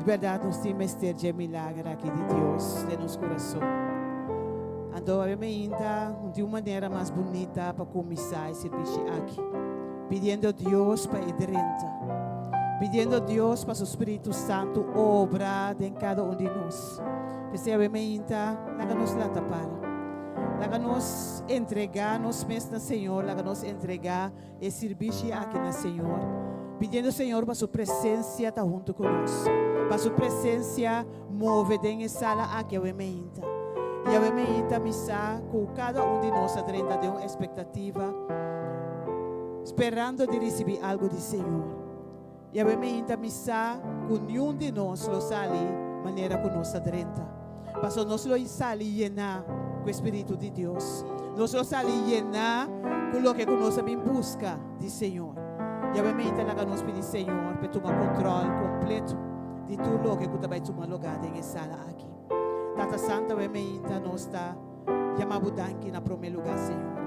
bèrdat nos tin mester dje milager aki di Dios den nos kurason. Anto awe mainta un tin un manera mas bunita pa kuminsá e sirbishi aki, pidiendo Dios pa e drenta, pidiendo Dios pa su Spiritu Santu obra den kada un di nos. P'esei awe mainta laga nos lanta para. Laga nos entregá nos mes na Señor, laga nos entregá e sirbishi aki na Señor, pidiendo Señor pa su presencia ta hunto cu nos, pa su presencia move den e sala aki awe meinta. Y awe meinta mi sa cu cada un di nos a drenta den un expectativa, sperando di ricibi algo di Señor. Y awe meinta mi sa cu niun di nos lo sali manera cu nos a drenta. Paso nos lo sali yená cu e Spiritu di Dios. Nos lo sali yená cu loke cu nos a bin busca di Señor. Y awe meinta laga nos pidi Señor p'e tuma control completo di tur loke cu ta bay tuma lugar den e sala aki. Tata Santo awe meinta nos ta yama bo danki na prome lugar Señor.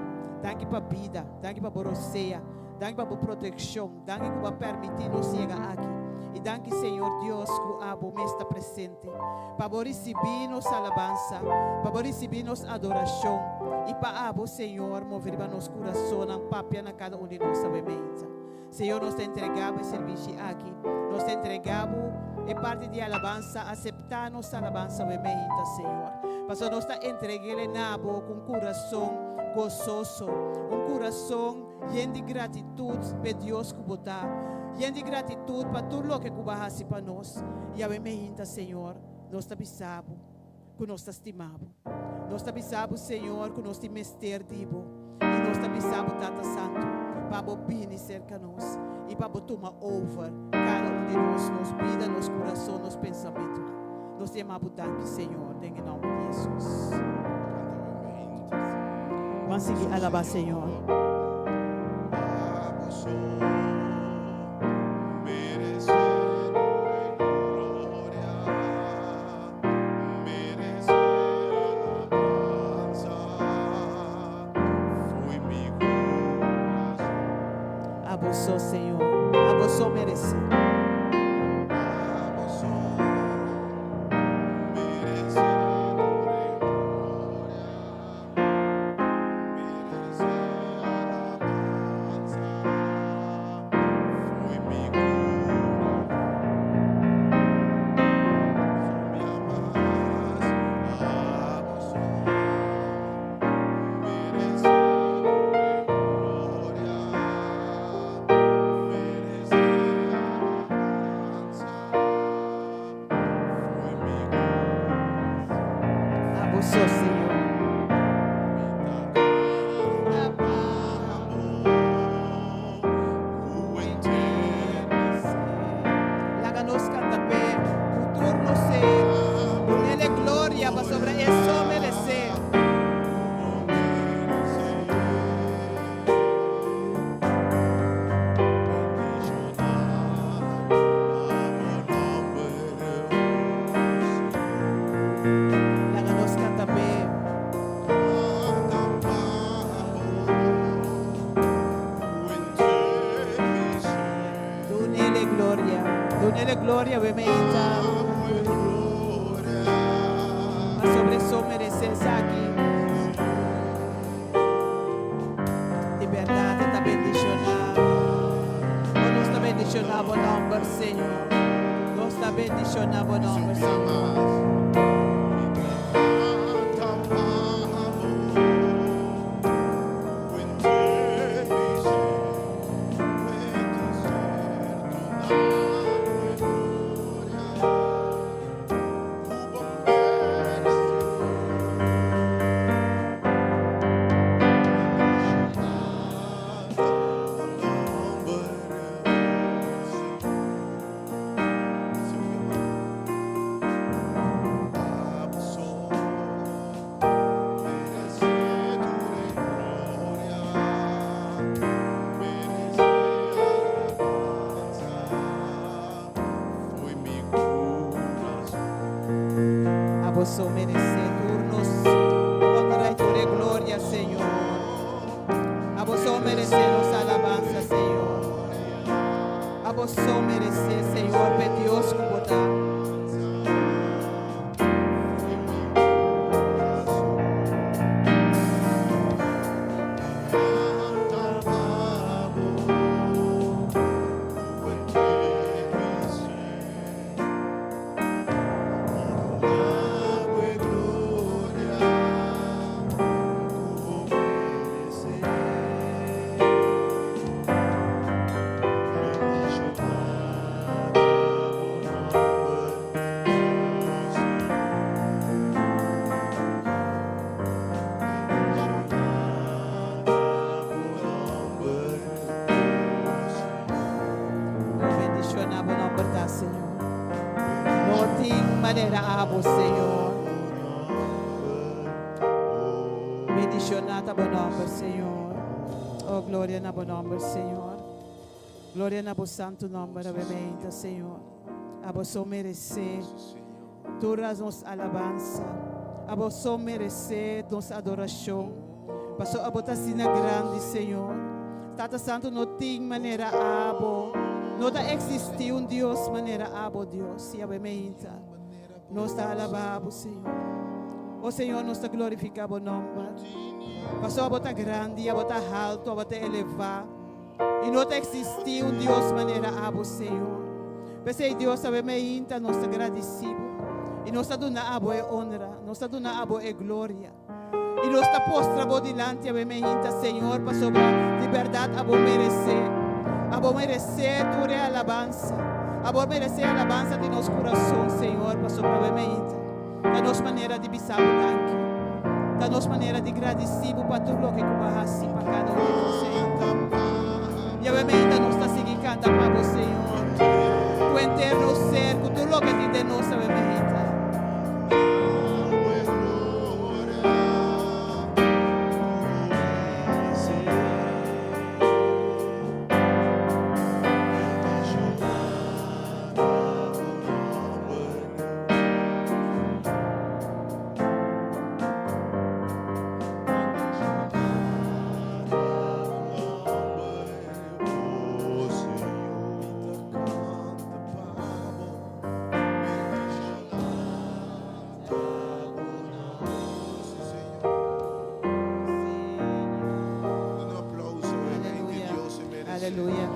Danki pa bida, danki pa bo rosea, danki pa bo proteccion. Danki ku bo a permití nos yega aki. I danki Señor Dios ku abo mes ta presente pa bo risibí nos alabansa, pa bo risibí nos adorashon i pa abo Señor move riba nos kurasonnan papia na kada un di nos awe meinta. Señor nos ta entregá bo e serbishi aki. Nos ta entregá bo e parti di alabansa. Aseptá nos alabansa awe meinta Señor. Pasobra nos ta entreg'el na bo ku un kurason gososo, un kurason. Yen di gratitut p'e Dios ku bo ta. Yen di gratitut pa tur loke ku bo a hasi pa nos. Yahweh meinta, Señor, nos ta bisa bo ku nos ta stima bo. Nos ta bisa bo, Señor, ku nos tin mester di bo. I nos ta bisa bo, Tata Santu, pa bo bini serka nos i pa bo tuma over kada un di nos, nos bida, nos kurason, nos pensamentunan. Nos ta yama bo danki, Señor, den e nòmber di Hesus. Ban sigui alabá Señor. Abo so, Señor. Abo so meresé. Abo so, Señor. Laga nos canta p'e cu tur nos ser. Dunele gloria pasobra e so merece. Laga nos canta p'e. Dunele gloria, dunele gloria we meita. Pasobra e so merece esaki. Di berdad e ta bendiciona. O nos ta bendiciona bo nomber, Señor. Nos ta bendiciona bo nomber, Señor. manera abo, Señor. Bendishoná ta bo nòmber, Señor. Oh, gloria na bo nòmber, Señor. Gloria na bo santu nòmber, awe mainta, Señor. Abo so meresé tur nos alabansa. Abo so meresé nos adorashon. Paso abo ta asina grandi, Señor. Tata Santu, no tin manera abo. No ta eksistí un Dios manera abo, Dios. I awe mainta, nos ta alabá bo, Señor. O Señor, nos ta glorifiká bo nòmber. Paso abo ta grandi, abo ta haltu, abo ta elevá. I no ta eksistí un Dios manera abo, Señor. P'esei, Dios, awe mainta nos ta gradisí bo. I nos ta duna abo e onra, nos ta duna abo e gloria. I nos ta postra bo dilanti awe mainta, Señor, pasobra di bèrdat abo meresé. Abo meresé tur e alabansa. Abo meresé e alabansa di nos kurason, Señor, pasobra awe mainta ta nos manera di bisa bo danki. Ta nos manera di gradisí bo pa tur loke ku bo a hasi pa kada un di nos, Señor. I awe mainta nos ta sigui kanta pa bo, Señor, ku henter nos ser, ku tur loke tin den nos awe mainta. Aleluya.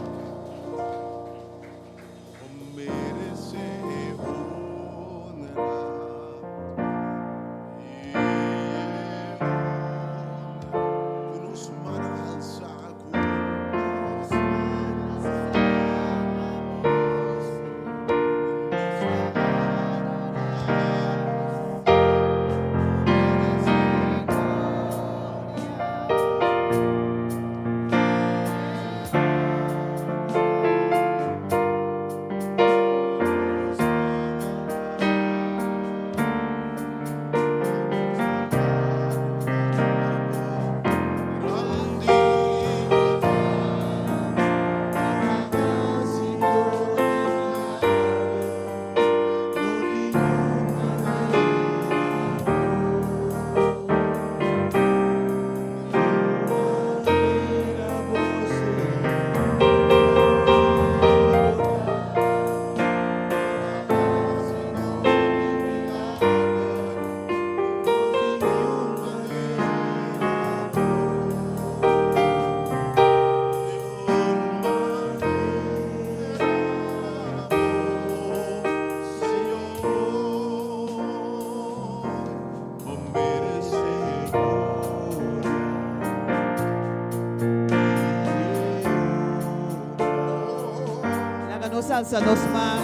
Laga nos alsa nos man.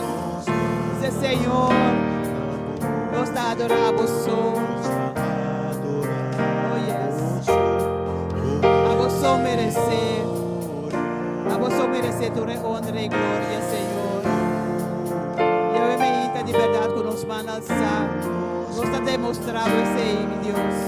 Bisa, Señor, nos ta adorá bo so. Oh yes. Abo so meresé. Abo so meresé tur e honra i gloria, Señor. I awe mainta di bèrdat ku nos man alsá, nos ta demostrá bo esei, mi Dios.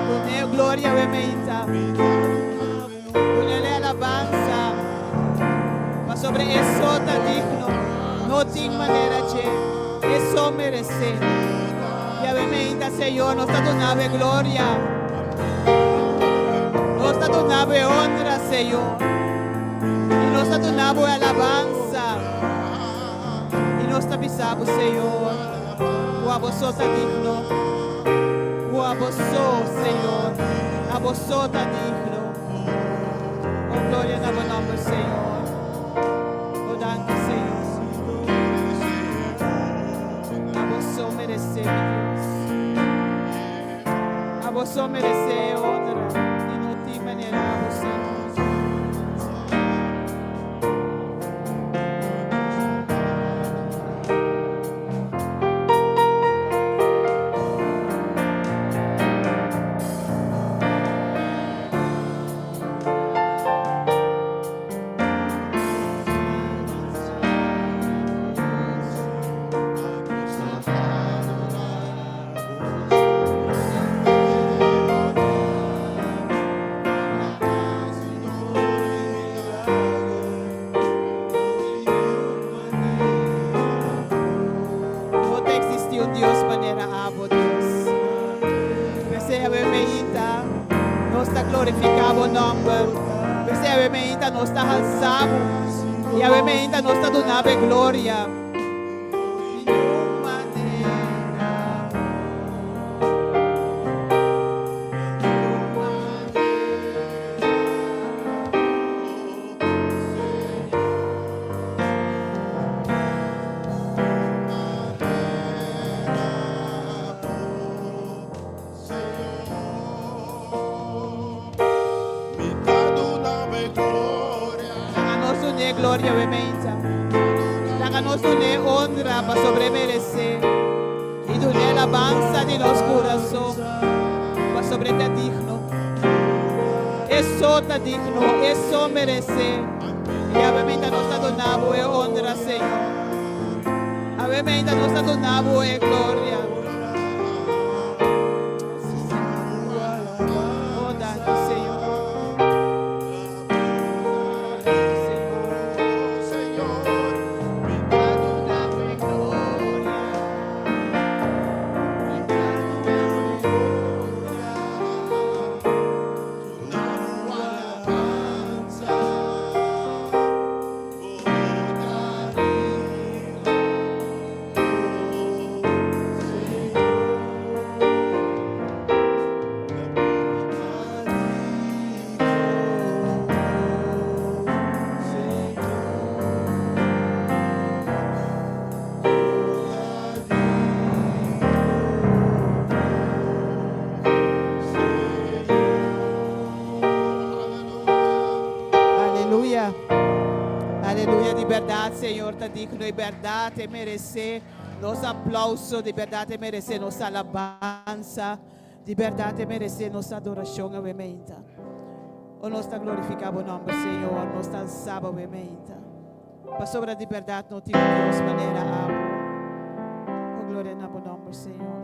Dun'é gloria awe meinta. Dun'é alabansa. Pasobra e so ta digno. No tin manera dje. E so meresé. I awe meinta, Señor, nos ta duna bo e gloria. Nos ta duna bo e honra, Señor. I nos ta duna bo e alabansa. Nos ta bisa Bo, Señor, ku abo so ta digno. Ku abo so, Señor, abo so ta digno. Oh, gloria na Bo nòmber, Señor. Oh, danki, Señor. Abo so meresé, mi Dios. Abo so meresé honra i no tin manera abo, Señor. No ta existi un Dios manera abo, Dios. P'esei awe meinta nos ta glorifica bo nomber. P'esei awe meinta nos ta halsa bo. Y awe meinta nos ta duna bo e gloria. Laga nos dun'é gloria awe meinta. Laga nos dun'é honra pasobra e meresé. I dun'é alabansa di nos kurason pasobra e ta digno. E so ta digno, e so meresé. I awe meinta nos ta duna bo e honra, Señor. Awe meinta nos ta duna bo e gloria. Oh, danki, Señor. Aleluya. Aleluya. Di berdad Señor ta digno y berdad e merece nos aplauso. Di berdad e merece nos alabanza. Di berdad e merece nos adoracion awe meinta. O nos ta glorifica bo nomber, Señor. Nos ta alsa bo awe meinta. Pasobra di berdad no tin un Dios manera abo. O gloria na bo nomber, Señor.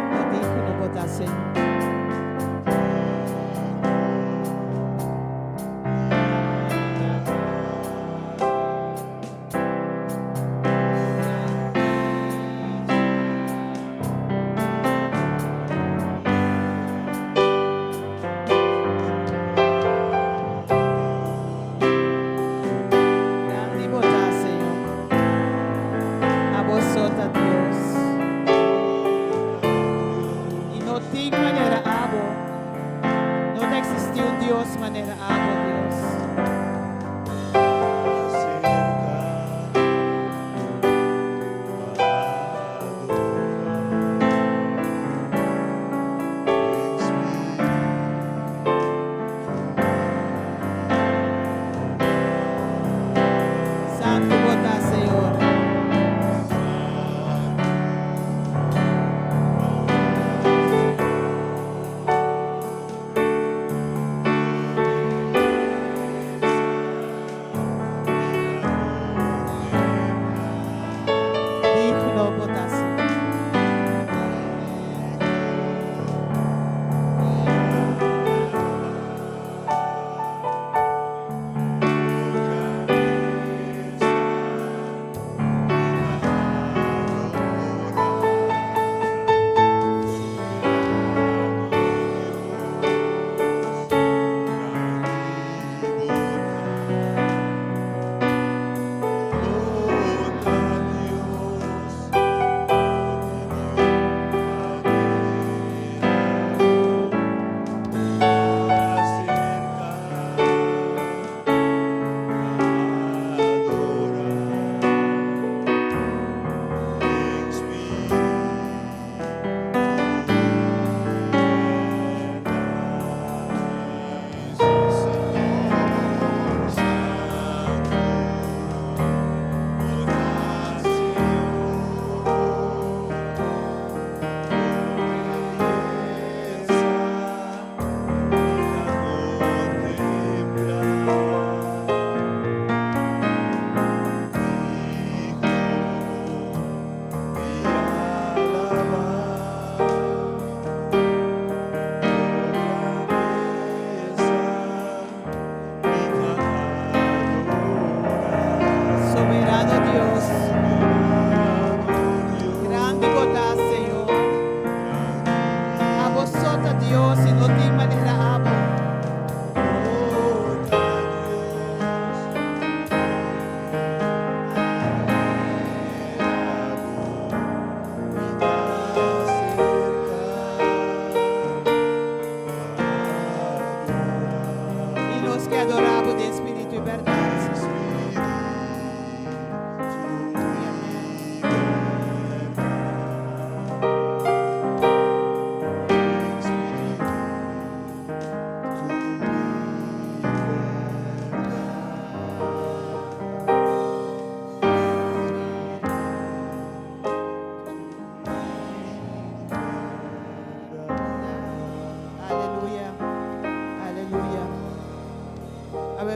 Ta digno bo ta, Señor.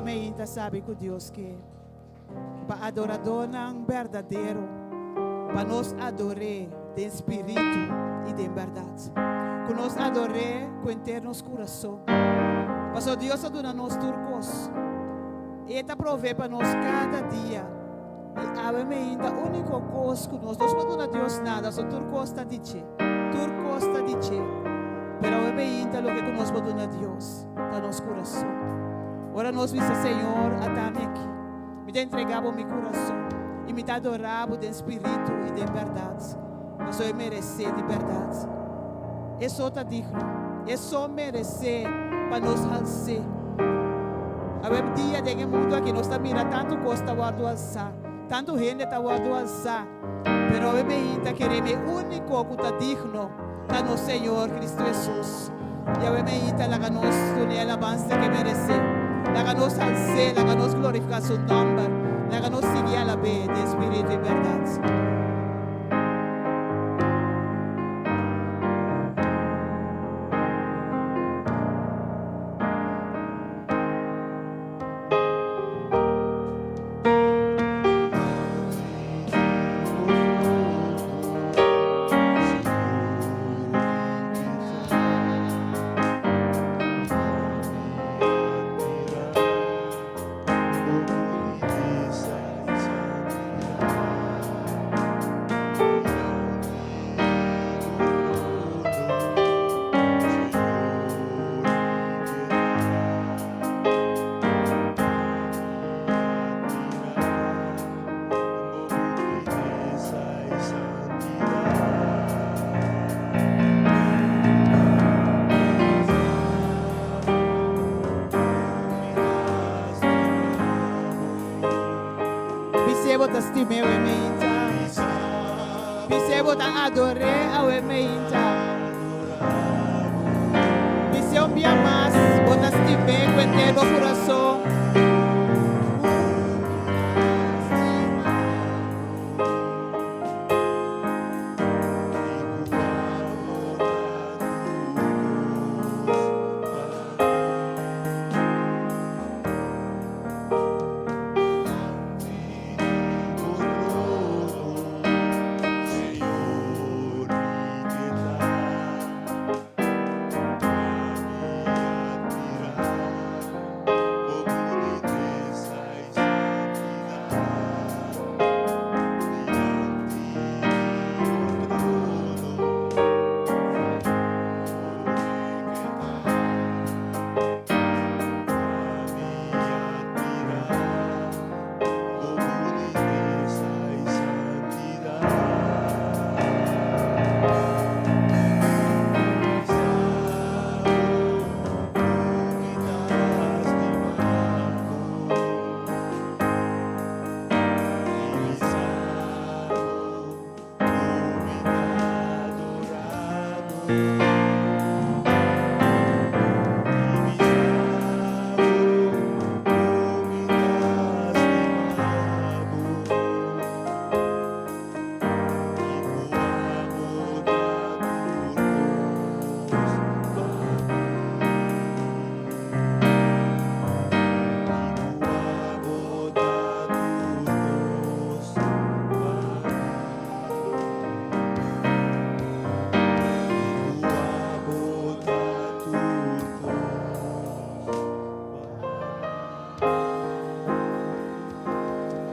Awe meinta sabi ku Dios ke pa adoradónan berdadero pa nos ador'é den spiritu i den bèrdat. Ku nos ador'é ku henter nos kurason. Pasobra Dios a duna nos tur kos. E ta provee pa nos kada dia. I awe meinta úniko kos ku nos, nos por duna Dios nada, so tur kos ta di dje. Tur kos ta di dje. Pero awe meinta loke ku nos por duna Dios ta nos kurason. Ora nos bisa, Señor, ata mi aki. Mi ta entregá bo mi kurason i mi ta adorá bo den spiritu i den bèrdat, pasobra e meresé di bèrdat. E so ta digno, e so meresé pa nos hals'é. Awe dia den e mundu aki nos ta mira tantu kos ta wòrdu halsá, tantu hende ta wòrdu halsá, pero awe mi ta kere mi e úniko ku ta digno ta nos Señor Cristo Hesus. I awe mi ta laga nos duna e alabansa ku e meresé. Laga nos hals'é, laga nos glorifiká su nòmber, laga nos sigui alab'é den spiritu i bèrdat. Bis'é bo ta stim'é awe meinta. Bis'é bo ta ador'é awe meinta. Bis'é un bia mas bo ta stim'é ku henter bo kurason.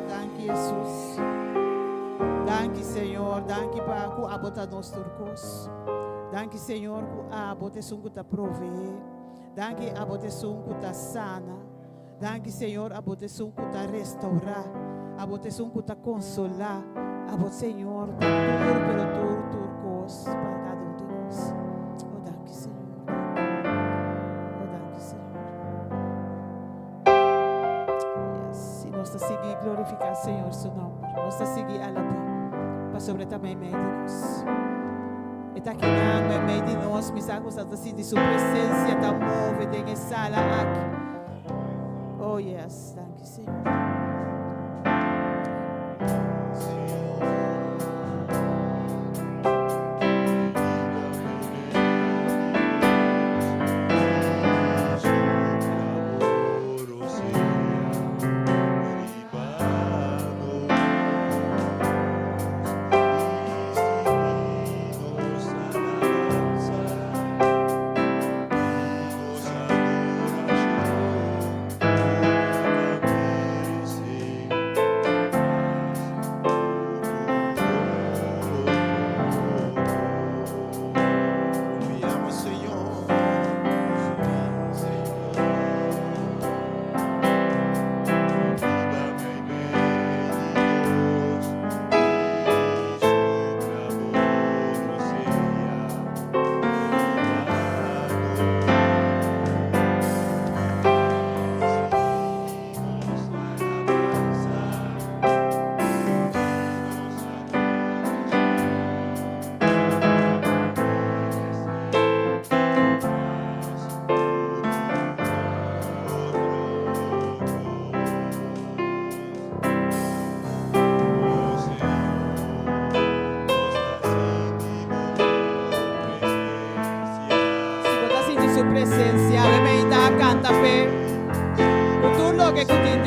Danki Jesus. Danki Señor. Danki pa ku abo ta nos tur kos. Danki Señor ku abo ta esun ku ta proveé. Danki abo ta esun ku ta sana. Danki Señor abo ta esun ku ta restaurá. Abo ta esun ku ta konsolá. Abo Señor ta tur pero tur tur kos pa kada un di nos. Oh danki Señor. Oh danki Señor. Yes, i nos ta sigui glorifiká Señor su nòmber. Nos ta sigui alab'é pasobra e ta meimei di nos. E ta kinan meimei di nos. Mi sa ku sa ta sinti su presensia ta move den e sala aki. Oh yes, danki Señor.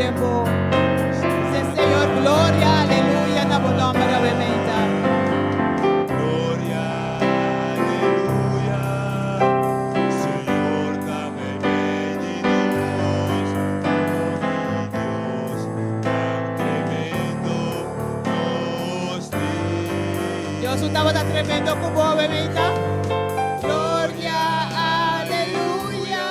den bo. Bisa Señor, gloria, aleluya na bo nòmber awe meinta. Gloria, aleluya, Señor ta meimei di nos, oh Dios, tan tremendo nos tin. Dios no tabata tremendo ku bo awe meinta? Gloria, aleluya,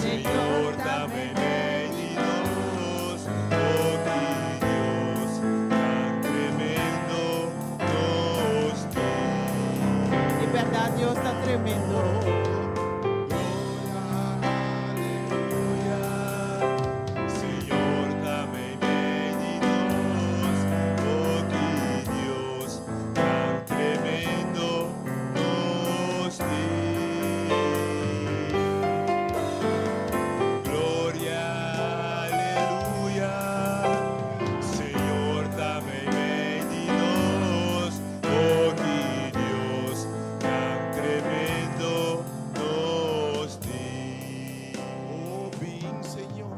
Señor ta meimei di nos, oh Dios, tan tremendo nos tin. Di bèrdat Dios ta tremendo. Gloria, aleluya, Señor ta meimei di nos, oh Dios, tan tremendo nos tin. Gloria, aleluya, Señor ta meimei di nos, oh Dios, tan tremendo nos tin. Oh, bin Señor.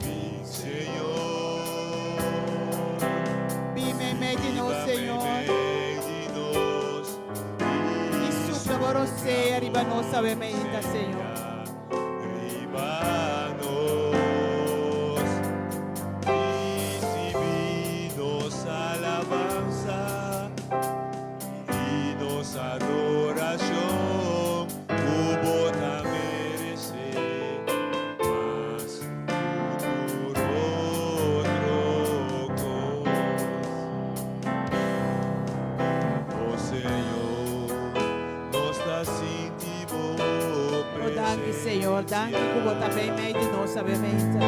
Bin Señor, Bin meimei di nos, Señor. meimei di nos, I supla bo rosea riba nos awe meinta, Señor. Riba nos, risibí nos alabansa i nos adorashon, ku bo ta meresé, mas ku tur otro kos. Oh Señor, nos ta sinti bo Oh, danki, Señor. Danki ku bo ta meimei di nos awe meinta.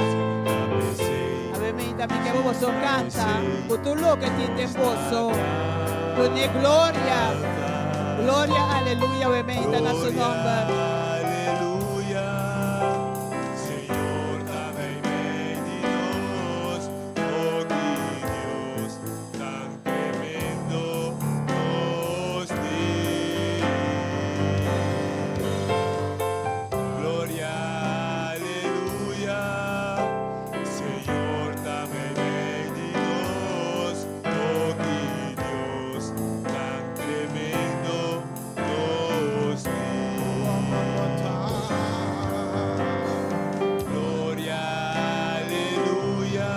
Awe meinta, mi ke boso kanta. Ku tur loke tin den boso. Dun'é gloria. Gloria, aleluya, awe meinta na su nòmber. Aleluya, Señor ta meimei di nos, oh Dios, tan tremendo nos tin. Gloria, aleluya, Señor ta meimei di nos, oh Dios, tan tremendo nos tin. Gloria, aleluya,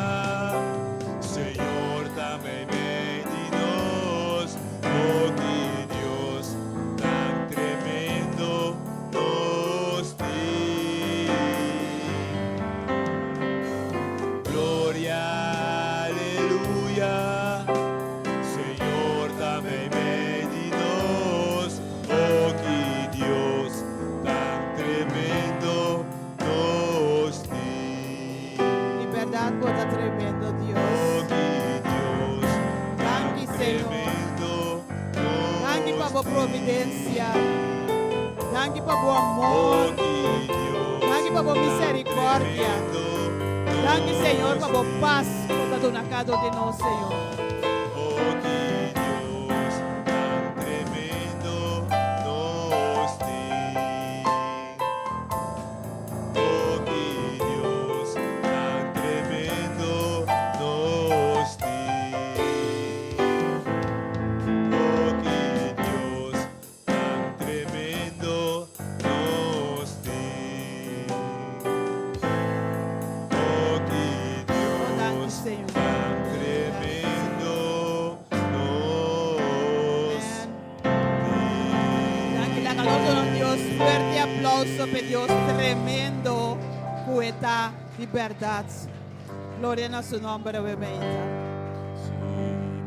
Señor ta meimei di nos, oh Dios, tan tremendo nos tin. Gloria, aleluya, Señor ta meimei di nos, oh Dios, tan tremendo nos tin. Di bèrdat, bo ta tremendo, Dios. Oh Dios, tan Danki, Señor. tremendo Danki pa nos bo providensia. Danki pa bo Oh amor. Dios, Danki pa bo miserikòrdia. tremendo Danki, Señor, pa bo nos pas ku bo ta duna kada un di nos, Señor. Oh Dios, tan tremendo nos tin. Oh Dios, tan tremendo nos tin. Oh Dios, tan tremendo nos tin. Oh Oh, danki, Dios, Señor. tan tremendo nos Amèn. Danki, laga nos Dios fuerte aplouso pa Dios tremendo ku ta di bèrdat. Gloria na su nòmber, amèn. Si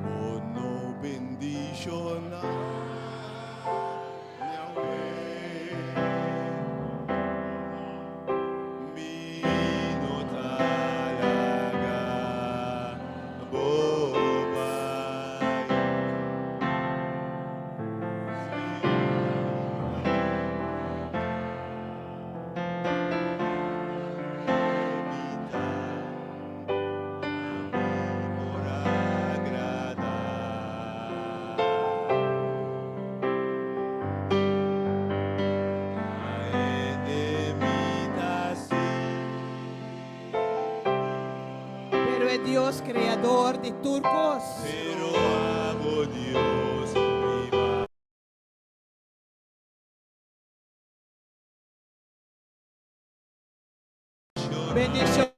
bo no bendishoná mi awe, Mi no ta laga bo bai. Mi ta, mi por agradá. Pero e Dios Kreador di tur kos. Pero abo Dios riba. Bendishon.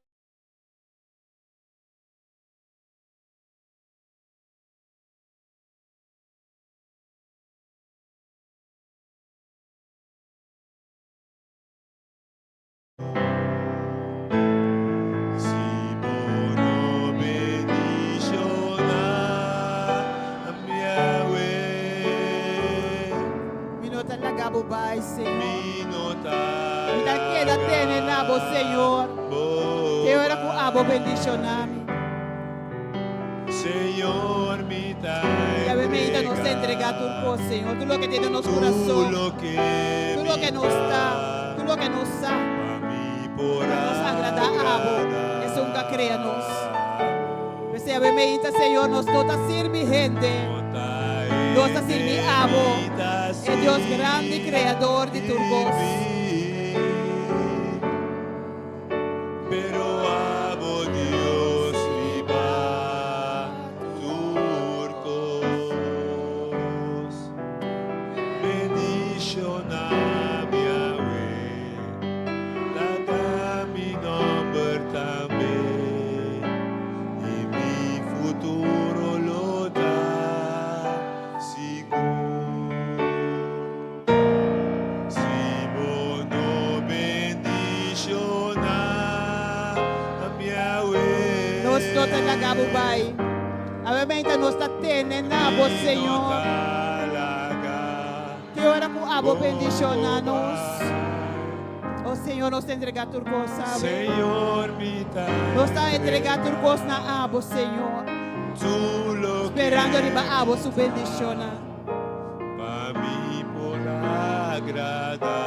Si bo no bendishoná mi awe. Mi no ta laga bo bai, Señor. Mi no ta Mi ta keda tene na bo, Señor. bo Te ora ku abo bendishoná mi. Señor, mi ta Yahweh meita nos ta entregá tur kos, Señor. Tur loke tin den nos Tur kurason. loke Tur loke mi nos ta. ta. Tur loke nos sa. Pa mi por Pa nos agradá abo, esun ku a krea nos. abo. P'esei Yahweh meita, Señor, nos no ta sirbi hende. Nos ta sirbi abo, e Dios grandi, Kreador di tur kos. Pero abo Dios riba tur kos. Bendishoná mi awe, laga mi nòmber tambe, i mi futuro lo ta sigur. Si bo no bendishoná mi awe. Nos no ta laga bo bai. Awe meinta nos ta tene na bo, Señor. Te ora ku abo bendishoná nos. O Señor, nos ta entregá tur kos awe. Nos ta entregá tur kos na abo, Señor. Sperando riba abo su bendishonnan. Pa mi por agradá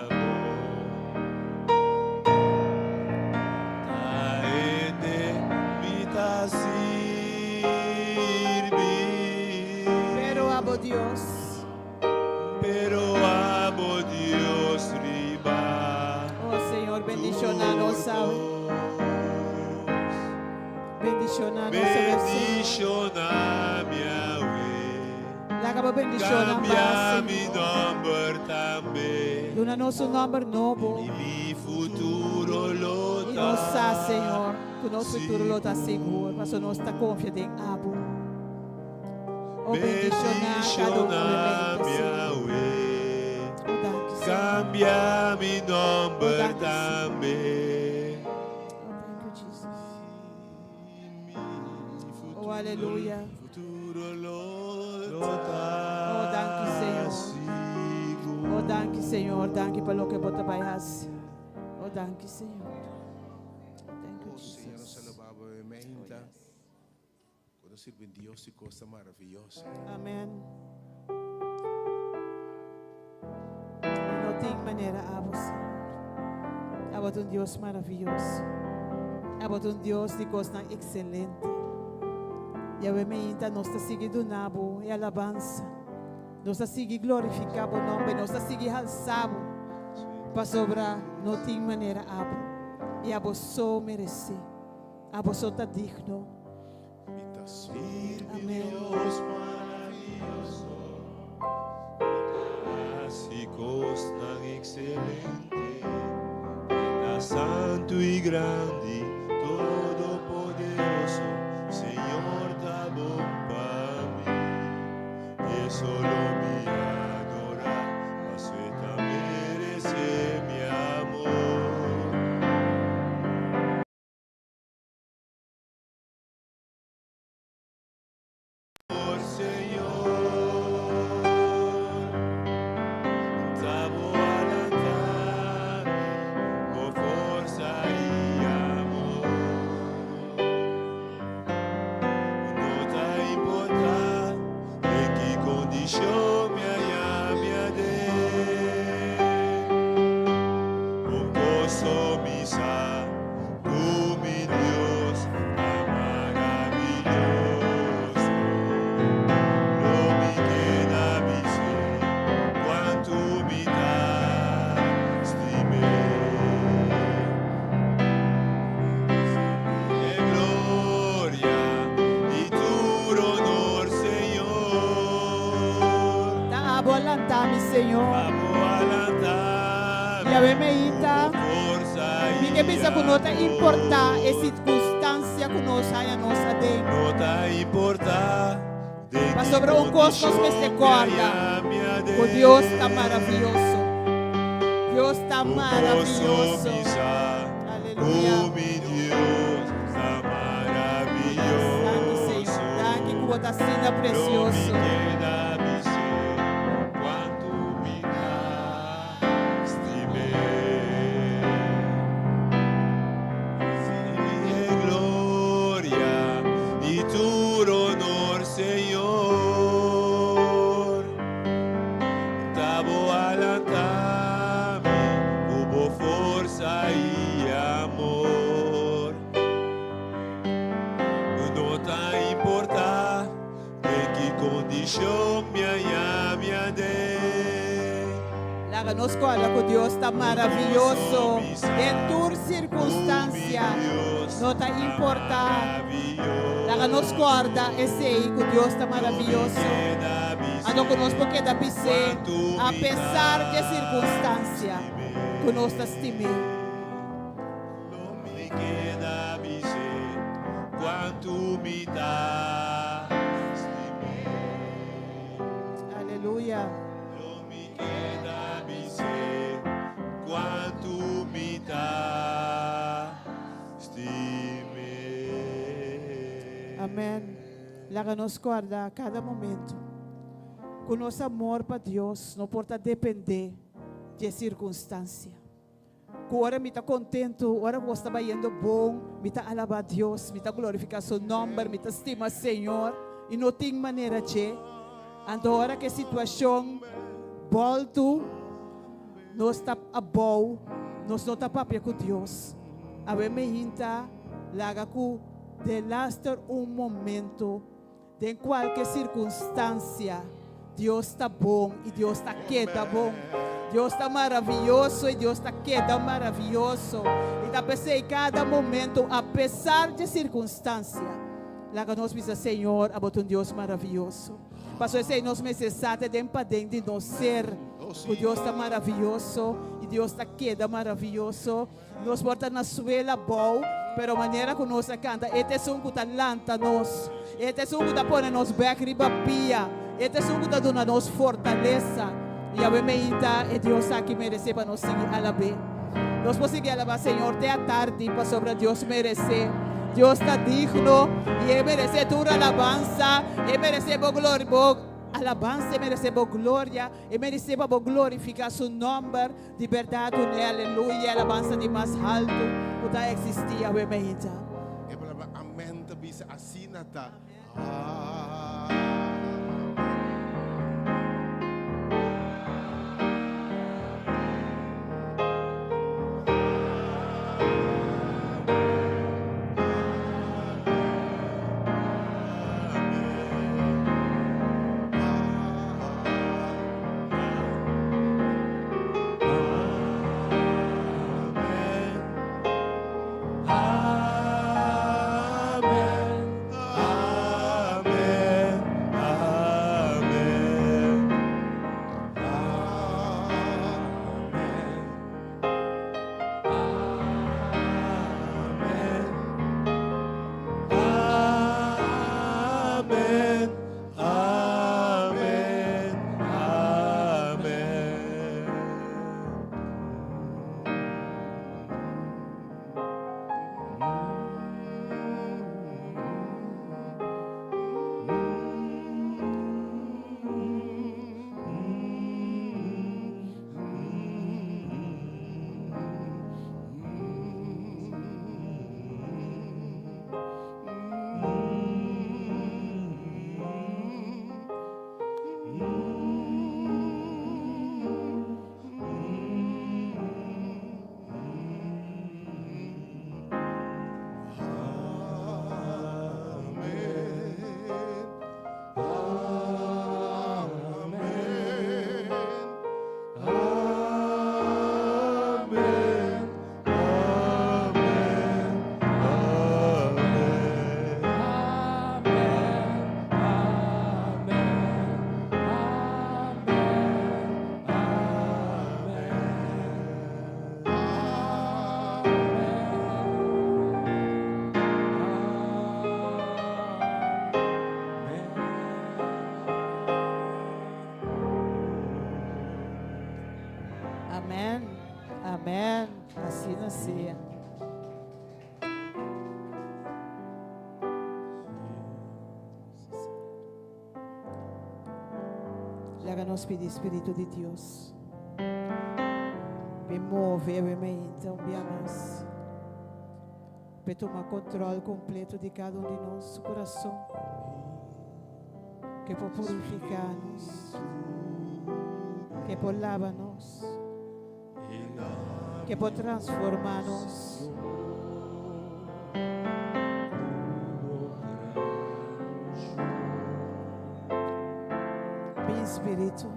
bo. Ta hende mi ta sirbi. Pero abo Dios. Pero abo Dios riba. Oh Señor, bendishoná nos awe. Bendishoná nos awe, Señor. Bendishoná mi awe. Laga bo bendishon Kambia base. mi nòmber tambe. Duna nos un nòmber nobo. I mi futuro lo I ta nos sa, Señor, ku nos futuro lo ta sigur, pasobra nos ta konfia den abo. O bendishoná kada un Bendishoná momento, mi Señor. awe. O danki, Señor. Kambia mi nòmber O danki, Señor. tambe. Oh, thank you, Jesus. Oh, aleluya. Futuro lo ta Oh, danki, Señor. sigur. Oh, danki, Señor. Danki pa loke bo ta bai hasi. Oh, danki, Señor. Thank you, Oh, Señor, Jesus. alabá bo meinta. Ku nos sirbi Dios di kos maravioso. Amèn. No tin manera abo, Señor. Abo ta un Dios maravioso. Abo ta un Dios di kos ekselente. Yahweh meinta nos ta sigui duna bo e alabansa. Nos ta sigui glorifiká bo nòmber. Nos ta sigui halsa bo. Pasobra no tin manera abo. I abo so meresé. Abo so ta digno. Mi ta sirbi Amèn. Dios maravioso. Hasi kosnan ekselente. Ta santu i grandi, todopoderoso. Señor ta bon pa mi. E solo mi adorá, paso e ta meresé mi amor. Señor, ta bo a lanta mi, ku forsa i amor. No ta importá den ki kondishon mi haña mi aden. Un kos mi sa, ku mi Dios ta maravioso. Lo mi keda bis'é, kuantu mi ta stim'é. Señor. I awe meinta, mi ke bisa ku no ta importá e sirkunstansia ku nos haña nos aden. Pasobra un kos nos mester kòrda, ku Dios ta maravioso. Dios ta maravioso. Aleluya. Danki, Señor. Danki ku bo ta asina presioso. Laga nos corda cu Dios ta maraviyoso den tur circunstancia, no ta importa. Laga nos corda esey cu Dios ta maraviyoso, anto cu nos por keda bis'é apesar dje circunstancia cu nos ta stim'é. Lo mi keda bis'é kuantu mi ta stim'é. Aleluya. Lo mi keda bis'é kuantu mi ta stim'é. Amen. Laga nos kòrda kada momento ku nos amor pa Dios no por ta dependé di e sirkunstansia. Ku ora mi ta kontentu, ora ku kos ta bayendo bon, mi ta alabá Dios, mi ta glorifiká su nòmber, mi ta stima Señor i no tin manera dje. Anto ora ku e situashon bòltu, nos ta abou, nos no ta papia ku Dios. Awe mi hinta laga ku delaster un momento. Den kualke sirkunstansia, Dios ta bon i Dios ta keda bon. Dios ta maravioso i Dios ta keda maravioso. I ta p'esei kada momento, apesar dje sirkunstansia, laga nos bisa, Señor, abo ta un Dios maravioso. Pasobra esei nos mester sa te den paden di nos ser, ku Dios ta maravioso i Dios ta keda maravioso. Nos por ta na suela bou, pero manera ku nos a kanta, E ta esun ku ta lanta nos. E ta esun ku ta pone nos bèk riba pia. E ta esun ku ta duna nos fortalesa. I awe meinta e Dios aki meresé pa nos sigui alab'é. Nos por sigui alabá Señor te atardi pasobra Dios meresé. Dios ta digno i E meresé tur alabansa. E meresé bo gloria, bo alabansa, E meresé bo gloria, E meresé pa bo glorifiká Su nòmber. Di berdad un e aleluya i alabansa di mas haltu ku ta eksistí awe mainta. E palabra amen ta bisa asina ta. Laga nos pidi Spiritu di Dios p'e move awe mainta un bia mas, p'e tuma control completo di cada un di nos su curason, k'e por purifica nos, k'e por laba nos, k'e por transforma nos. Bin Spiritu.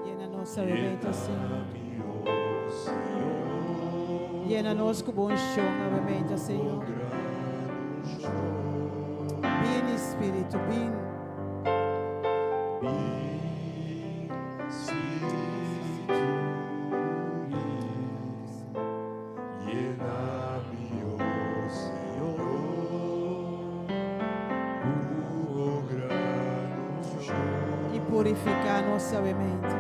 Yena nos awe Señor. Yena nos ku bo unshon awe, Señor. Bin Spiritu, bin. I purifiká nos awe mainta.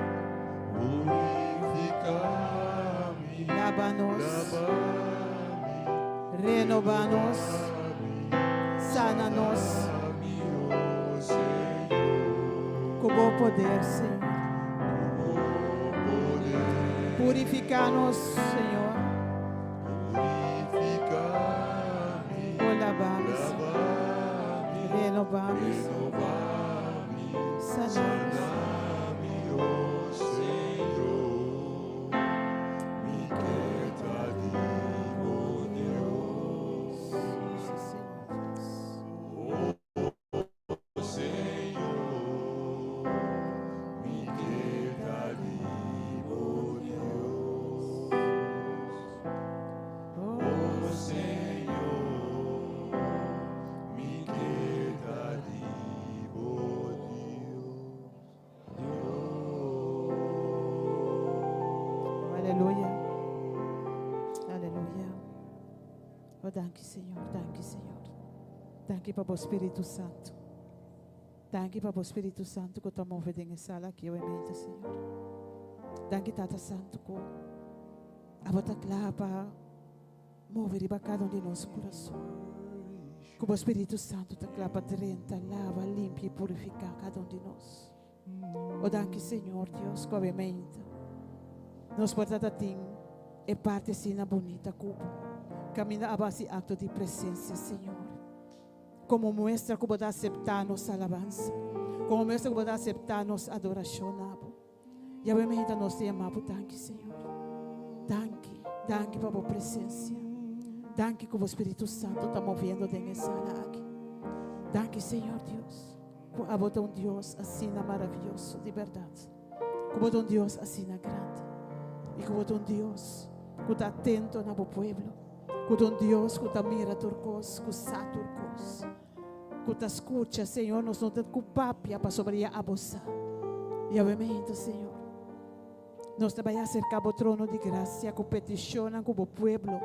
Laba nos. Renobá nos. Sana nos. Ku bo poder, Señor. Purifiká nos, Señor. O laba nos. Renobá nos. Sana nos. Aleluya. Aleluya. Oh, danki, Señor. Danki, Señor. Danki pa bo Spiritu Santu. Danki pa bo Spiritu Santu ku ta move den e sala aki awe mainta, Señor. Danki, Tata Santu, ku abo ta kla pa move riba kada un di nos kurason. Ku bo Spiritu Santu ta kla pa drenta, lava, limpia i purifiká kada un di nos. O danki Señor Dios ku awe mainta nos por ta tin e parti asina bunita ku bo kaminda abo hasi akto di presensia Señor komo muestra ku bo ta aseptá nos alabansa komo muestra ku bo ta aseptá nos adorashon na bo i awe mainta nos ta yama bo danki Señor danki danki pa bo presensia danki ku bo Spiritu Santo ta moviendo den e sala aki danki Señor Dios. Ku abo ta un Dios asina maravioso, di bèrdat. Ku bo ta un Dios asina grandi. I ku bo ta un Dios ku ta atento na bo pueblo. Ku ta un Dios ku ta mira tur kos, ku sa tur kos, ku ta skucha. Señor, nos no ta ku papia pasobra ya abo sa. Yahweh mi hinta, Señor. Nos ta bai aserká bo trono di grasia ku petishonnan ku bo pueblo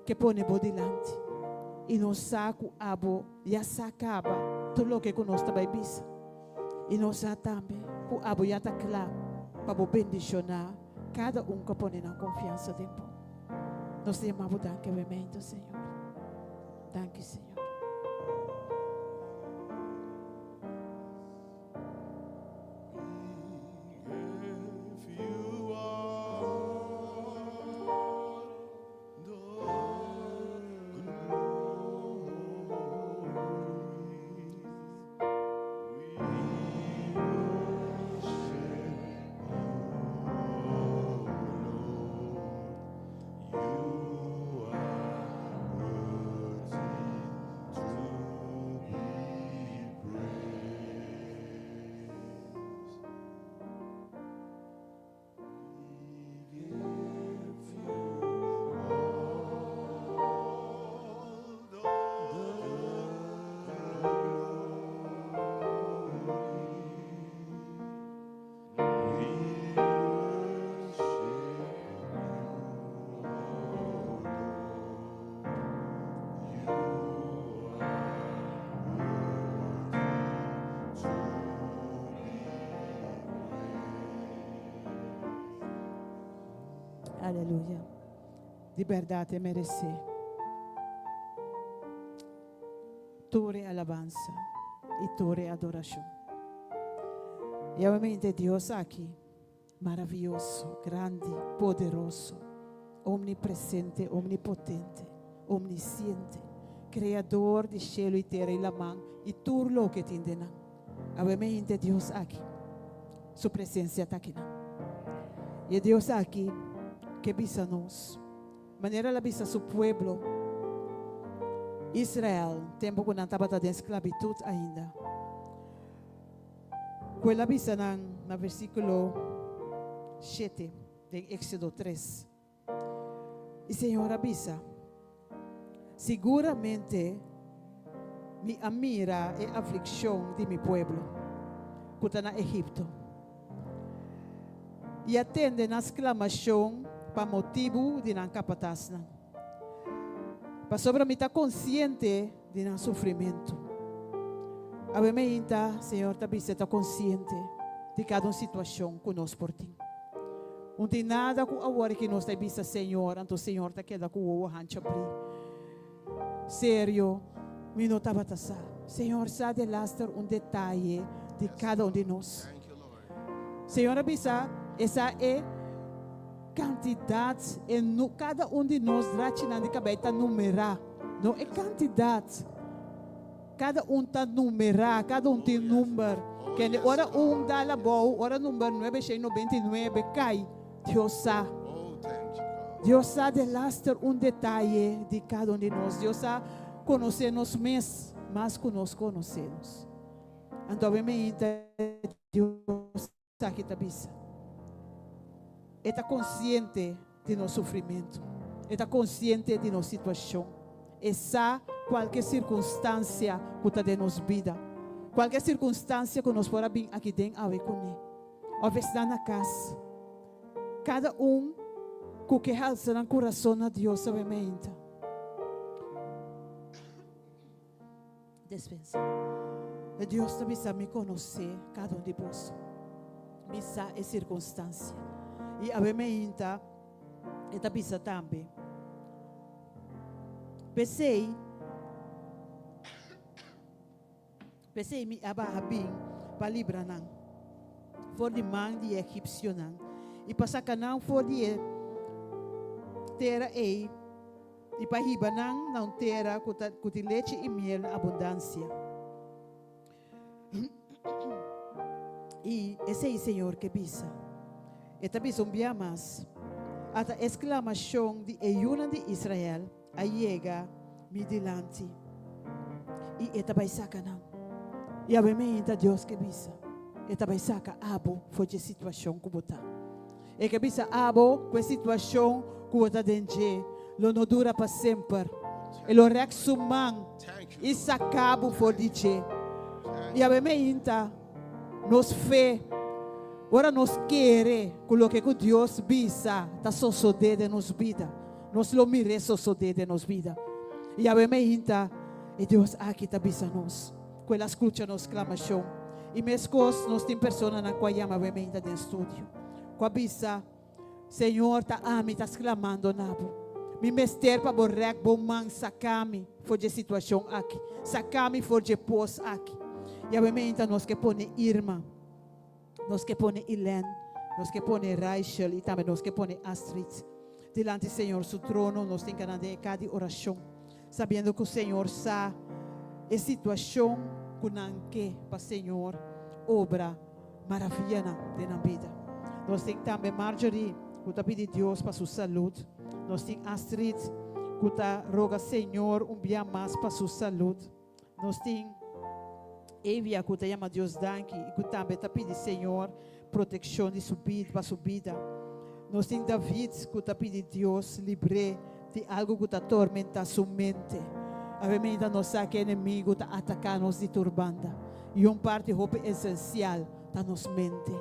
ke pone bo dilanti. I nos sa ku abo ya sa kaba tur loke ku nos ta bai bisa. I nos sa tambe ku abo ya ta kla pa bo bendishoná kada un ku a pone nan konfiansa den bo. Nos ta yama bo danki awemente, Señor. Danki, Señor. Aleluya. Di bèrdat e meresé tur e alabansa i tur e adorashon. I awe Dios aki, maravioso, grandi, poderoso, omnipresente, omnipotente, omnisiente, Kreador di shelu i tera i laman i tur loke tin den nan. Awe mente Dios aki, su presensia ta akinan. I e Dios aki ke bisa nos, manera el a bisa su pueblo Israel tempu ku nan tabata den sklabitut ainda, ku el a bisa nan na versíkulo shete den Éxodo tres. I Señor a bisa, Siguramente mi a mira e aflikshon di mi pueblo ku ta na Egipto, i a tende nan sklamashon pa motibu di nan kapatasnan, pasobra mi ta konsiente di nan sufrimentu. Awe meinta Señor ta bisa e ta konsiente di kada un situashon ku nos por tin. Un tin nada ku awor ki nos ta bisa Señor, anto Señor ta keda ku wowo hancha brí. Serio, mi no tabata sa. Señor sa delaster un detaye di kada un di nos. Señor a bisa, e sa e kantidat, e nu, kada un di nos drachinan di kabei ta numerá. No e kantidat. Kada un ta numerá, kada un tin number. Kende ora un dal abou, ora number nuebe shei nobenta i nuebe kai, Dios sa. Dios sa delaster un detaye di kada un di nos. Dios sa konosé nos mes mas ku nos konosé nos. Anto awe meinta Dios Esaki ta bisa. E ta konsiente di nos sufrimentu. E ta konsiente di nos situashon. E sa kualke sirkunstansia ku ta den nos bida. Kualke sirkunstansia ku nos por a bin aki den awe kuné. Òf esnan na kas. Kada un ku ke halsa nan kurason na Dios awe meinta. Despensa. E Dios ta bisa mi konosé kada un di boso. Mi sa e sirkunstansia. I awe meinta e ta bisa tambe. P'esei, p'esei mi a baha bin pa libra nan for di man di e egipsionan i pa saka nan for di e tera ei. I pa hiba nan na un tera ku ta ku tin lechi i miel na abundansia. I esei Señor ke bisa. E ta bisa un bia mas, Ata e sklamashon di e yunan di Israel a yega mi dilanti, i e ta bai saka nan. I awe meinta Dios ke bisa, E ta bai saka abo for dje situashon ku bo ta. E ke bisa abo ku e situashon ku bo ta den dje lo no dura pa semper. E lo rèk su man i saka bo for di dje. I awe meinta nos fe, ora nos kere ku loke ku Dios bisa ta sosodé den nos bida, nos lo mir'é sosodé den nos bida. I awe meinta e Dios aki ta bisa nos. Ku el a skucha nos sklamashon. I meskos nos tin personanan ku a yama Wemeinda den studio, ku a bisa, Señor, ta ami ta sklamando na bo. Mi mester pa bo rèk bo man saka mi for dje situashon aki, saka mi for dje pos aki. I a Wemeinda nos ke pone Irma, nos ke pone Ilen, nos ke pone Raichel i tambe nos ke pone Astrid dilanti Señor su trono. Nos tin kanan den e ka di orashon. Sabiendo ku Señor sa e situashon ku nan ke pa Señor obra maravianan den nan bida. Nos tin tambe Marjorie ku ta pidi Dios pa su salud. Nos tin Astrid ku ta roga Señor un bia mas pa su salud. Nos tin Evia ku ta yama Dios danki i ku tambe ta pidi Señor protekshon di su bida, pa su bida. Nos tin David ku ta pidi Dios libr'é di algu ku ta tormentá su mente. Awe nos sa ku e enemigu ta ataká nos di tur banda, i un parti hopi esensial ta nos mente.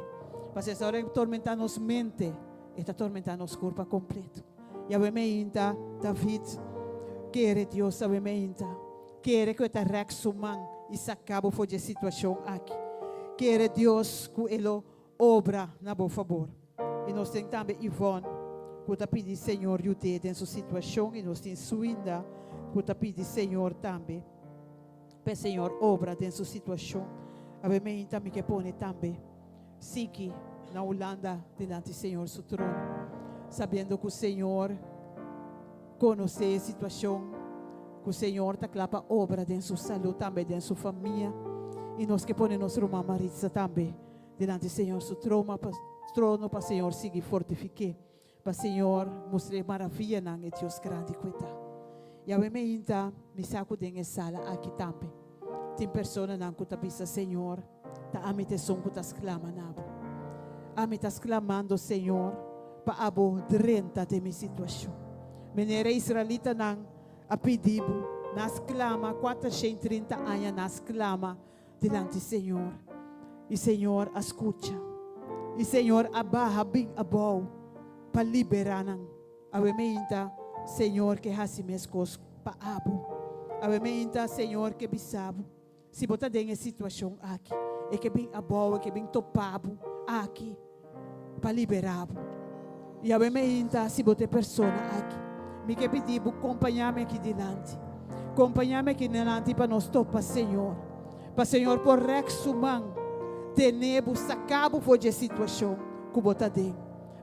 Pasobra esta ora e tormentá nos mente, e ta tormentá nos kurpa kompleto. I awe meinta David kere Dios awe meinta. Kere ku e ta rèk su man i saka bo for di e situashon aki. Kere Dios ku e lo obra na bo fabor. I nos tin tambe Yvonne ku. ku ta pidi Señor yud'é den su situashon i nos tin Swinda ku ta pidi Señor tambe p'e Señor obra den su situashon. Awe meinta mi ke pone tambe Siki na Hulanda dilanti Señor su trono, sabiendo ku Señor konosé e situashon, ku Señor ta kla pa obra den su salú tambe den su famia i nos ke pone nos ruman Maritza tambe dilanti Señor su troma pa trono pa Señor sigui fortifik'é, pa Señor mustr'é maravianan e Dios grandi ku e ta. Yahweh meinta mi sa ku den e sala aki tambe tin personanan ku ta bisa, Señor, ta ami ta esun ku ta sklama na bo. Ami ta sklamando, Señor, pa abo drenta den mi situashon. Manera e israelitanan a pidi bo, nan a sklama kuatershen trinta aña, nan a sklama dilanti Señor. I Señor a skucha. I Señor a baha bin abou pa liberá nan. Awe meinta, Señor ke hasi meskos pa abo. Awe meinta, Señor ke bisa bo, si bo ta den e situashon aki, e ke bin abou, e ke bin topa bo aki pa liberá bo. I awe meinta, si bo ta e persona aki, mi ke pidi bo kompañá mi aki dilanti. Kompañá mi aki dilanti pa nos topa Señor. Pa Señor por rèk su man, tene bo, saka bo for di e situashon ku bo ta den.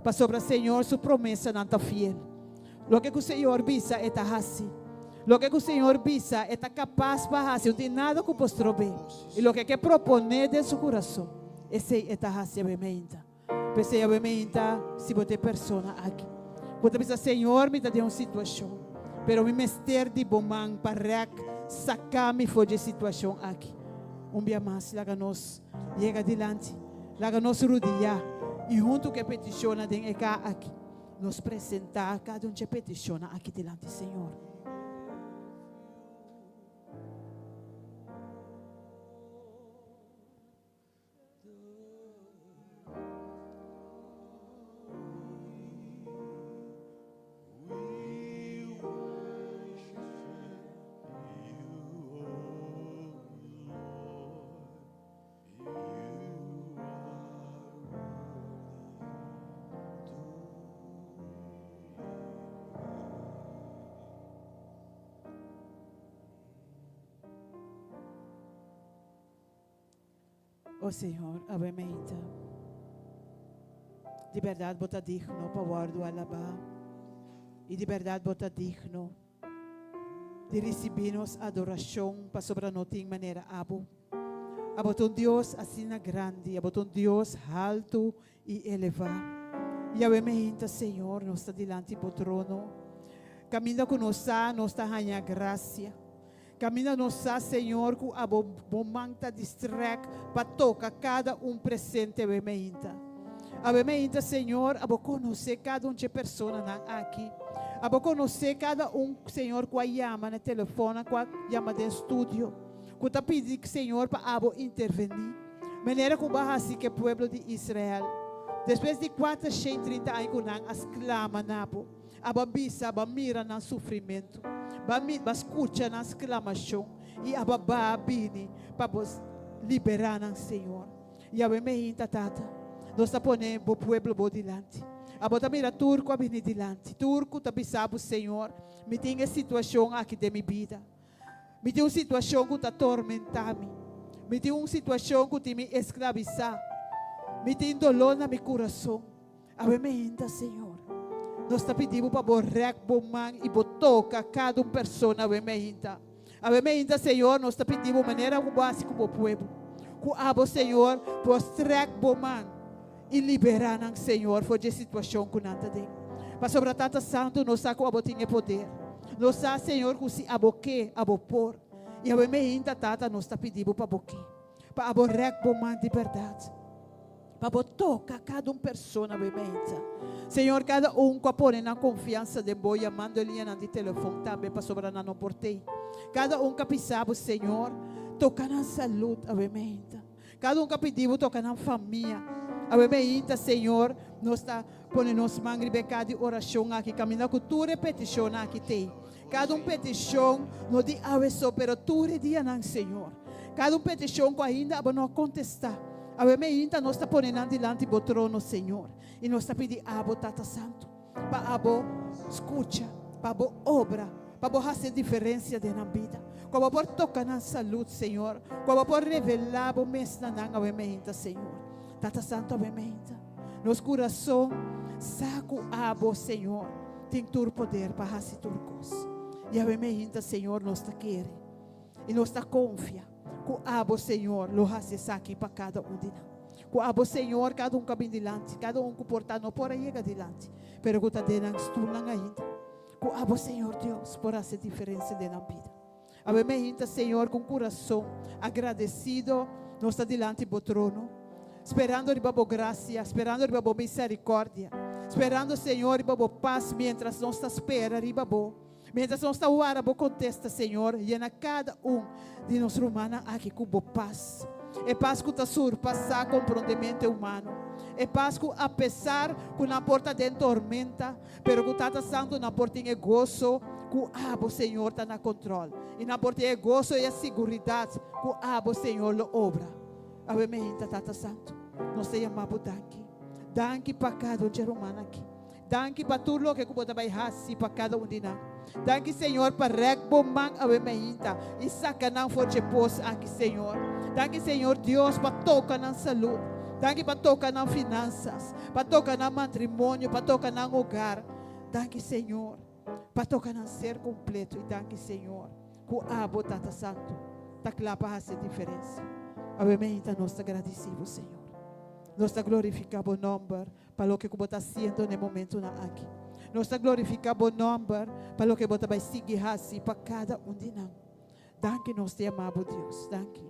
Pasobra Señor su promesanan ta fiel. Loke ku Señor bisa, e ta hasi. Loke ku Señor bisa, e ta kapas pa hasi. No tin nada ku por strob'é. I loke ke proponé den su kurason, esei e ta hasi awe meinta. P'esei awe meinta, si bo ta e persona aki ku ta bisa, Señor, mi ta den un situashon, pero mi mester di bo man pa rèk saka mi for di e situashon aki. Un bia mas, laga nos yega dilanti. Laga nos rudiá i huntu ku e petishonnan den e ka aki, nos presentá kada un dje petishonnan aki dilanti Señor. O Señor, awe meinta. Di bèrdat bo ta digno pa wòrdu alabá i di bèrdat bo ta digno di risibí nos adorashon pasobra no tin manera abo. Abo ta un Dios asina grandi, abo ta un Dios haltu i elevá. Yahweh meinta, Señor, nos ta dilanti bo trono. Kaminda ku nos sa, nos ta haña grasia. Kaminda nos sa, Señor, ku abo bo man ta di strèk pa toka kada un presente awe meinta. Awe meinta, Señor, abo konosé kada un dje personanan aki. Abo konosé kada un, Señor, ku a yama na telefòn, ku a yama den studio, ku ta pidi, Señor, pa abo intervení, manera ku bo a hasi ku e pueblo di Israel despues di kuatershen trinta aña ku nan a sklama na bo. Abo a bisa, abo a mira nan sufrimentu, bo a bo a skucha nan sklamashon, i abo a baha bini pa bo liberá nan, Señor. Yahweh meinta, Tata, nos ta pone bo pueblo bo dilanti. Abo ta mira tur ku a bini dilanti, tur ku ta bisa bo, Señor, mi tin e situashon aki den mi bida. Mi tin un situashon ku ta tormentá mi. Mi tin un situashon ku tin mi esklabisá. Mi tin doló na mi kurason. Awe meinta, Señor, nos ta pidi Bo pa Bo rèk Bo man i Bo toka kada un persona awe meinta. Awe meinta, Señor, nos ta pidi Bo manera ku Bo hasi ku Bo pueblo, ku abo, Señor, por strèk Bo man i liberá nan, Señor, for di e situashon ku nan ta den. Pasobra, Tata Santu, nos sa ku abo tin e poder. Nos sa, Señor, ku si abo ke, abo por. I awe meinta, Tata, nos ta pidi Bo pa Bo ke, pa abo rèk Bo man di bèrdat. Pa bo toka kada un persona bo e meinta. Señor, kada un ku a pone nan konfiansa den bo, yamando e liñanan di telefon tambe pasobra nan no por tei. Kada un ku a bisa bo, Señor, toka nan salud awe meinta. Kada un ku a pidi bo toka nan famia awe meinta, Señor, nos ta pone nos man riba e ka di orashon aki, kaminda ku tur e petishonnan aki tei. Kada un petishon, no di awe so, pero tur e dianan, Señor. Kada un petishon ku ainda abo no a kontestá, awe meinta nos ta pone nan dilanti bo trono, Señor, i nos ta pidi abo, Tata Santu. Pa abo skucha, pa abo obra, pa bo hasi diferensia den nan bida. Ku abo por toka nan salud, Señor. Ku abo por revelá bo mes na nan awe meinta, Señor. Tata Santu awe meinta. Nos kurason sa ku abo, Señor, tin tur poder pa hasi tur kos. I awe meinta, Señor, nos ta kere i nos ta konfia ku abo, Señor, lo hasi esaki pa kada un di nan. Ku abo, Señor, kada un ku a bin dilanti, kada un ku por ta no por a yega dilanti, pero ku ta den nan stulnan ainda. Ku abo, Señor Dios, por hasi diferensia den nan bida. Awe me hinta, Señor, ku un kurason agradesido nos ta dilanti bo trono, sperando riba bo grasia, sperando riba bo miserikòrdia, sperando, Señor, riba bo pas miéntras nos ta spera riba bo, miéntras nos ta wara bo kontesta, Señor, yena kada un di nos rumannan aki ku bo pas, e pas ku ta surpasá komprondemente humano, e pas ku apesar ku nan por ta den tormenta, Pero ku Tata Santu nan por tin e goso ku abo, Señor, ta na kontrol. I nan por tin e goso i e siguridat ku abo, Señor, lo obra. Awe meinta, Tata Santu, nos ta yama bo danki. Danki pa kada un dje ruman aki. Danki pa tur loke ku bo ta bai hasi pa kada un di nan. Danki, Señor, pa rèk bo man awe meinta i saka nan for dje pos aki, Señor. Danki, Señor Dios, pa toka nan salud. Danki pa toka nan finansas, pa toka nan matrimonio, pa toka nan hogar. Danki, Señor, pa toka nan ser kompleto. I danki, Señor, ku abo, Tata Santu, ta kla pa hasi e diferensia. Awe meinta nos ta gradisí bo, Señor. Nos ta glorifiká bo nòmber pa loke ku bo ta hasiendo na e momentunan aki. Nos ta glorifiká bo nòmber pa loke bo ta bai sigui hasi pa kada un di nan. Danki nos ta yama bo Dios. Danki.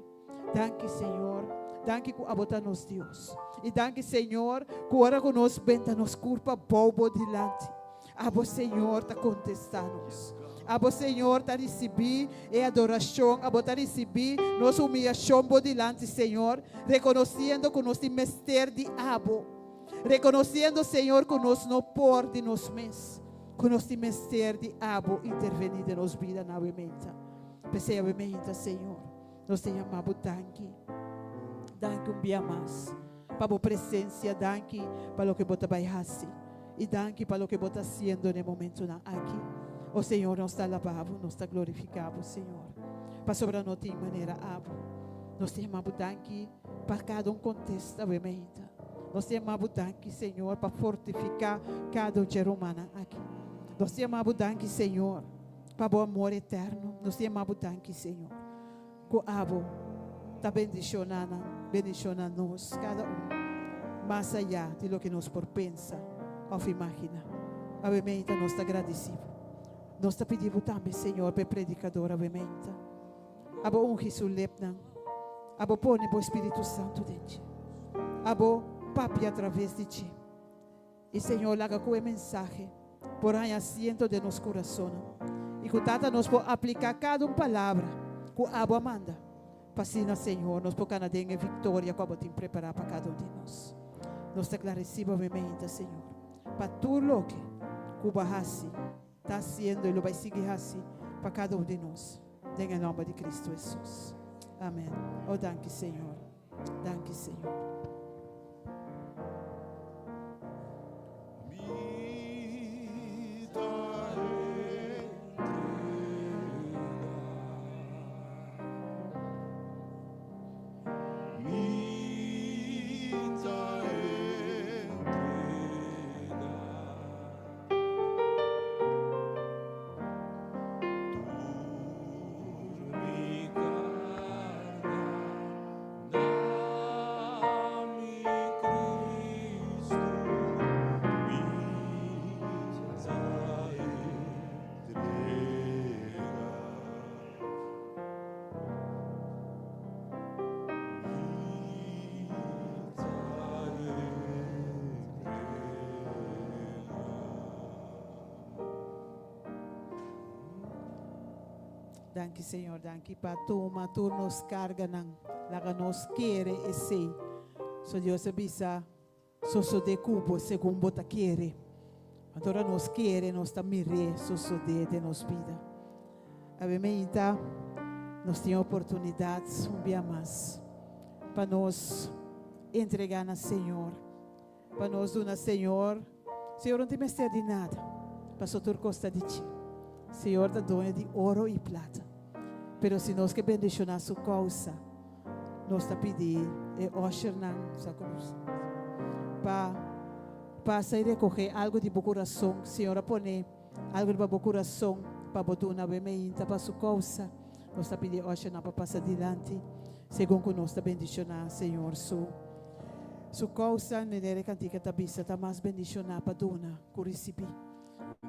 Danki Señor. Danki ku abo ta nos Dios. I danki Señor ku ora ku nos benta nos kurpa bou bo dilanti, abo Señor ta kontestá nos. Abo Señor ta risibí e adorashon, abo ta risibí nos humiyashon bo dilanti Señor, rekonosiendo ku nos tin mester di abo. Rekonosiendo Señor ku nos no por di nos mes, ku nos tin mester di abo intervení den nos bida nawe meinta. P'esei awe meinta Señor, nos ta yama bo danki. Danki un bia mas pa bo presensia, danki pa loke bo ta bai hasi i danki pa loke bo ta hasiendo na e momentunan aki. O Señor, nos ta alabá bo, nos ta glorifiká bo, Señor, pasobra no tin manera abo. Nos ta yama bo danki pa kada un kontesta awe meinta. Nos ta yama bo danki, Señor, pa fortifiká kada un dje rumannan aki. Nos ta yama bo danki, Señor, pa bo amor eterno. Nos ta yama bo danki, Señor, ku abo ta bendishoná nan, bendishoná nos kada un, mas ayá di loke nos por pensa òf imaginá. Awe meinta nos ta gradisí bo. Nos ta pidi bo tambe, Señor, pa e predikador awe meinta. Abo ungi su lepnan. Abo pone bo Spiritu Santu den dje. Abo papia atraves di dje. I Señor laga ku e mensahe por haña asiento den nos kurasonnan i ku Tata nos por apliká kada un palabra ku abo a manda pa asina Señor nos por kana den e viktoria ku abo tin prepará pa kada un di nos. Nos ta gladesí bo meinta Señor pa tur loke ku bo a hasi, ta hasiendo i lo bai sigui hasi pa kada un di nos den e nòmber di Kristu Hesus. Amèn. O danki Señor. Danki Señor. Mi ta entrega. Mi ta entrega. Tur mi carga na mi Cristo mi ta entrega. Danki Señor, danki pa tuma tur nos carganan. Laga nos kere esey. So Dios a bisa, sosode cu bo segun bo ta kere. Anto ora nos kere, nos ta mir'é sosode den nos bida. Awe meinta nos tin oportunidad un bia mas pa nos entrega na Señor, pa nos duna Señor. Señor no tin mester di nada, paso tur kos ta di dje. Señor ta doño di oro i plata. Pero si nos ke bendishoná su kousa, nos ta pidi e ushernan pa pasa i rekohé algu di bo kurason. Señor a pone algu riba bo kurason pa bo duna awe meinta pa su kousa. Nos ta pidi e ushernan pa pasa dilanti segun ku nos ta bendishoná Señor su su kousa. Manera e kantika ta bisa, ta mas bendishoná pa duna ku risibí.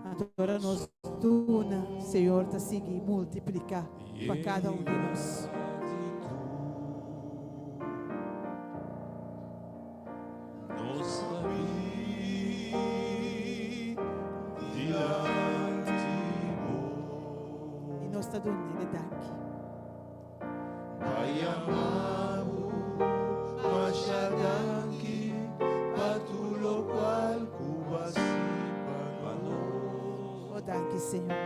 Anto ora nos duna, Señor ta sigui multipliká pa kada un di nos. I nos ta dun'E danki. O danki Señor.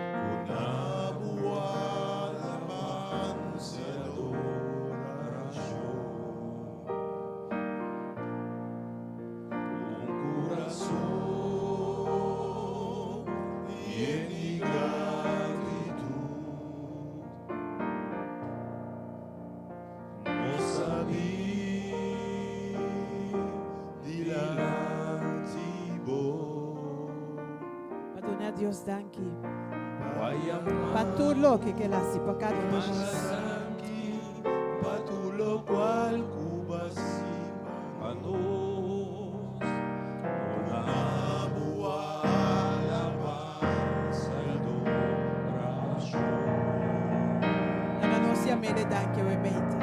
Pa duna Dios danki pa tur loke ku el hasi pa kada un di nos. Laga nos yam'El e danki awe meita.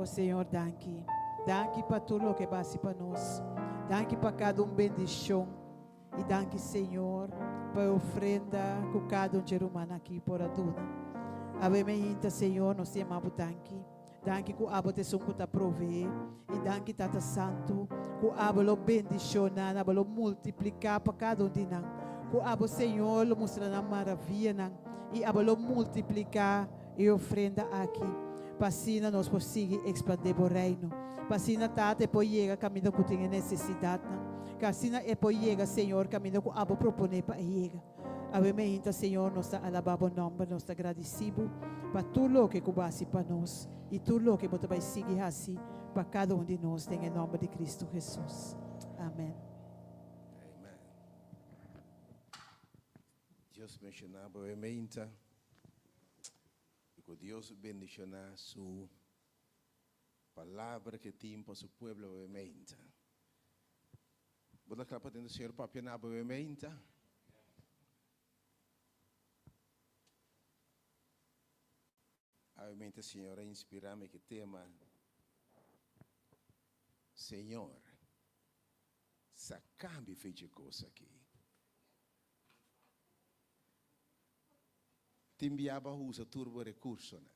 O Señor, danki. Danki pa tur loke bo a hasi pa nos. Danki pa kada un bendishon. I danki Señor pa e ofrenda ku kada un dje ruman aki por a duna. Awe meinta Señor nos ta yama bo danki. Danki ku abo ta esun ku ta proveé. I danki Tata Santu ku abo lo bendishoná nan, abo lo multipliká pa kada un di nan. Ku abo Señor lo mustra nan maravianan i abo lo multipliká e ofrenda aki pa asina nos por sigui ekspandé bo Reino. Pa asina Tata e por yega kaminda ku tin e nesesidatnan. Ka asina e por yega Señor kaminda ku abo proponé pa e yega. Awe meinta Señor nos ta alabá bo nòmber, nos ta gradisí bo pa tur loke ku bo hasi pa nos i tur loke bo ta bai sigui hasi pa kada un di nos den e nòmber di Kristu Hesus. Amen. Amen. Dios benshoná bo awe meinta i ku Dios bendishoná su palabra ke tin pa su pueblo awe meinta. Bo ta kla pa tende Señor papia na bo meinta? Awe meinta Señor a inspira mi ke tema, Señor, saca mi fe dje cos aki. Tin bia bo a usa tur bo recursonan.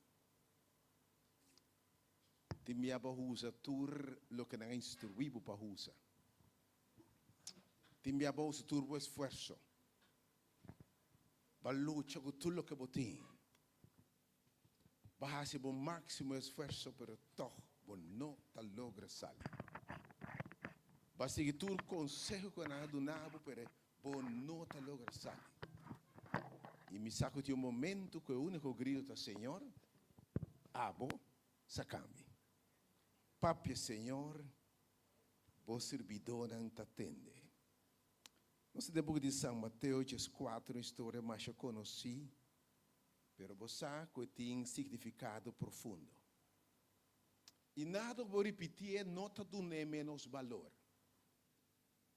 Tin bia bo usa tur loke nan a instruí bo pa usa. Tin bia bo usa tur bo esfuerso. Bo a lucha ku tur loke bo tin. Bo a hasi bo máksimo esfuerso pero tòg bo no ta logra sali. Bo a sigui tur konseho ku nan a duna bo pero bo no ta logra sali. I mi sa ku tin un momentu ku e úniko gritu ta, Señor, abo saka mi. Papia, Señor, bo sirbidónan ta tende. Nos den buki di San Mateo 14, un historia mas konosí, pero bo sa ku tin signifikado profundo. I nada bo ripití no ta duna menos balor.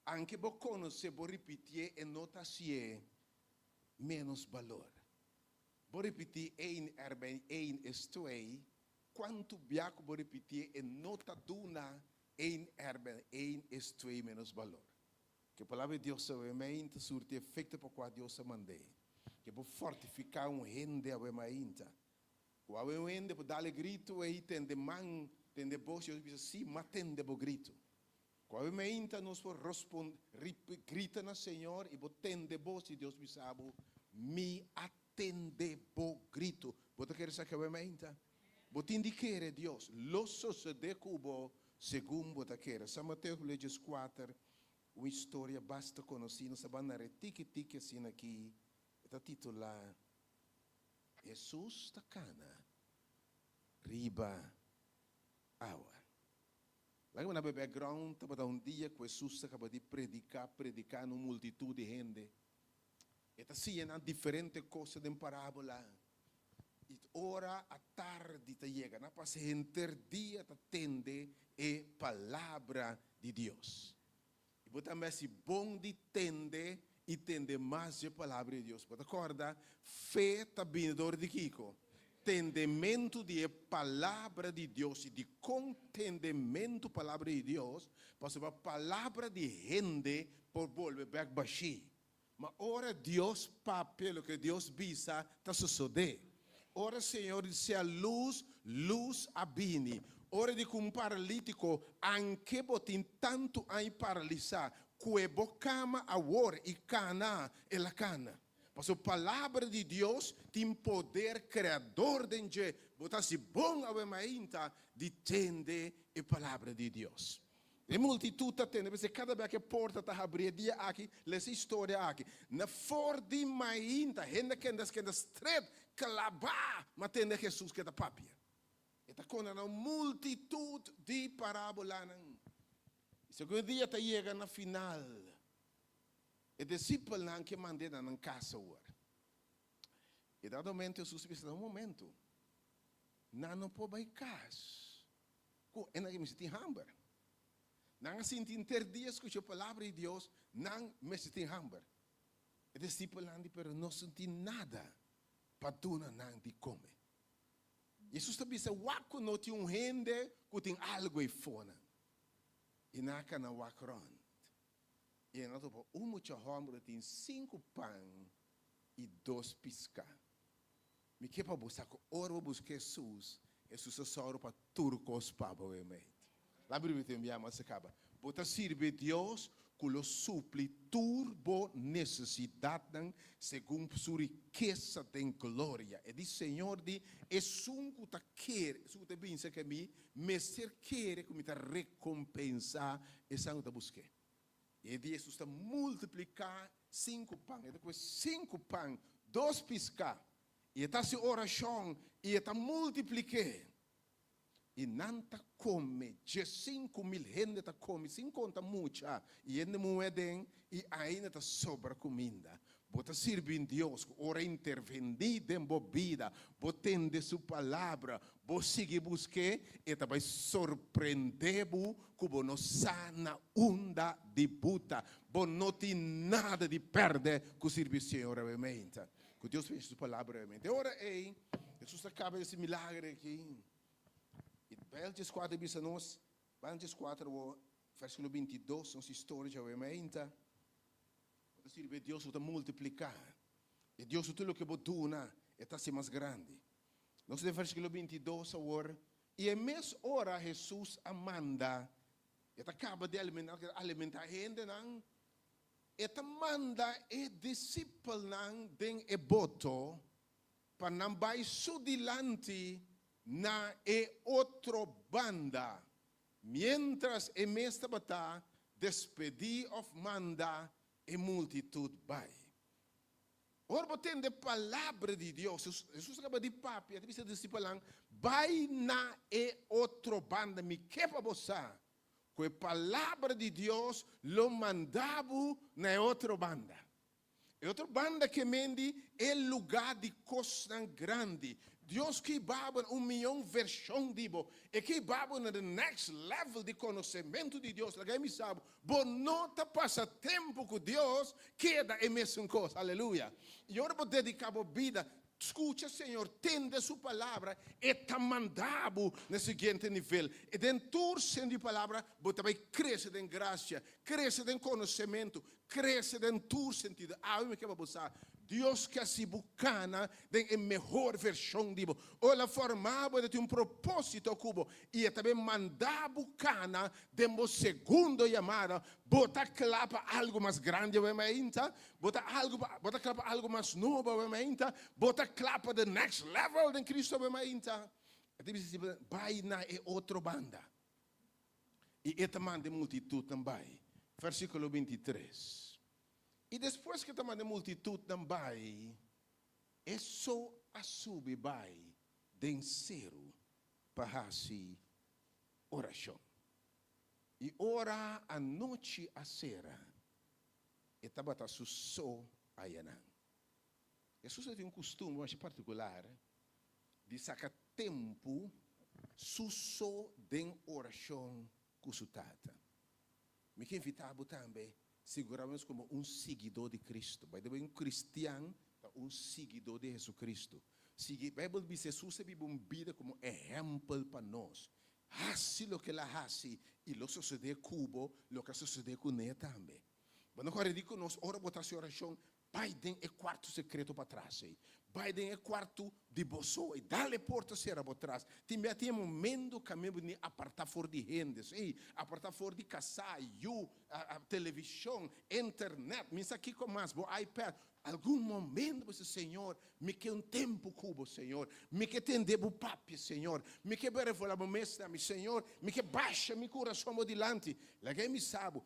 Aunke bo konosé, bo ripití e no ta hasié menos balor. Bo ripití 1 erbij 1 is 2, kuantu bia ku bo ripití e no ta duna 1 erbij 1 is 2 menos balor. Ku e palabra di Dios obviamente surti efekto pa kua Dios a mand'é. Ku por fortifiká un hende awe mainta. Ku awe un hende por dal gritu i tende man, tende bos, Dios bisa si, m'a tende bo gritu. Ku awe mainta nos por respondé, grita na Señor i bo tende bos i Dios bisa bo, mi a tende bo gritu. Bo ta kere esaki awe mainta? Bo tin di kere Dios, lo sosodé ku bo segun bo ta kere. San Mateo 4, un historia basta konosí, nos ta bai tiki tiki asina aki, ta titulá Jesus ta kana riba awa. Laga na background, tabata un dia ku Jesus a kaba di prediká, prediká na un multitut di hende. E ta siña diferente kos den parábola. I ora atardi ta yega, nan a pasa henter dia ta tende e palabra di Dios. I bo tambe si bon di tende i tende mas e palabra di Dios. Bo ta kòrda, fe ta bini dor di kiko. Tendementu di palabra di Dios i di kontendementu palabra di Dios, pasobra palabra di hende por bolbe bèk bashí. Ma ora Dios papia, loke Dios bisa, ta sosodé. Ora Señor bisa lus, lus a bini. Ora di ku un paralítiko, aunke bo tin tantu aña paralisá, kue bo kama awor i kana, el a kana. Pasobra palabra di Dios tin poder kreador den dje. Bo ta hasi bon awe mainta di tende e palabra di Dios. E multitut ta tende, pasobra kada bes ku porta ta habri dia aki, lesa e historia aki. Na for di mainta, hende kende kende stret, klabá, ma tende Jesus ku ta papia. E ta konta un multitut di parábolanan. Segundo dia ta yega na final. E disipelnan ke mand'é nan kas awor. I dado momento Jesus a bisa, un momento. Nan no por bai kas. Ku nan mester tin hamber. Nan a sinta henter dia skucha e palabra di Dios, nan mester tin hamber. E disipelnan di, pero nos no tin nada pa duna nan di kome. Jesus ta bisa, wak no tin un hende ku tin algu eifonan. I nan a kana wak rònt. I nan topa un mucha hòmber tin sinku pan i dos piská. Mi ke pa bo sa ku ora bo buska Jesus, Jesus ta sòru pa tur kos pa bo mate. La Biblia ta enviá mas kaba. Bo ta sirbi Dios ku lo supli tur bo nesesidatnan segun su rikesa den gloria. E di Señor di esun ku ta kere, esun ku ta bin serka mi, mester kere ku mi ta rekompensá esnan ku ta busk'é. E di Jesus ta multipliká sinku pan. E ta kue sinku pan, dos piská. I e ta hasi orashon i e ta multiplik'é. I nan ta kome, 15.000 hende ta kome, sin konta mucha, i hende muhé den, i ainda ta sobra kuminda. Bo ta sirbi Dios, ora intervení den bo bida, bo tende su palabra, bo sigui busk'é, e ta bai sorprendé bo ku bo no sa na unda di buta. Bo no tin nada di pèrdè ku sirbi Señor obviamente. Ku Dios bendishoná su palabra obviamente. Ora ei, Jesus a kaba e milager aki. I Bijbel 4 bisa nos, Bijbel 4, versíkulo 22, nos historia obviamente. Bo sirbi Dios ta multipliká. I Dios tur loke bo duna, ta hasi mas grandi. Nos den versíkulo 22 awor, i e mes ora Jesus a manda, e ta kaba di alimentá, alimentá hendenan, e ta manda e disipelnan den e boto, pa nan bai su dilanti na e otro banda, mientras e mes tabata despedí òf manda e multitut bai. Ora bo tende palabra di Dios, Jesus a kaba di papia, ta bisa disipelnan, bai na e otro banda, mi ke pa bo sa. Ku e palabra di Dios lo manda bo na e otro banda. E otro banda ke men di e lugá di kosnan grandi. Dios ke hiba bo na un mion vershon di bo. E ke hiba bo na the next level di konosementu di Dios. Laga mi sa bo, bo no ta pasa tempu ku Dios keda e mesun kos. Aleluya! I ora bo dediká bo bida Skucha Señor, tende Su palabra, E ta manda bo na e siguiente nivel. E den tur sentido di palabra bo ta bai krese den grasia, krese den konosementu, krese den tur sentido. Awe mi ke pa bo sa, Dios ke hasi bo kana den e mehor vershon di bo. O El a forma bo, E ta tin un propósito ku bo i E ta bai manda bo kana den bo segundo yamada. Bo ta kla pa algu mas grandi awe mainta? Bo ta algu pa, bo ta kla pa algu mas nobo awe mainta? Bo ta kla pa the next level den Cristo awe mainta? E ta bisa disipelnan, Bai na e otro banda. I e ta manda e multitutnan bai. Versíkulo 23. I despues ku e ta manda e multitutnan bai, e so a subi bai den seru pa hasi orashon. I ora anochi a sera, e tabata su so ayanan. Hesus a tin un kustumber masha partikular di saka tempu su so den orashon ku su Tata. Mi ke invitá bo tambe sigurá bo mes komo un siguidó di Kristu. By the way, un kristian ta un siguidó di Hesukristu. Sigui, Beibel bisa Hesus a biba un bida komo ehèmpel pa nos. Hasi loke el a hasi i lo sosodé ku bo loke a sosodé ku ne tambe. Bo no kòrda di ku nos ora bo ta hasi orashon, bai den e kuarto sekreto patras ei. Bai den e kuarto di bo so ei. Dal e porta sera bo tras. Tin bia tin e momento kaminda bo tin apartá for di hende, sí, apartá for di kasá, yu, televishon, internet, mi sa kiko mas, bo iPad. Algun momento bo bisa, Señor, mi ke un tempu ku bo, Señor. Mi ke tende bo papia, Señor. Mi ke revelá bo mes na mi, Señor. Mi ke basha mi kurason bo dilanti. Laga e mi sa bo,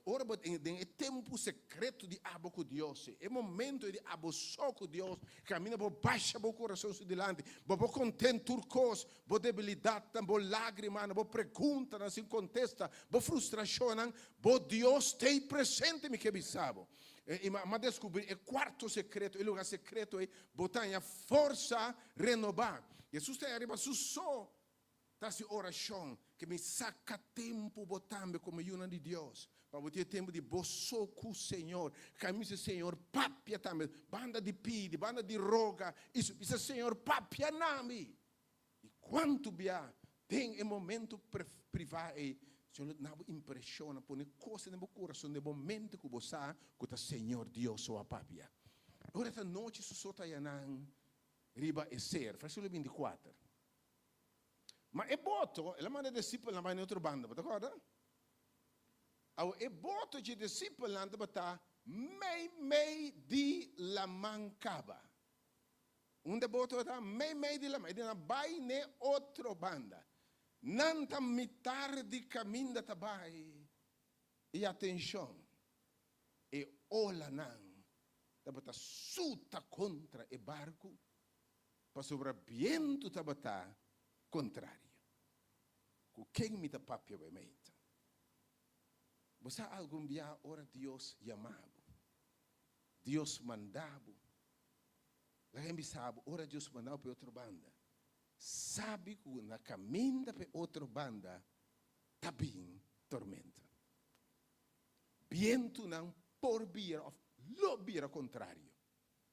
ora bo den e tempu sekreto di abo ku Dios, e momento di abo so ku Dios, kaminda bo basha bo kurason su dilanti, bo por konten tur kos, bo debilidatnan, bo lágrimanan, bo preguntanan sin kontesta, bo frustrashonnan, bo Dios t'ei presente, mi ke bisa bo. I m'a deskubrí e kuarto sekreto, e lugá sekreto ei, bo ta haña forsa renobá. Hesus ta ariba su so ta hasi orashon, ke mi saka tempu bo tambe komo yunan di Dios, pa bo tin e tempu di bo so ku Señor. Kami bisa Señor papia tambe, banda di pidi, banda di roga, i su bisa Señor papia na mi. I kuantu bia den e momento privá ei, Señor lo duna bo impreshon, a pone kos den bo kurason, den bo mente ku bo sa ku ta Señor Dios so a papia. Ora ta nochi su so ta yanan riba e ser. Versíkulo 24. Ma e boto, el a manda e disipelnan bai na e otro banda, bo ta kòrda? Awo e boto dje disipelnan tabata mei mei di laman kaba. Unda bo tabata meimei di lama, e di nan, Bai n'e otro banda. Nan ta mitar di kaminda ta bai, i atenshon, e olanan tabata suta kontra e barku, pasobra bientu tabata kontrario. Ku ken mi ta papia bo e meita? Bo sa algun bia ora Dios yama bo, Dios manda bo, Laga mi bisa bo, ora Dios manda bo pa e otro banda, sabi ku na kaminda pa e otro banda ta bin tormenta. Bientunan por bira òf lo bira kontrario.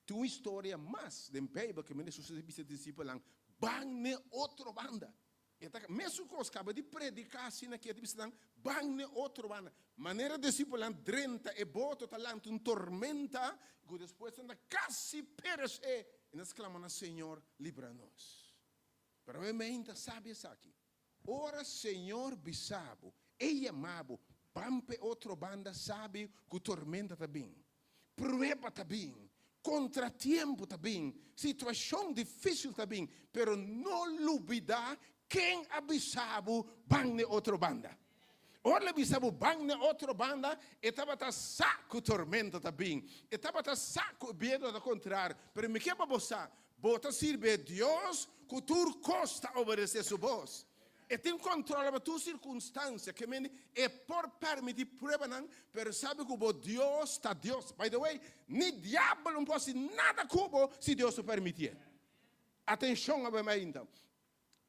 Tin un historia mas den Beibel ku Hesus a bisa disipelnan, Ban n'e otro banda. E ta mesun kos kaba di prediká asina ke ta bisa nan, Ban n'e otro banda. Manera disipelnan drenta e boto ta lanta un tormenta ku despues nan ta kasi peresé i nan sklama na Señor, Libra nos. Pero e meinta sabi esaki. Ora Señor bisa bo, e yama bo, ban p'e otro banda sabi ku tormenta ta bin. Prueba ta bin, kontratiempo ta bin, situashon difísil ta bin, pero no lubidá ken a bisa bo ban n'e otro banda. Ora el a bisa bo ban n'e otro banda, e tabata sa ku tormenta ta bin, e tabata sa ku e bientu ta kontrario, pero mi ke pa bo sa, bo ta sirbi e Dios ku tur kos ta obedesé su bos. E tin kòntròl riba tur sirkunstansia. Ke mende e por pèrmití pruebanan, pero sabi ku bo Dios ta Dios. By the way, ni diabel no por hasi nada ku bo si Dios no pèrmitié. Atenshon awe mainta.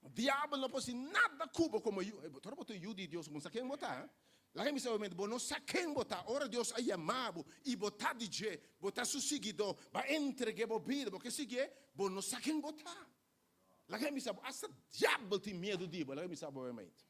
Diabel no por hasi nada ku bo komo yu. Ora bo ta un yu di Dios, bo no sa ken bo ta. Laga mi sa obviamente, bo no sa ken bo ta. Ora Dios a yama bo i bo ta di dje, bo ta su siguidó, bo a entreg'é bo bida, bo ke siguié, bo no sa ken bo ta. Laga mi sa bo, asta diabel tin miedu di bo, laga mi sa bo obviamente.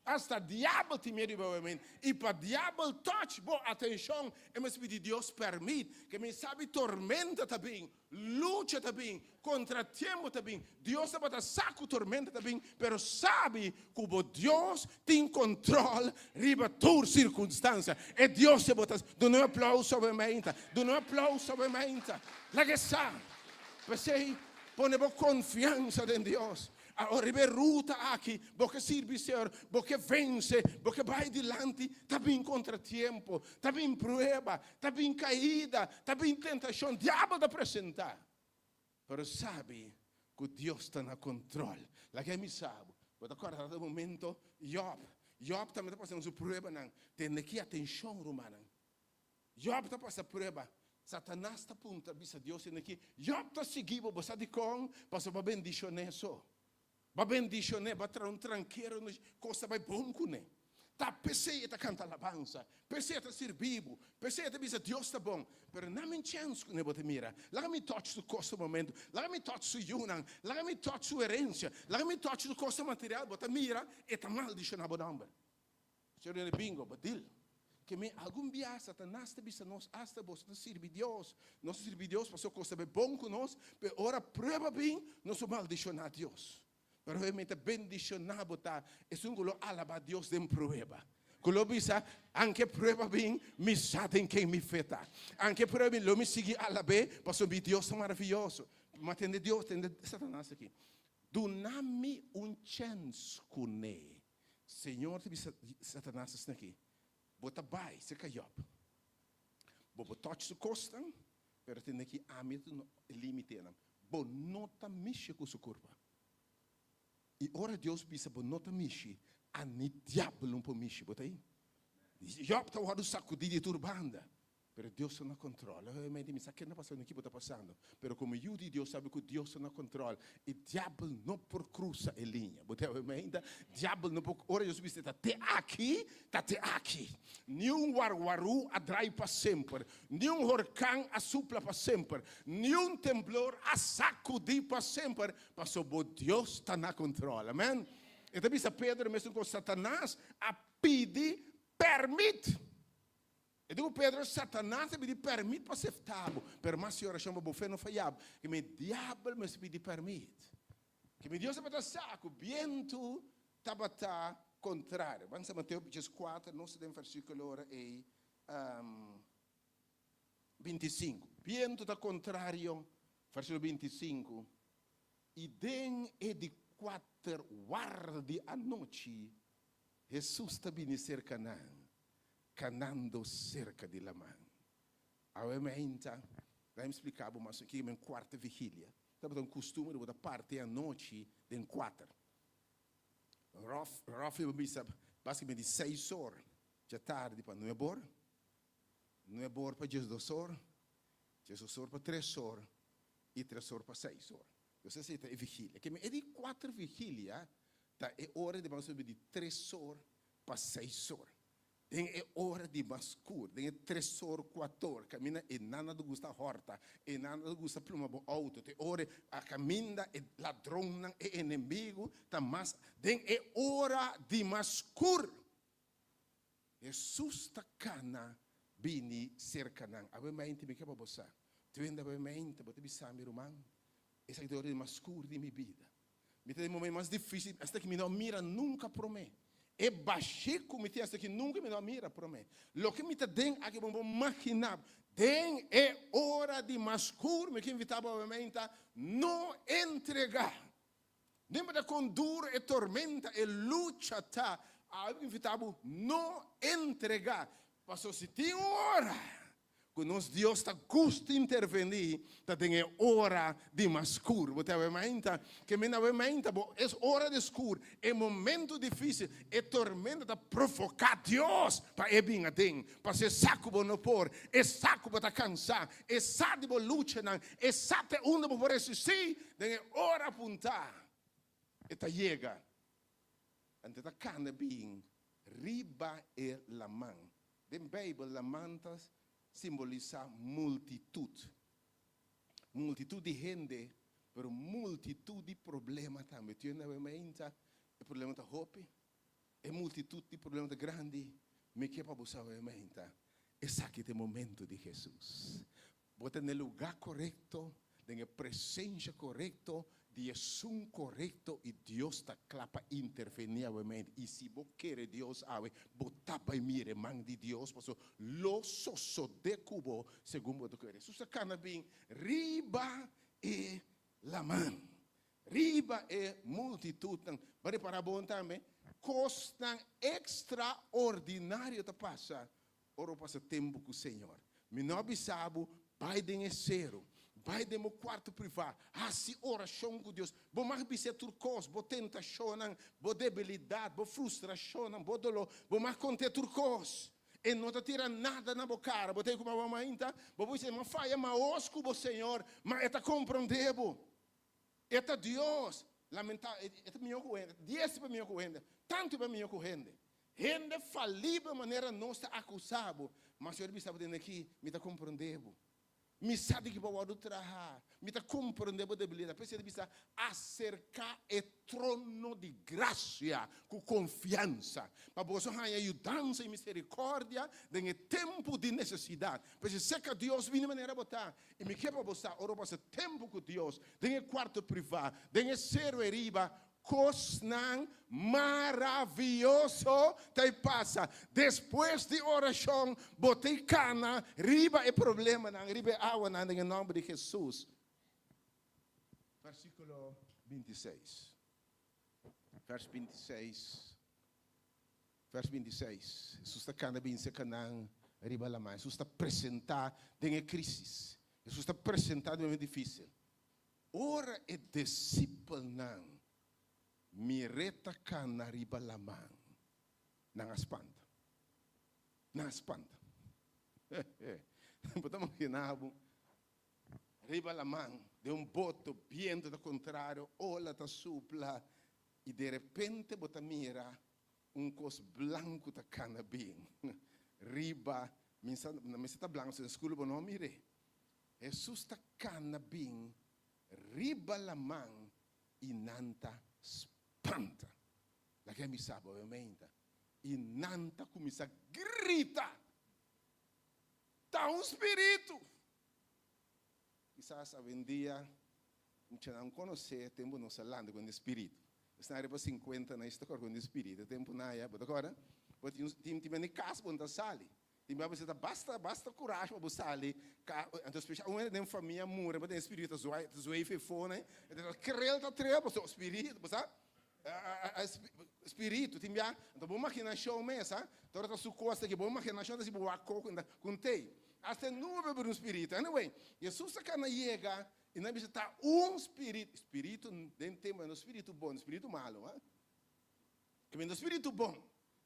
Asta diabel tin miedu di bo obviamente. I pa diabel touch bo atenshon, e mester pidi Dios pèrmit. Ke mi sabi tormenta ta bin, Lucha ta bin, kontratiempo ta bin. Dios tabata sa ku tormenta ta bin, pero sabi ku bo Dios tin kontrol riba tur sirkunstansia. E Dios e bo ta. Duna un aplauso awe meinta. Duna un aplauso awe meinta. Laga e sa. P'esei, pone bo konfiansa den Dios. Awor riba e ruta aki, bo ke sirbi Señor, bo ke vense, bo ke bai dilanti, ta bin kontratiempo, ta bin prueba, Ta bin kaida, ta bin tentashon, diabel ta presentá. Pero sabi ku Dios ta na kontrol. Laga mi sa bo, bo ta kòrda ta momento Yòb, Yòb tambe ta pasa den su pruebanan. Tende ki atenshon, rumannan. Yòb ta pasa prueba. Satanas ta puntra bisa Dios tende ki, Yòb ta sigui bo, bo sa dikon? Pasobra bo a bendishon'é so. Bo a bendishon'é, bo a traha un trankero no kos ta bai bon kuné. Ta p'esei e ta kanta alabansa, p'esei e ta sirbi bo, p'esei e ta bisa Dios ta bon. Pero na mi chèns kuné bo ta mira, laga mi tòch su kos un momentu, laga mi tòch su yunan, laga mi tòch su herensia, laga mi tòch su kosnan material, bo ta mira e ta maldishoná bo nòmber. Señor duna bingo, bo dil. Ke mi algun bia Satanas ta bisa nos asta boso ta sirbi Dios, nos ta sirbi Dios pasobra kos ta bai bon ku nos, pero ora prueba bin nos lo maldishoná Dios. Pero hoy mi ta bendishoná bo ta esun ku lo alabá Dios den prueba, ku lo bisa anke prueba bin mi sa den ken mi fe ta, anke prueba bin lo mi sigui alab'é pasobra mi Dios ta maravioso. Ma tende Dios, tende Satanas aki, duna mi un chèns kuné. Señor ta bisa Satanas asina aki, Bo ta bai serka Job. Bo por touch su kosnan, pero tende ki ami ta duna e limitenan. Bo no ta mishi ku su kurpa. I ora Dios bisa bo no ta mishi, a ni diabel no por mishi. Bo ta ei? Job ta wòrdu sakudí di tur banda. Pero Dios ta na control. Oye, mi di, mi sa ken ta pasando, kibo ta pasando. Pero como yu di Dios sabi cu Dios ta na control. E diabel no por cruza e liña. Bo ta oye mi ainda? Diabel no por, ora Dios bisa ta te aki, ta te aki. Ni un warwaru a draai pa semper. Ni un horcan a supla pa semper. Ni un temblor a sacudi pa semper. Pasobra bo Dios ta na control. Amen. E ta bisa Pedro mesun cu Satanas a pidi permit. E di ku Pedro, Satanas a pidi pèrmit pa seftá bo, pero mas si orashon pa bo fe no fayá bo. Ke mi diabel mester pidi pèrmit. Ke mi Dios tabata sa ku bientu tabata kontrario. Ban sa Mateo 4, nos ta den versíkulo ora ei 25. Bientu ta kontrario, versíkulo 25. I den e di kuater warda di anochi, Hesus ta bini serka nan, kanando serka di laman. Awe meinta, laga mi splika bo mas kiko men kuarta vigilia. Tabata un kustumber di bo ta parti e anochi den kuater. Rof, ròfli bo bisa basikamente di seis or djatardi pa nuebe or, nuebe or pa diesdos or, diesdos or pa tres or i tres or pa seis or. Nos a seta e vigilia. Ke men e di kuater vigilia ta e ora di mas o menos di tres or pa seis or. Den e ora di mas skur, den e tres or, kuater or, kaminda e nana ta gusta hòrta, e nana ta gusta pluma bo outo, te ora a kaminda e ladronnan, e enemigu ta mas, den e ora di mas skur, Hesus ta kana bini serka nan. Awe mainta mi ke pa bo sa. Twende awe mainta bo ta bisa mi, Ruman, esaki ta e ora di mas skur di mi bida. Mi ta den momento mas dificil hasta ki mi no a mira nunca prome. E bashi cu mi tin hasta ki nunca mi no a mira prome. Loke mi ta den aki bo no por magina. Den e ora di mas scur mi ke invita bo awe ta no entrega. No importa con duro e tormenta, e lucha ta, awe mi invita bo no entrega. Pasobra si tin un ora. Ku nos Dios ta gusta intervení ta den e ora di mas skur. Bo ta awe mainta? Ke men awe mainta bo es ora di skur, e momento difísil, e tormenta ta provoká Dios pa e bin aden. Pasobra e sa ku bo no por, e sa ku bo ta kansá, e sa di bo luchanan, e sa te unda bo por resistí. Den e ora apuntá e ta yega. Anto e ta kana bin riba e laman. Den Beibel, laman ta simbolisá multitut. Multitut di hende, pero multitut di problema tambe. Tin hende awe mainta, e problema ta hopi, e multitut di problema ta grandi. Mi ke pa bo sa awe mainta, esaki ta e momento di Hesus. Bo ta na e lugá korekto, den e presensia korekto di esun korekto i Dios ta kla pa intervení awemente. I si bo kere Dios awe, bo ta bai mira e man di Dios, pasobra lo sosodé ku bo segun bo ta kere. Hesus a kana bin riba e laman, riba e multitutnan. Bo a repará bon tambe? Kosnan ekstraordinario ta pasa Ora bo pasa tempu ku Señor. Mi no a bisa bo, bai den e seru, bai den bo kuarto privá, hasi orashon ku Dios. Bo mag bis'é tur kos, bo tentashonnan, bo debilidat, bo frustrashonnan, bo doló, bo mag kont'é tur kos. E no ta tira nada na bo kara. Bo ta ku bo mainta, bo por bisa, Mi a faya maos ku bo, Señor, ma e ta komprondé bo. E ta Dios. Lamentá, e ta mihó ku hende, dies pa mihó ku hende, tantu pa mihó ku hende. Hende falibel manera nos ta akusá bo, ma Señor bisa bo den aki, Mi ta komprondé bo. Mi sa di ki bo wòrdu traha. Mi ta komprondé bo debilidat. P'esei ta bisa, Aserká e trono di grasia ku konfiansa, pa boso haña yudansa i miserikòrdia den e tempu di nesesidat. P'esei seka Dios bini manera bo ta. I mi ke pa bo sa, ora bo pasa tempu ku Dios den e kuarto privá, den e seru eriba, Kosnan maravioso ta e pasa. Despues di orashon, bo ta e kana riba e problemanan, riba e awanan den e nòmber di Hesus. Versíkulo bintiseis. Vers bintiseis. Vers bintiseis. Hesus ta kana binse kanan riba laman. Hesus ta presentá den e krísis. Hesus ta presentá den momento difísil. Ora e disipelnan mir'é ta kana riba laman, nan a spanta. Nan a spanta. Bo ta imaginá bo riba laman, den un boto, bientu ta kontrario, ola ta supla, i derepente bo ta mira un kos blanku ta kana bin riba, mi sa, mester ta blanku, si ta skuru bo no a mir'é. Hesus ta kana bin riba laman i nan ta spanta. Laga mi sa bo meinta. I nan ta kuminsá grita, Ta un spiritu! Kisas awendia muchanan konosé tempu nos a lanta ku un spiritu. Esnan riba sinkuenta na esta kòrda ku un spiritu. Tempu nan aya, bo ta kòrda? Bo tin tin bini kas bo no ta sali. Tin bia bo ta basta basta kurashi pa bo sali ka anto spesial un hende den famia muri bo den spiritu ta zwai ta zweef efo ne e ta krel ta trel pasobra spiritu bo sa spiritu tin bia anto bo imaginashon mes ha ora ta su kos aki bo imaginashon ta si bo wak koko ku tei hasta e nube bira un spiritu anyway Jesus a kana yega i nan bisa ta un spiritu spiritu den tempu no spiritu bon spiritu malu ha Kimin ta spiritu bon?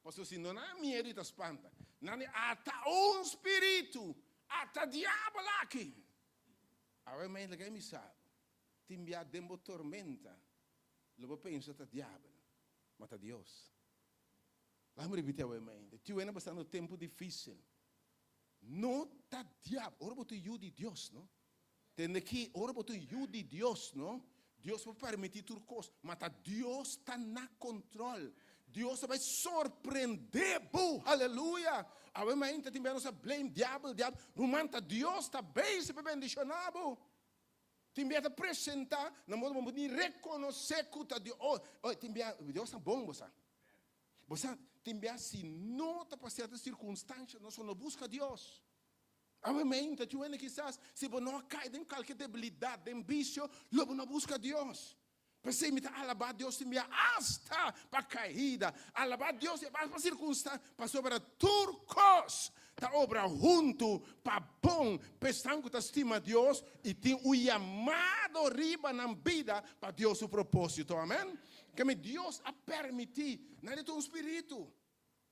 Pasobra si no nan a miedu i ta spanta. Nan di, Ata un spiritu! Ata diabel aki! Awe mei laga mi sa bo, tin bia den bo tormenta lo bo pensa ta diabel, ma ta Dios. Laga mi ripiti awe mei, tiu hende pasando tempu dificil, no ta diabel. Ora bo ta yu di Dios, no? Tende ki ora bo ta un yu di Dios, no? Dios por permití tur kos, ma ta Dios ta na kontrol. Dios ta bai sorprendé bo. Aleluya! Awe mainta tin bia nos a blame diabel, diabel. Ruman, ta Dios ta bezig pa bendishoná bo. Tin bia ta presentá na modo bo ni rekonosé ku ta Dios. Oh, oh, tin bia Dios ta bon, bo sa. Bo sa, tin bia si no ta pa sierto sirkunstansha, nos lo no buska Dios. Awe meinta, tju hende kisas, si bo no a kai den kalke debilidat, den bisio, lo bo no buska Dios. P'esei mi ta alabá Dios tin bia asta pa kaida, alabá Dios tin bia pa sirkunstansia, pasobra tur kos ta obra huntu pa bon pa esnan ku ta stima Dios i tin un yamado riba nan bida pa Dios su propósito. Amèn. Keme Dios a permití nan di ta un spiritu.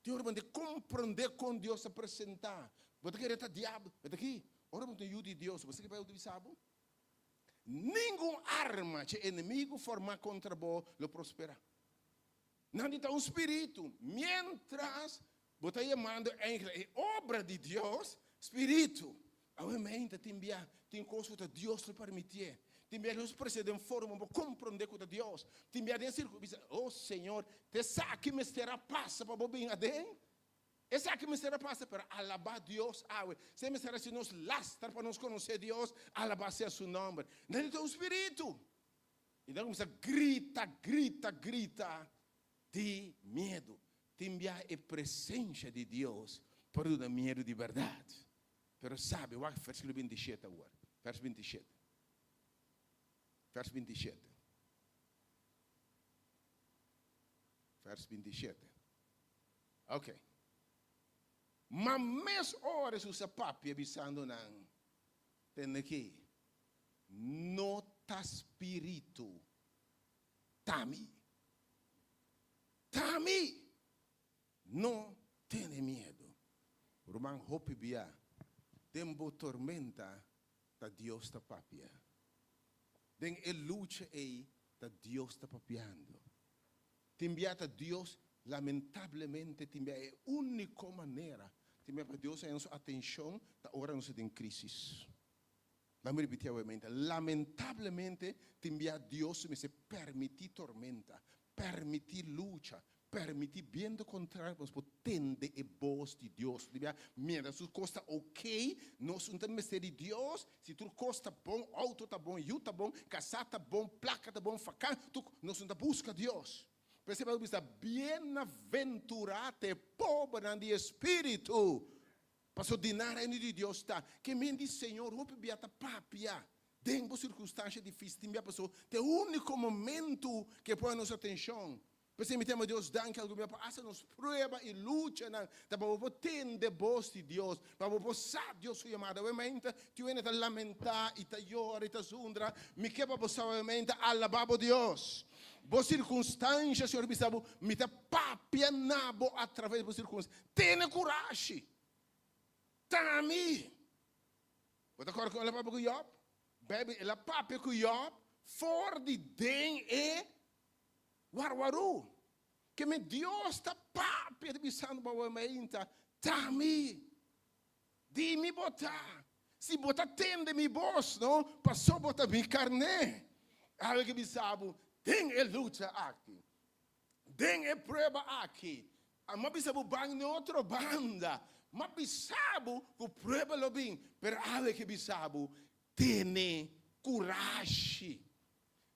Tin ora bo no ta komprondé kon Dios ta presentá. Bo ta kere ta diabel. Bo ta ki? Ora bo ta un yu di Dios, bo sa ki Beibel ta bisa bo? Ningun arma dje enemigu formá kontra bo lo prosperá. Nan di ta un spiritu, miéntras bo ta yamando enkele e obra di Dios spiritu. Awe meinta tin bia tin kos ku ta Dios lo permitié. Tin bia Dios presé den forma bo komprondé ku ta Dios. Tin bia den sirku bisa, Oh Señor, ta esaki mester a pasa pa bo bin aden? Esaki mester a pasa, pero alabá Dios awe. Si e mester hasi nos lastra pa nos konosé Dios, alabá sea su nòmber. Nan ta un spiritu. I nan kuminsá grita, grita, grita di miedu. Tin bia e presensia di Dios por duna miedu di bèrdat. Pero sabi, wak versíkulo bintishete awor. Vèrs bintishete. Vèrs bintishete. Vèrs bintishete. Ok. Ma mes ora Hesus a papia bisando nan, Tende aki, no ta spiritu, ta mi. Ta mi! No tene miedu. Ruman hopi bia, den bo tormenta ta Dios ta papia. Den e lucha ei ta Dios ta papiando. Tin bia ta Dios, lamentablemente tin bia e úniko manera tin bia pa Dios haña nos atenshon ta ora nos ta den krísis. Laat mi ripití awemente, lamentablemente tin bia Dios mester permití tormenta, permití lucha, permití biento kontrario pa nos por tende e bos di Dios. Tin bia mientras tur kos ta okey, nos no ta mester di Dios, si tur kos ta bon, outo ta bon, yu ta bon, kasá ta bon, plaka ta bon, fakan, tur, nos no ta buska Dios. P'esei Beibel bisa, Bienaventurá ta e pobernan di espíritu, Paso di na Reino di Dios ta ke men di Señor hopi bia ta papia den bo sirkunstansha difísil. Tin bia paso ta e úniko momentu ke pone nos atenshon. P'esei mi ta yama Dios danki algun bia pa hasta nos prueba i luchanan ta pa bo por tende bos di Dios, pa bo por sa Dios su yamada. Awe mainta tin hende ta lamentá i ta yora i ta zundra. Mi ke pa bo sa awe mainta alabá bo Dios. Bo sirkunstansha, Señor bisa bo, mi ta papia na bo atraves di bo sirkunstansha. Tene kurashi! Ta mi! Bo ta kòrda kon el a papia ku Yòb? Beibel, el a papia ku Yòb for di den e warwarú. Ke men Dios ta papia, ta bisando bo awe mainta, Ta mi! Di mi bo ta. Si bo ta tende mi bos, no, paso bo ta mi karné. Awe ke bisa bo den e lucha aki. Den e prueba aki, m'a bisa bo ban n'e otro banda. M'a bisa bo ku prueba lo bin, pero awe ke bisa bo, tene kurashi.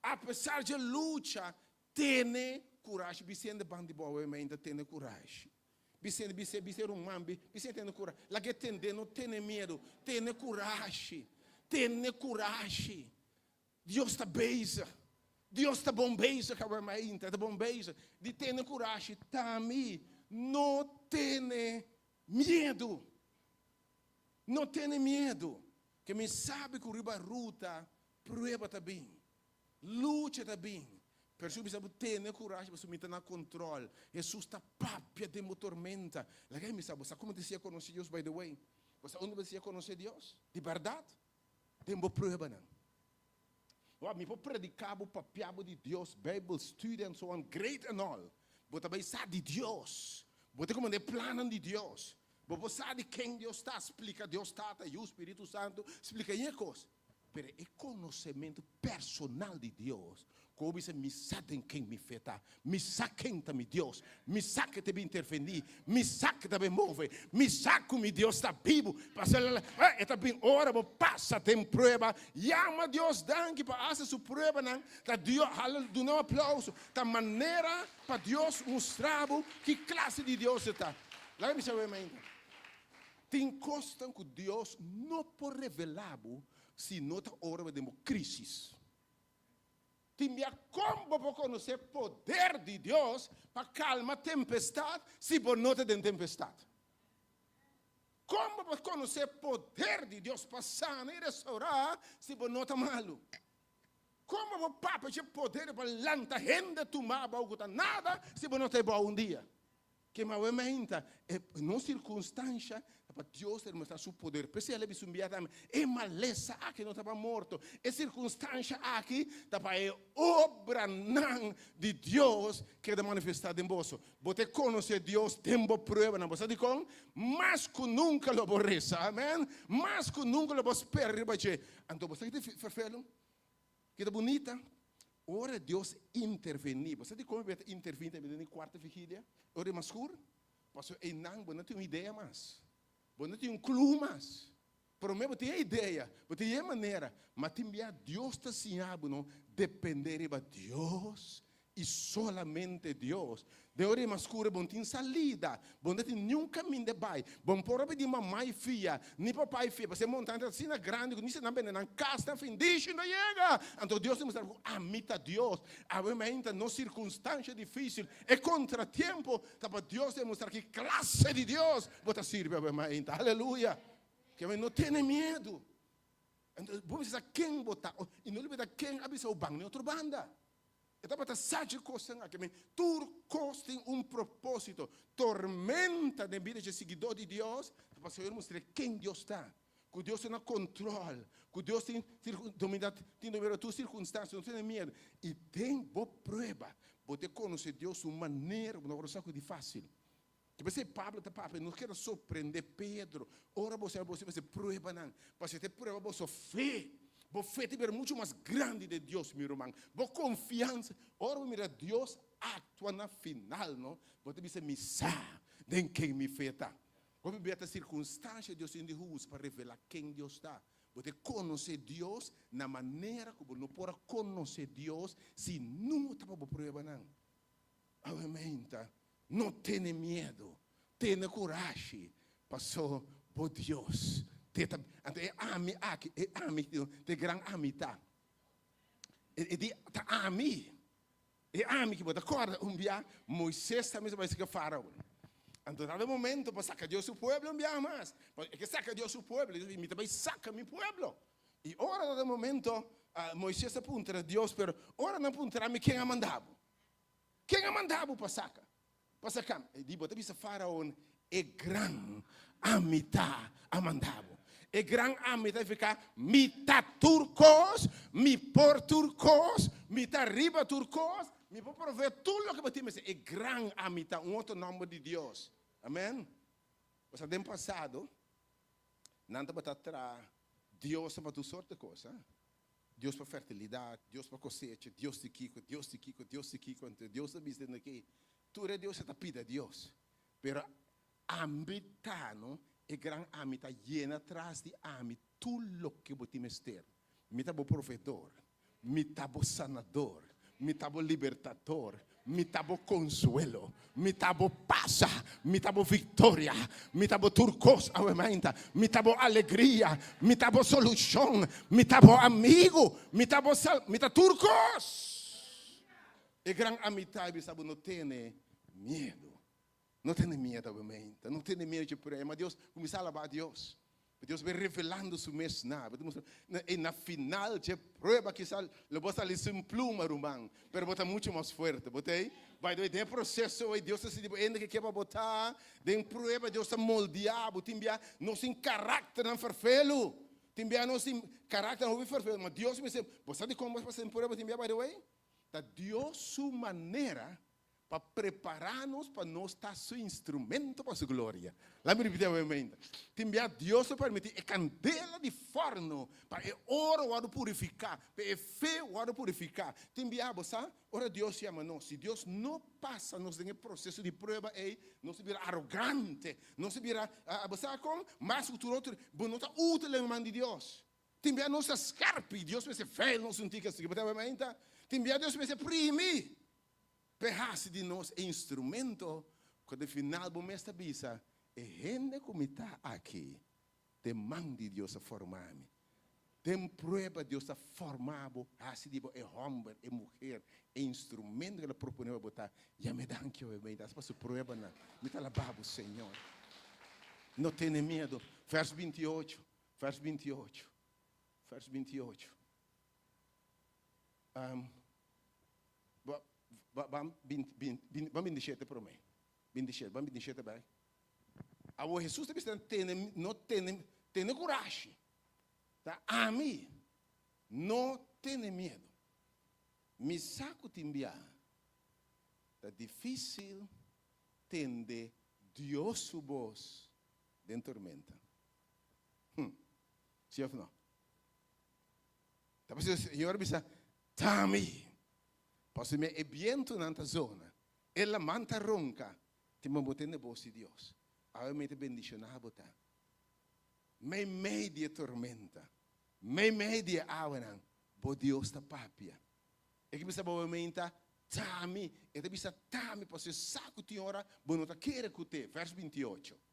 Apesar dje lucha, tene kurashi. Bisende ban di bo awe mainta, tene kurashi. Bisende, bis'é, bis'é ruman, bis'é tene kurashi. Lag'é tende, no tene miedu. Tene kurashi. Tene kurashi. Dios ta bezig. Dios ta bon bezig awe mainta. E ta bon bezig. Di tene kurashi ta mi. No tene miedu. No tene miedu. Ke mi sabi ku riba ruta prueba ta bin. Lucha ta bin. Pero si bo bisa bo tene kurashi pasobra mi ta na kontrol. Hesus ta papia den bo tormenta. Laga mi sa bo sa komo ta siña konosé Dios by the way. Bo sa unda bo ta siña konosé Dios? Di bèrdat? Den bo pruebanan. Wak, mi por prediká bo, papia bo di Dios, Bijbel studie and so on, great and all. Bo ta bai sa di Dios. Bo ta komand'é plannan di Dios. Bo por sa di ken Dios ta, splika Dios Tata, Yu, Spiritu Santu, splika yen kos. Pero e konosementu personal di Dios Ku bo bisa, Mi sa den ken mi fe ta. Mi sa ken ta mi Dios. Mi sa ke ta bin intervení. Mi sa ke ta bin move. Mi sa ku mi Dios ta bibu. Pasobra e ta bin ora bo pasa den prueba. Yama Dios danki pa hasi su pruebanan. Ta Dios, hala duna un aplauso. Ta manera pa Dios mustra bo ki klase di Dios e ta. Laga mi bisa bo mainta. Tin kosnan ku Dios no por revelá bo si no ta ora bo den bo krísis. Tin bia kon bo por konosé poder di Dios pa kalma tempestat si bo no ta den tempestat? Kon bo por konosé poder di Dios pa sana i restourá si bo no ta malu? Kon bo por papia dje poder pa lanta hende tumá abou ku ta nada si bo no ta ebou un dia? Kema awe meinta e nos sirkunstansha ta pa Dios ta demostrá su poder. P'esei el a bisa un bia tambe, E malesa aki no ta pa morto. E sirkunstansha aki ta pa e obranan di Dios keda manifestá den boso. Bo ta konosé Dios den bo pruebanan. Bo sa dikon? Mas ku nunka lo bo resa. Amèn. Mas ku nunka lo bo spera riba dje. Anto bo sa ki ta ferfelu? Ki ta bunita? Ora Dios intervení. Bo sa dikon mi ta intervení tambe den e kuarta vigilia? Ora e mas skur? Pasobra einan bo no tin un idea mas. Bo no tin un clue mas. Promé bo tin e idea, bo tin e manera, ma tin bia Dios ta siña bo no dependé riba Dios i solamente Dios. Den ora di mas scuro bo no tin salida, bo no tin niun caminda bai. Bo no por a pidi mama i fia, ni papa i fia, pasobra e montaña ta asina grandi cu ni si nan bende nan cas nan findishi no yega. Anto Dios ta mustra bo cu ami ta Dios. Awe mainta nos circunstancia dificil, e contratiempo, Ta pa Dios demostra ki klase di Dios bo ta sirbi awe mainta. Aleluya! Ke men no tene miedu. Entonces, bo mester sa ken bo ta i no lubida ken a bisa bo ban den otro banda. E tabata sa dje kosnan aki. Men tur kos tin un propósito. Tormenta den bida dje siguidó di Dios ta pa Señor mustr'é ken Dios ta. Ku Dios ta na kontrol. Ku Dios tin dominda tin dominio tur sirkunstansia. No tene miedu. I den bo prueba bo ta konosé Dios un manera ku no por sa ku di fásil. Te p'esei Pablo ta papia, no keda sorprendé Pedro ora bo sa boso mester pruebanan, pasobra te prueba boso fe. Bo fe ta bira muchu mas grandi den Dios, mi ruman. Bo konfiansa, ora bo mira Dios aktua na final, no, bo ta bisa, Mi sa den ken mi fe ta. Hopi bia ta sirkunstansha Dios tin di usa pa revelá ken Dios ta. Bo ta konosé Dios na manera ku bo no por a konosé Dios si no ta pa bo pruebanan. Awe meinta, no tene miedu, tene kurashi, paso bo Dios te ta. Anto e ami aki, e ami ta e gran ami ta. E di ta ami. E ami ki bo ta kòrda un bia Moises ta mester bai saka Farao. Anto dado momento pa saka Dios su pueblo un bia mas. E ke saka Dios su pueblo. Dios di mi ta bai saka mi pueblo. I ora dado momento Moises a puntra Dios pero ora nan puntra mi ken a manda bo? Ken a manda bo pa saka? Pa saka mi? E di bo ta bisa Faraon e gran ami ta a manda bo. E gran ami ta nifiká mi ta tur kos, mi por tur kos, mi ta riba tur kos, mi por provee tur loke bo tin mester. E gran ami ta un otro nòmber di Dios. Amen. Pasobra den pasado nan tabata traha diosnan pa tur sorto di kos. Dios pa fertilidat, Dios pa kosecha, Dios di kiko, Dios di kiko, Dios di kiko. Anto Dios ta bisa den aki, tur e diosnan ta pida Dios. Pero ami ta, no, e gran ami ta yena tras di ami tur loke bo tin mester. Mi ta bo proveedor, mi ta bo sanador, mi ta bo libertador, mi ta bo konsuelo, mi ta bo pasa, mi ta bo viktoria, mi ta bo tur kos awe mainta, mi ta bo alegria, mi ta bo solushon, mi ta bo amigu, mi ta bo sal, mi ta tur kos. E gran ami ta bisa bo no tene miedu. No tene miedu awe mainta. No tene miedu dje prueba. Ma Dios kuminsá alabá Dios. Dios bai revelando su mes na bo. E na final dje prueba kisas lo bo sali sin pluma ruman, pero bo ta muchu mas fuerte. Bo ta ei? By the way, den e proseso ei Dios ta sinti bo hende ke ke pa bo ta. Den prueba Dios ta moldeá bo. Tin bia nos tin karakternan ferfelu. Tin bia nos tin karakternan hopi ferfelu. Ma Dios mester, bo sa dikon bo pasa den prueba tin bia by the way? Ta Dios su manera pa prepará nos pa nos ta su instrumento pa su gloria. Laat mi ripití nuevamente. Tin bia Dios ta permití e kandela di fòrno pa e oro wòrdu purifiká, pa e fe wòrdu purifiká. Tin bia, bo sa, ora Dios yama nos, si Dios no pasa nos den e proseso di prueba ei, nos ta bira arogante, nos ta bira, bo sa kon? Mas ku tur otro, bo no ta útil den man di Dios. Tin bia nos ta skerpi, Dios mester feil nos un tiki así. Bo ta wak mainta? Tin bia Dios mester primi p'e hasi di nos e instrumento ku den final bo mes ta bisa, E hende ku mi ta aki, den man di Dios a forma mi. Den prueba Dios ta forma bo, hasi di bo e hòmber, e muher, e instrumento ku el a proponé pa bo ta. Yam'e danki awe mainta, hasi pa su pruebanan. Mi ta alabá bo, Señor. No tene miedu. Vers 28, vers 28, vers 28. Um, ban 27 promé. 27, ban 27 bai. Awor Hesus ta bisa nan, Tene, no tene, tene kurashi. Ta ami. No tene miedu. Mi sa ku tin biaha ta difísil tende Dios su bos den tormenta. Hm. Sí òf no? Ta pasobra Señor a bisa, Ta mi. Pasobra e bientunan ta zona, e laman ta ronka, tin bo tende bos di Dios. Awe mi ta bendishoná bo ta. Meimei di e tormenta, meimei di e awanan, bo Dios ta papia. E ke bisa bo awe ta, Ta mi. E ta bisa, Ta mi, pasobra e sa ku tin ora bo no ta kere ku te. Vers 28.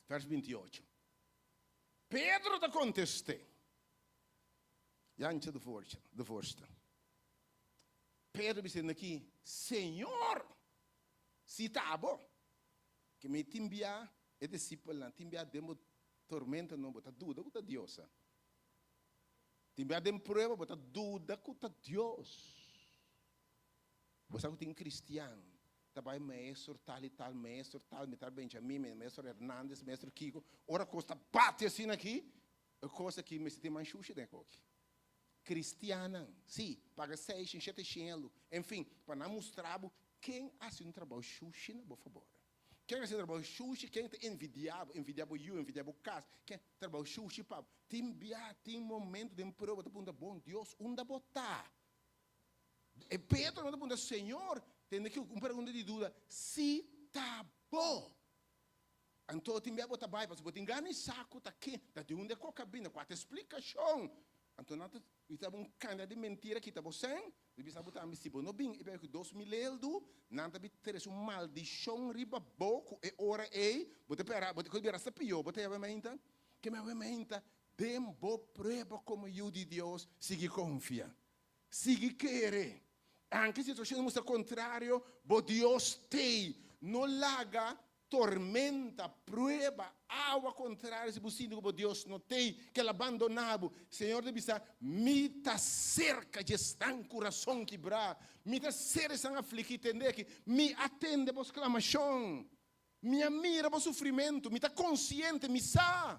Vers 28. Pedro ta kontest'é, Jantje de voortje, de voorste. Pedro bisa aki, Señor, si ta abo, ke mi tin bia e disipelnan, tin bia den bo tormenta no, bo ta duda ku ta Dios. Tin bia den prueba bo ta duda ku ta Dios. Bo sa ku tin kristian ta bai maestro tal i tal, maestro tal, mitar Benjamin, maestro Hernandez, maestro Kiko, ora kos ta bati asina aki, e kos aki mester tin mas shushi den e koki. Kristiannan, si, paga seishen, shete shen, enfin, pa nan mustra bo ken a hasi un trabou shushi na bo fabor. Ken a hasi trabou shushi, ken ta envidia bo, envidia bo yu, envidia bo kas, ken trabou shushi pa bo. Tin bia, tin momento den prueba bo ta puntra, Bon Dios, unda bo ta? E Pedro no ta puntra, Señor, tende ki un pregunta di duda, si ta bo? Anto tin bia bo ta bai, pasobra bo tin gana di sa ku ta ken, ta di unda e koka bini, kua ta e splikashon? Anto nan ta bisa bo un kantidad di mentira, kita bo sèn, i bisa bo tambe, si bo no bin e bia ku 2000 eldu, nan ta bin trese un maldishon riba bo, ku e ora ei bo ta pera, bo ta bira hasta pió, bo ta yaba meinta, ke mi a meinta, den bo prueba komo yu di Dios, sigui konfia. Sigui kere. Anke situashon ta mustra kontrario, bo Dios t'ei. No laga tormenta, prueba, awa kontrario si bo sinti ku bo Dios no t'ei, ku el a bandoná bo. Señor ta bisa, Mi ta serka dje esnan kurason kibrá, mi ta ser esnan afligí. Tende aki, mi a tende bo sklamashon, mi a mira bo sufrimentu, mi ta konsiente, mi sa.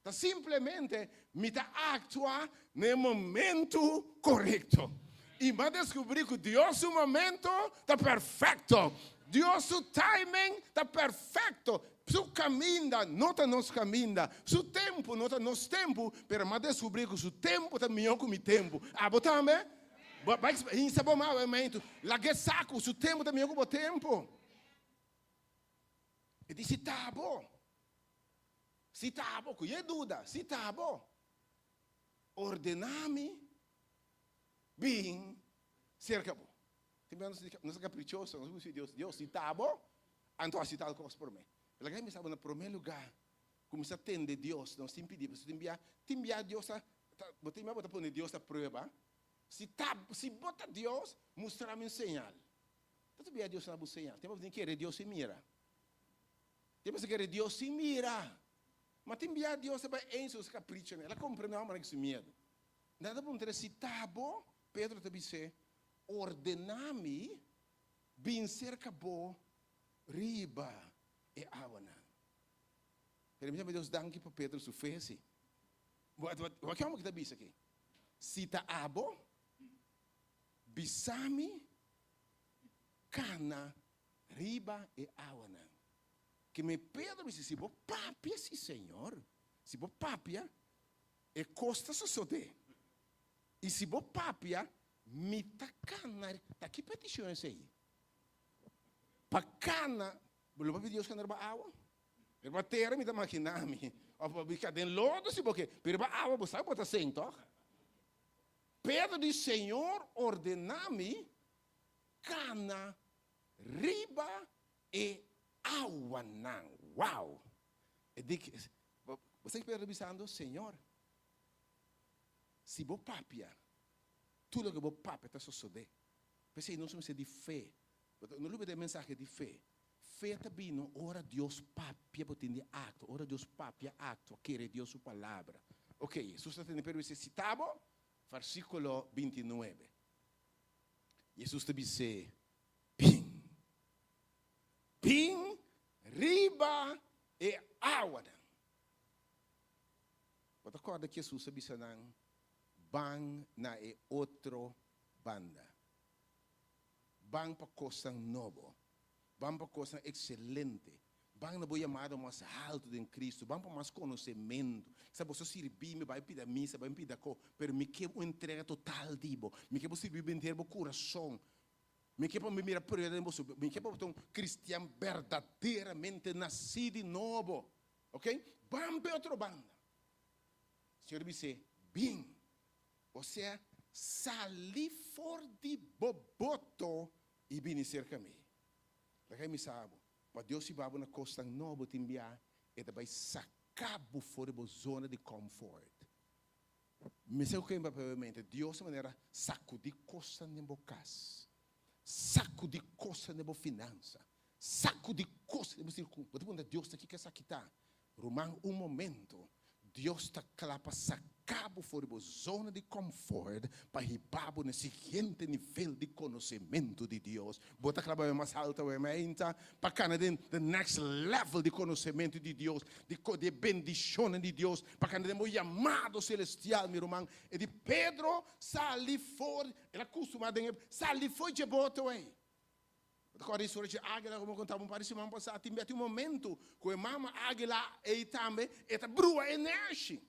Ta simplemente mi ta actua na e momento corecto. Y m'a descubri cu Dios su momento ta perfecto. Dios su timing ta perfecto. Su caminda no ta nos caminda. Su tempo no ta nos tempo. Pero m'a descubri cu su tempo ta mihor cu mi tempo. Abo tambe? Bo bai hinsa bo man awe Laga e sa cu su tempo ta mihor cu bo tempo. E dici ta bo. Si ta bo, ku ye duda, si ta bo, ordená mi bin serka bo. Tin bia nos ta kaprichoso, nos bisa Dios, Dios, si ta bo, anto hasi tal kos por mi. Laga mi sa bo na promé lugá, kuminsá tende Dios, nos tin pidi, pasobra tin bia, tin bia Dios ta, bo tin bia bo ta pone Dios na prueba, si ta, si bo ta Dios, mustra mi un señal. Ta tin bia Dios ta da bo un señal, tin bia bo tin kere Dios sin mira. Tin mester kere Dios sin mira. Ma tin bia Dios ta bai eens su caprichonan. El a comprende hombernan cu su miedo. Nan ta puntra, Si ta bo? Pedro ta bis'é, Ordena mi bin cerca bo riba e awanan. Pero mi ta Dios danki pa Pedro su fe si. Wak ki homber ki ta bisa aki? Si ta abo, bisa mi cana Riba e awanan. Ke me Pedro bisa, Si bo papia, si, Señor, si bo papia, e kos ta sosodé. I si bo papia, mi ta kana. Ta ki petishon esei? Pa kana, bo lo papia Dios kana riba awa? Riba tera mi ta maginá mi. Òf bo ka den lodo si bo ke, pero riba awa bo sa ku bo ta sink, tòg? Pedro di, Señor, ordená mi Kana riba e awanan. Wow! E di, bo sa ki Pedro ta bisando? Señor, si bo papia, tur loke bo papia ta sosodé. P'esei nos mester di fe. No lubida e mensahe di fe. Fe ta bini ora Dios papia bo tin di aktua, ora Dios papia aktua, kere Dios su palabra. Ok, Hesus ta tende Pedro bis'é, Si ta bo, versíkulo bintinuebe. Hesus ta bis'é, Bin. Bin riba e awanan. Bo ta kòrda ku Hesus a bisa nan, Ban na e otro banda. Ban pa kosnan nobo. Ban pa kosnan ekselente. Ban na bo yamada mas haltu den Kristu. Ban pa mas konosementu. Sa boso sirbi mi, bai pida misa, bai pida ko, pero mi ke un entrega total di bo. Mi ke bo sirbi mi henter bo kurason. Mi ke pa mi mira prueba den boso. Mi ke pa bo ta un kristian berdaderamente nasí di nobo. Ok? Ban pa e otro banda. Señor a bis'é, Bin. Osea, sali for di bo boto i bini serka mi. Laga mi sa bo, pa Dios hiba bo na kosnan nobo tin bia e ta bai saka bo for di bo zona di comfort. Mi sa ku ken papia mente, Dios ta manera sakudi kosnan den bo kas, sakudi kosnan den bo finansa, sakudi kosnan den bo sirku. Bo ta puntra Dios ta kiko esaki ta? Ruman, un momento, Dios ta kla pa saka bo for di bo zona di comfort pa hiba bo na e siguiente nivel di konosementu di Dios. Bo ta kla pa bai mas alto awe meinta pa kana den the next level di konosementu di Dios, di di e bendishonnan di Dios, pa kana den bo yamado selestial, mi ruman. E di Pedro sali for, el a kustumá den e sali for dje boto ei. Bo ta kòrda historia dje águila ku mi a kontá bo un par di siman pasá? Tin bia tin un momentu ku e mama águila ei tambe e ta brua e nèshi.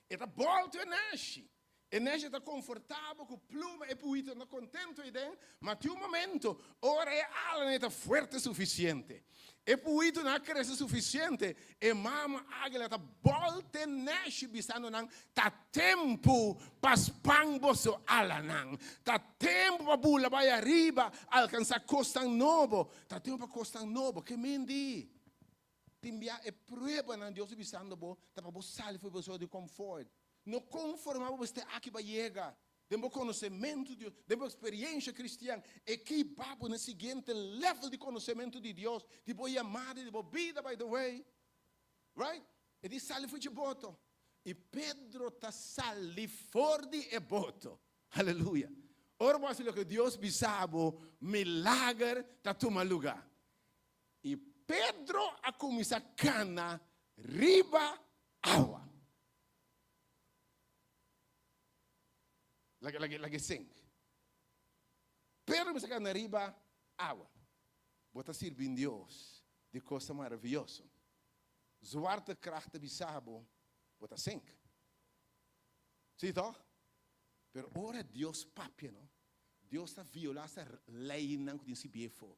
E ta bòltu e nèshi. E nèshi ta konfortabel ku pluma, e puitu ta kontentu ei den. Ma tin un momentu ora e alanan ei ta fuerte sufisiente, e puitunan a krese sufisiente, e mama águila ta bòltu e nèshi bisando nan, Ta tempu pa span boso alanan. Ta tempu pa bula bai ariba, alkansá kosnan nobo. Ta tempu pa kosnan nobo. Ke men di? Tin bia e pruebanan Dios ta bisando bo ta pa bo sali for di bo zona di comfort. No konformá bo mester aki pa yega. Den bo konosementu di Dios, den bo eksperiensha kristian, e ke hiba bo na e siguiente level di konosementu di Dios, di bo yamada, di bo bida, by the way. Right? E di sali for dje boto. I Pedro ta sali for di e boto. Aleluya. Ora bo hasi loke Dios bisa bo, milager ta tuma luga. I Pedro a kuminsá kana riba awa. Laga, laga, laga e sink. Pedro a kuminsá kana riba awa. Bo ta sirbi un Dios di kosnan maravioso. Zwaartekracht ta bisa bo, bo ta sink. Sí toch? Pero ora Dios papia no, Dios ta viola sa leynan ku tin sibi efo.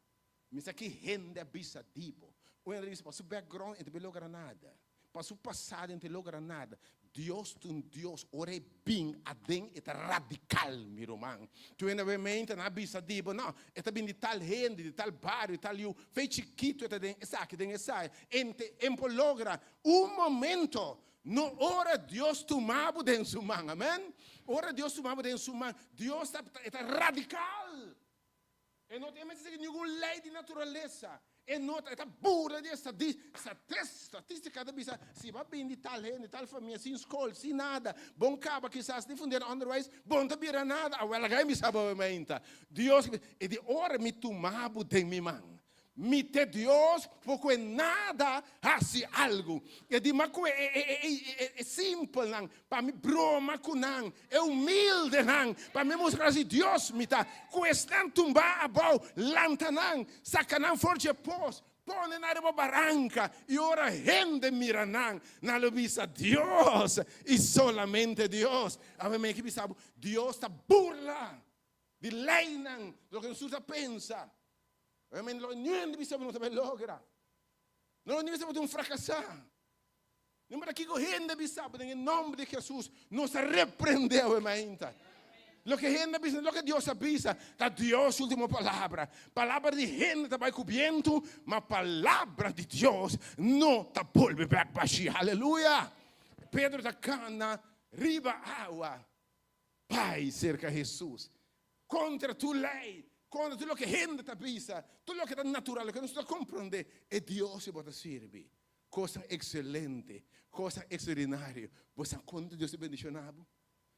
Mi sa ki hende a bisa di bo. Un hende a bisa pa su background e ta bin logra nada. Pa su pasado e no ta logra nada. Dios ta un Dios, ora e bin aden e ta radical, mi ruman. Tur hende a mente nan a bisa di bo, no, e ta bin di tal hende, di tal bario, tal yu, fe chikito e ta den esaki, den esaya. Ente en por logra un momento, no ora Dios tuma bo den su man, amen. Ora Dios tuma bo den su man, Dios ta, e ta radical. E no ta mester sigui ningun lei di naturalesa. E no ta, e ta burla di e statistica ta bisa si bo a bin di tal hende, tal famia, sin skol, sin nada, bon kaba kisas ni fundera onderwijs, bo no ta bira nada. Awel laga mi bisa bo meinta. Dios, e di ora mi tuma bo den mi man. Mi te Dios por koe nada hasi algu. E di ma koe e e e e simpelnan pa mi broma ku nan, e humildenan pa mi mustra si Dios mi ta. Ku esnan tumbá abou, lanta nan, saka nan for dje pos, pone nan riba baranka, i ora hende mira nan, nan lo bisa, Dios, i solamente Dios. Awe mi a bisa bo, Dios ta burla di leinan, loke nos tur ta pensa. Obviamente lo niun hende bisa bo no ta bai logra. No hende bisa bo ta un fracasá. No importa kiko hende bisa bo, den e nomber di Jesus nos ta reprende awe mainta. Loke hende bisa, loke Dios a bisa, ta Dios su ultimo palabra. Palabra di hende ta bai ku bientu, ma palabra di Dios no ta bolbe bek bashi. Aleluya! Pedro ta kana riba awa bai serka Jesus. Kontra tur lei. Kontra tur loke hende ta bisa, tur loke ta natural, loke nos no ta komprondé, e Dios ku bo ta sirbi. Kosnan ekselente, kosnan ekstraordinario. Bo sa konta Dios ta bendishoná bo?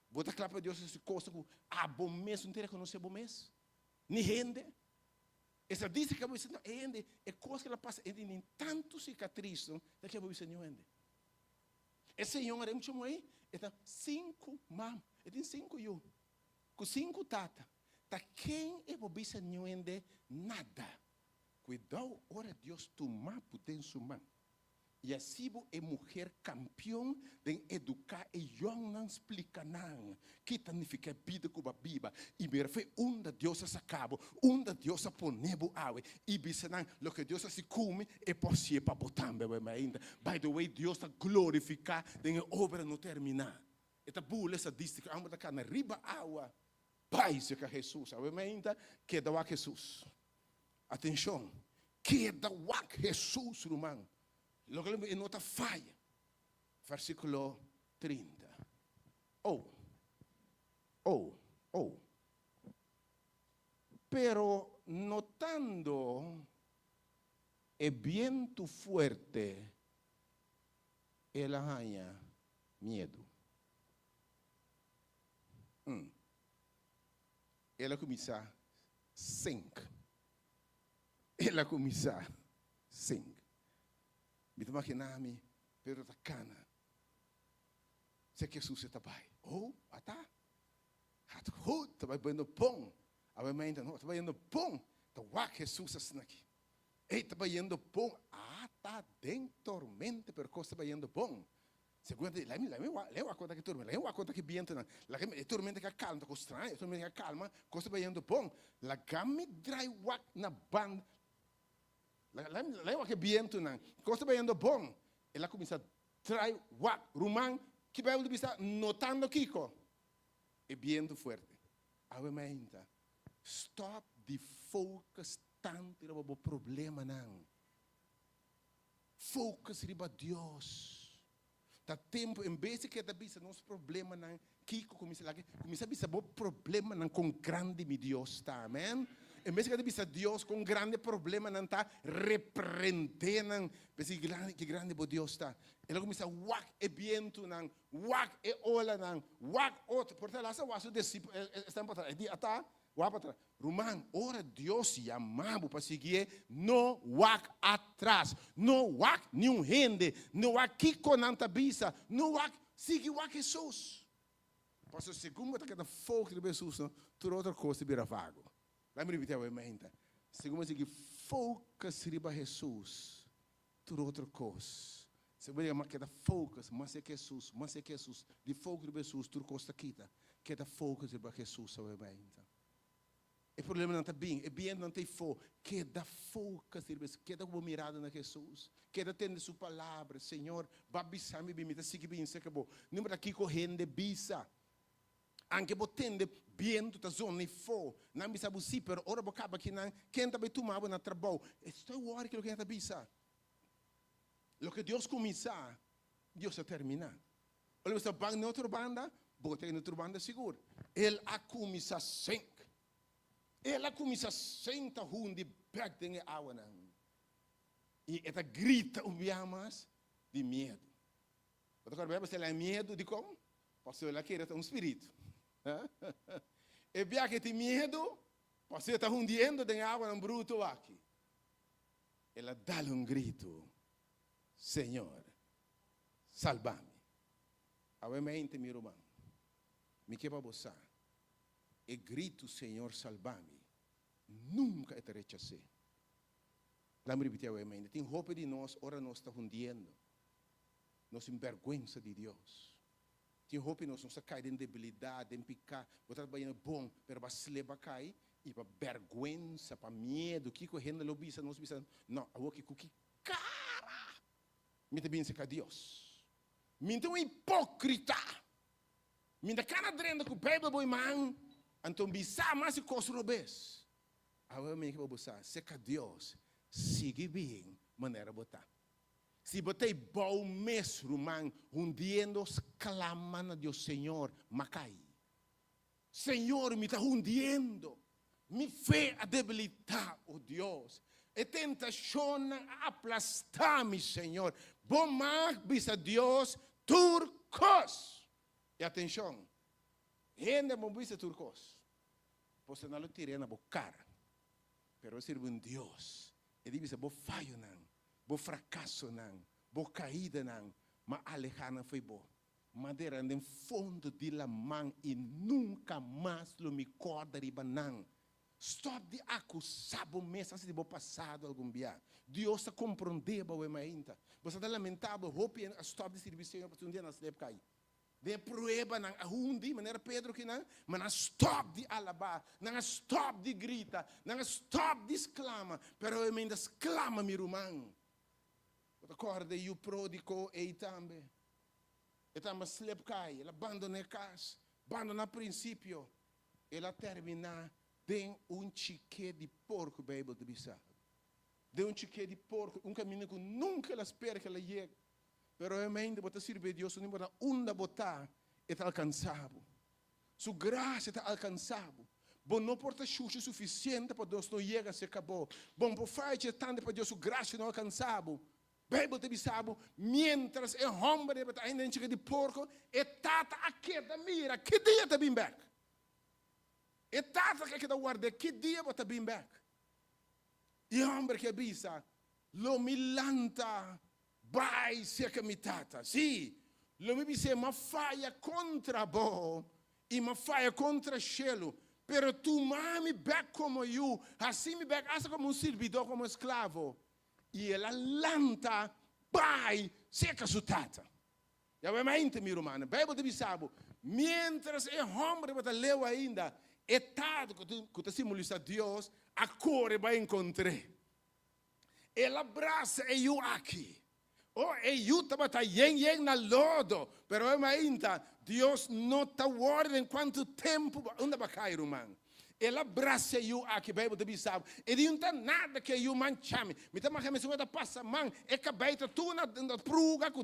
Bo ta kla pa Dios hasi kosnan ku abo mes no ta rekonosé bo mes? Ni hende. Estadística bo bisa, no, e hende, e kos ku el a pasa, e tin tantu sikatris, no, ta ke bo bisa niun hende. E señora, e mucha muhé, e ta sinku mama, e tin sinku yu. Ku sinku tata, ta ken e por bisa niun hende nada? Kuidou ora Dios tuma bo den su man i hasi bo e muher kampion den eduká e yòngnan splika nan ki ta nifiká e bida ku bo a biba i mira fe unda Dios a saka bo, unda Dios a pone bo awe i bisa nan loke Dios a hasi ku mi e por hasié pa bo tambe awe mainta. By the way Dios ta glorifiká den e obra no terminá. E ta bula estadística, homber ta cana riba awa bai cerca Jesus. Awe meinta, keda wak Jesus. Atencion, keda wak Jesus, ruman. Loke e no ta faya. Versiculo 30. Oh, oh, oh. Pero notando e bientu fuerte, el a haña miedu. Mm. El a kuminsá sink. El a kuminsá sink. Mi ta imaginá mi, Pedro ta kana. Seki Hesus e ta bai. Oh, ata. Gaat goed, ta bai bayendo bon. Awe mainta, no, ta bayendo bon. Ta wak Hesus asina aki. Ey ta bayendo bon. Ata den tormenta, pero kos ta bayendo bon. Segun e lei mi lei mi wak lei wak konta ki tormenta lei wak konta ki bientunan laga mi e tormenta ka kalma ta kos straño e tormenta ka kalma kos ta bayendo bon laga mi drai wak na banda laga lei mi lei wak e bientunan kos ta bayendo bon el a kuminsá drai wak ruman ki Bijbel ta bisa notando kiko e bientu fuerte awe mainta stòp di focus tantu riba bo problemanan. Focus riba Dios. Ta tempo en bes di keda bisa nos problemanan, kiko kuminsa laga, kuminsa bisa bo problemanan kon grandi mi Dios ta, amen. En bes di keda bisa Dios kon grandi problemanan ta, reprende nan, bisa ki grandi, ki grandi bo Dios ta. El a kuminsa wak e bientunan, wak e olanan, wak otro, por ta lasa wak su disipel, esnan pa atras, e di ata, wak pa atras. Ruman, ora Dios yama bo pa siguié, no wak atras. No wak niun hende, no wak kiko nan ta bisa, no wak, sigui wak Hesus. Pasobra segun bo ta keda focus riba Hesus, no, tur otro kos ta bira vago. Laat mi ripití awe meinta. Segun bo sigui focus riba Hesus, tur otro kos. Segun bo diga, keda focus, mas e ke Hesus, mas e ke Hesus. Di focus riba Hesus, tur kos ta kita. Keda focus riba Hesus awe meinta. E problemanan ta bin, e bientunan ta ifó. Keda focus riba Hesus, keda ku bo mirada na Hesus, keda tende su palabra. Señor, bo a bisa mi bin, mi ta sigui bin serka bo. No importa kiko hende bisa, anke bo tende bientu ta zona ifó, nan bisa bo si, pero ora bo kaba akinan, ken ta bai tuma bo na trabou? Estoy wòri ki loke nan ta bisa. Loke Dios kuminsá, Dios ta terminá. Ora bo sta ban na otro banda, bo ta na otro banda sigur. El a kuminsá sink. El a kuminsá sink ta hundi bèk den e awanan. I e ta grita un bia mas di miedu. Bo ta kòrda Beibel el a miedu dikon? Pasobra el a kere ta un spiritu. E bia ke tin miedu, pasobra e ta hundiendo den e awanan brutu aki. El a dal un gritu, Señor, Salba mi. Awe mente, mi ruman, mi ke pa bo sa, e gritu Señor salba mi, nunka e ta rechas'é. Laat mi ripití awe mente, tin hopi di nos ora nos ta hundiendo, nos tin bèrgwensa di Dios. Tin hopi nos, nos ta kai den debilidat, den piká, bo ta bayendo bon, pero bo a slep a kai, i pa bèrgwensa, pa miedu, kiko hende lo bisa, nos bisa, no, awor ki ku ki kara Mi ta binse ka Dios. Mi ta un hipókrita. Mi ta kana drenta ku Beibel bo iman, anto mi sa mas e kos robes. Awe mi ke pa bo sa, serka Dios, sigui bin manera bo ta. Si bo ta ei bou mes, ruman, hundiendo, sklama na Dios, Señor, m'a kai. Señor, mi ta hundiendo. Mi fe a debilitá, o Dios. E tentashonnan a aplastá mi, Señor. Bo mag bisa Dios tur kos. I atenshon, hende bo bisa tur kos, pasobra nan lo tir'é na bo kara. Pero bo sirbi un Dios, e di bisa bo fayonan, bo frakasonan, bo kaidanan, ma alehá nan fo'i bo. Madera den fondo di laman i nunka mas lo mi kòrda riba nan. Stòp di akusá bo mes hasi di bo pasado algun bia. Dios ta komprondé bo awe mainta. Bo sa ta lamentabel hopi hende a stòp di sirbi Señor pasobra un dia nan slep kai. Den e pruebanan a hundi manera Pedro kinan, ma nan a stòp di alabá, nan a stòp di grita, nan a stòp di sklama, pero awe mainta sklama mi ruman. Bo ta kòrda e yu pródigo ei tambe? E tamba slep kai, el a bandoná e kas, bandoná prinsipio. El a terminá den un chiké di porku, Beibel ta bisa. Den un chiké di porku, un kaminda ku nunka el a spera ku el a yega. Pero realmente bo ta sirbi Dios, no importa unda bo ta, e ta alkansá bo. Su grasia ta alkansá bo. Bo no por ta shushi sufisiente pa Dios no yega serka bo. Bo no por faya dje tantu pa Dios su grasia no alkansá bo. Bijbel ta bisa bo, mientras e homber tabata ainda den chica di porco, e tata a keda mira ki dia ta bin bek. E tata a keda ward'é ki dia bo ta bin bek. E homber ke a bisa, Lo mi lanta bai cerca mi tata. Sí, lo mi bis'é, M'a faya contra bo i m'a faya contra shelu, pero tuma mi bek como yu, haci mi bek asta como un sirbidor, como un esclavo. I el a lanta bai serka su tata. Yahweh mainta, mi rumannan. Beibel ta bisa bo, miéntras e hòmber tabata leu ainda, e tata, ku ta simbolisá Dios, a kore bai enkontr'é. El a brasa e yu aki. O, e yu tabata yen yen na lodo, pero awe mainta, Dios no ta wòrdu den kuantu tempu bo unda bo a kai, ruman. El a brasa e yu aki, Beibel ta bisa bo. E di, No ta nada ku e yu mancha mi. Mi ta maha mesun ku e ta pasa man, e kabei ta tur na pruga ku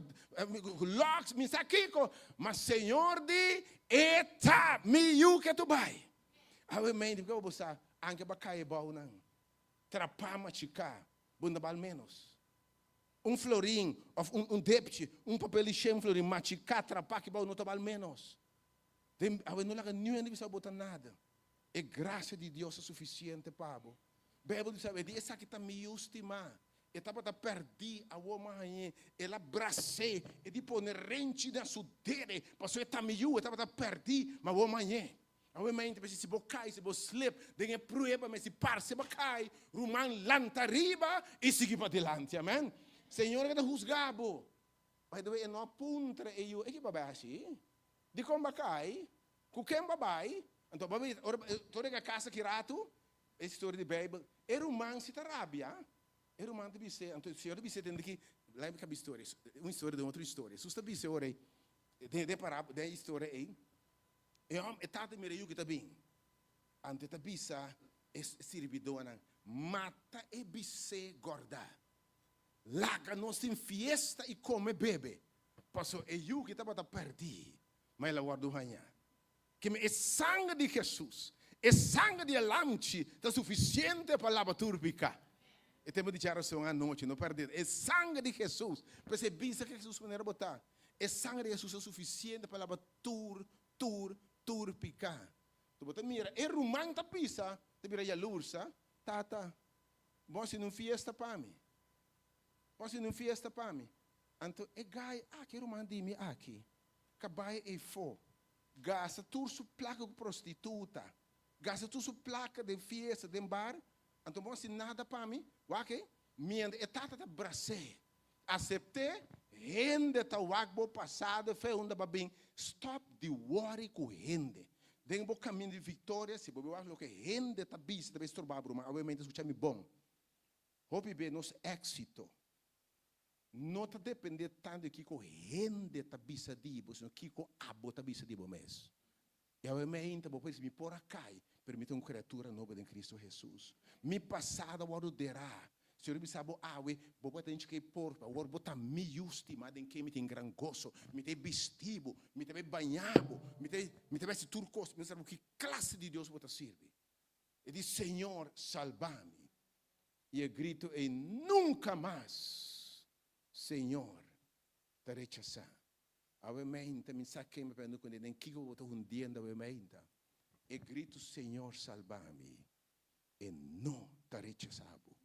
lòks, mi sa kiko. Ma Señor di, E ta mi yu ke tu bai. Awe mente, ku bo sa, anke bo a kai abou nan, trapá machiká, bo no ta bal ménos. Un florin òf un depchi, un papel di shen florin machiká, trapá ki bou no ta bal ménos. Den awe no laga niun hende bisa bo ta nada. E grasia di Dios ta sufisiente pa bo. Beibel bisa e di esaki ta mi yu stimá. E tabata pèrdí, awor mi a hañ'é. El a bras'é, e di pone renchi na su dede, pasobra e ta mi yu, e tabata pèrdí, ma awor mi a hañ'é. Awe mente mester si bo kai, si bo slip den e prueba, mester parse bo kai, ruman lanta riba i sigui padilanti. Amen. Señor ke ta husga bo. By the way, e no a puntra e yu, e ki bo a bai haci? Dikon bo a kai? Ku ken bo a bai? Anto bo a bisa, ora bo a kasa ki ratu, e historia di Bijbel, e ruman si ta rabia, e ruman ta bis'é, anto e Señor ta bis'é tende ki, laga mi kaba historia, un historia den otro historia. Jesus ta bis'é ora ei, den e parabel, den e historia ei, E hòm, e tata mira e yu ki ta bin. Anto e ta bisa e sirbidónan, Mata e bisé gòrdá. Laga nos tin fiesta i kome bebe, pasobra e yu ki tabata pèrdí, ma el a wòrdu hañá. Keme e sanger di Hesus, e sanger di e Lamchi, ta sufisiente pa laba tur piká. E tempu di djarason anochi, no pèrdé. E sanger di Hesus, p'esei bisa ku Hesus manera bo ta. E sanger di Hesus ta sufisiente pa laba tur, tur, tur piká. Tu bo ta mira, e ruman ta bisa, ta bira yalursa, Tata, bo a hasiendo un fiesta pa mi. Bo a hasiendo un fiesta pa mi. Anto e gai aki, e ruman di mi aki, kabai eifó, gasta tur su plaka ku prostituta, gasta tur su plaka den fiesta, den bar, anto bo a hasi nada pa mi? Wak ei, mientras e tata ta bras'é, Asept'é, hende ta wak bo pasado fe unda bo a bin, stop di worry ku hende. Den bo kaminda di viktoria, si bo bin wak loke hende ta bisa ta bin stroba bo ruman, awe mente skucha mi bon. Hopi be nos éksito no ta depende tantu di kiko hende ta bisa di bo, sino kiko abo ta bisa di bo mes. I awe meinta bo por bisa, Mi por a kai, pero mi ta un kriatura nobo den Kristu Hesus. Mi pasado a wòrdu derá. Señor a bisa bo awe, Bo por ta den chikei porta, awor bo ta mi yu stimá den ken mi tin gran goso. Mi ta bisti bo, mi ta bai baña bo, mi ta mi ta bai hasi tur kos. Mi ta sa bo ki klase di Dios bo ta sirbi. E di, Señor, salba mi. I e gritu ei nunka mas Señor ta rechasá. Awe meinta mi sa ken mi pende kuné den kiko bo ta hundiendo awe meinta. E gritu Señor salba mi e no ta rechasá bo.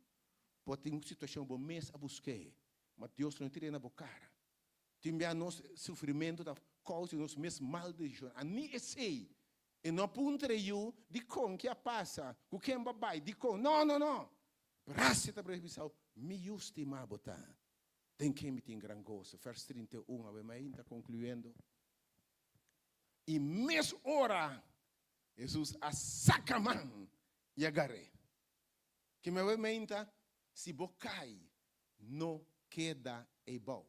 Por tin un situashon bo mes a busk'é, ma Dios lo no tir'é na bo kara. Tin bia nos sufrimentu ta kousa di nos mes mal desishon. A ni esei e no a puntra e yu dikon ke a pasa, ku ken bo a bai, dikon. No, no, no! Grasia ta breve bisau, Mi yu stimá bo ta, den ken mi tin gran goso. Vers 31, awe mi ta konkluyendo. I mes ora Hesus a saka man i a gar'é. Ke mi awe meinta, si bo kai, no keda eibou.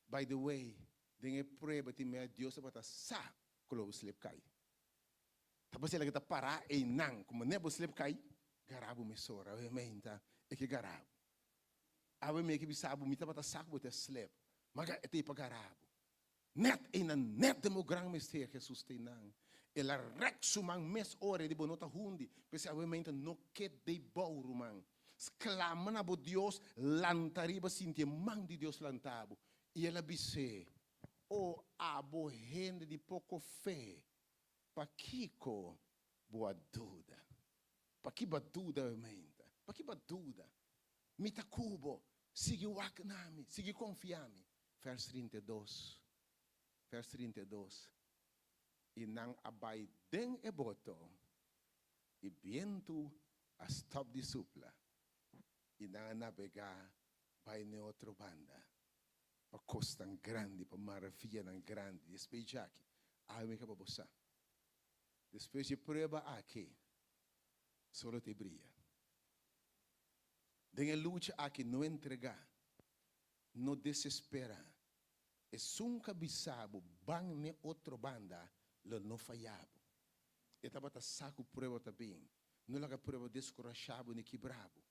By the way, den e prueba tin mea Dios tabata sa ku lo bo slip kai. Ta pasel ke ta pará einan, ku manera bo slip kai, gara bo mesora. Awe meinta, e ke gara bo. Awe mi ke bisa bo, mi tabata sa ku bo ta slip, ma e ta ei pa gara bo. Net einan, net den bo gran mester, Jesus ta einan. El a rek su man mes ora e di bo no ta hundi. P'esei awe meinta no keda eibou, ruman. Sklama na bo Dios, lanta riba, sinti e man di Dios lanta bo. I el a bis'é, O abo hende di poko fe, pakiko bo a duda? Paki bo a duda awe meinta? Paki bo a duda? Mi ta ku bo. Sigui wak na mi, sigui konfia mi. Vers 32, vers 32, I nan a bai den e boto, i bientu a stòp di supla, i nan a nabegá bai n'e otro banda, pa kosnan grandi, pa maravianan grandi. Despues djaki, awe mi kaba bo sa. Despues dje prueba aki, solo ta e bria. Den e lucha aki no entregá. No desespera. Esun ka bisa bo ban n'e otro banda lo no faya bo. E tabata sa ku prueba ta bin. No laga prueba deskurashá bo ni kibrá bo.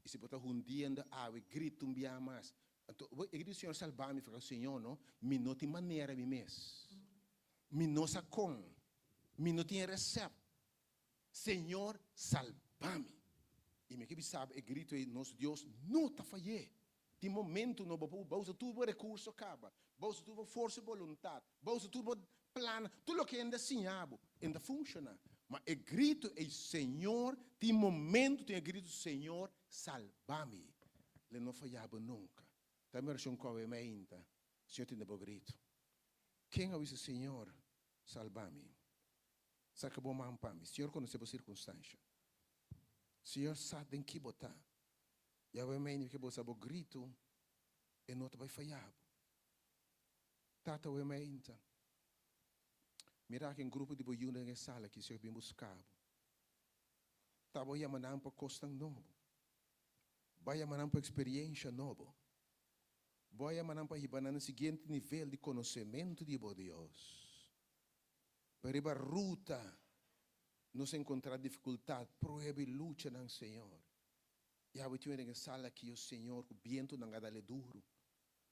I si bo ta hundiendo awe, grita un bia mas. Anto bo e grita, Señor salba mi. Fika, Señor, no, mi no tin manera mi mes. Mi no sa kon. Mi no tin e resèpt. Señor salba mi. I mi ke bisa bo e grito ei, nos Dios no ta fay'é. Tin momento no bo por usa tur bo recurso caba, bo usa tur bo forsa di boluntad, bo usa tur bo plan, tur loke hende a siña bo, e no ta funciona. Ma e grito ei, Señor, tin momento tin e grito, Señor, salba mi. Lo no faya bo nunca. Ta mi oracion cu awe mainta, Señor tende bo grito. Ken a bisa, Señor, salba mi? Saca bo man pa mi. Señor conoce bo circunstancia. Señor sa den ki bo ta. Yahweh mei ke bo sa bo gritu, e no ta bai faya bo. Tata we meinta, mira aki un grupo di bo yunan den e sala aki, Señor bin buska bo. Ta bo yama nan pa kosnan nobo. Bo a yama nan pa eksperiencia nobo. Bo a yama nan pa hiba nan na siguiente nivel di konosementu di bo Dios. Pero riba ruta nos a enkontra difikultat, prueba i luchanan, Señor. Yahweh tin den e sala aki, o Señor, ku bientunan a dale duru.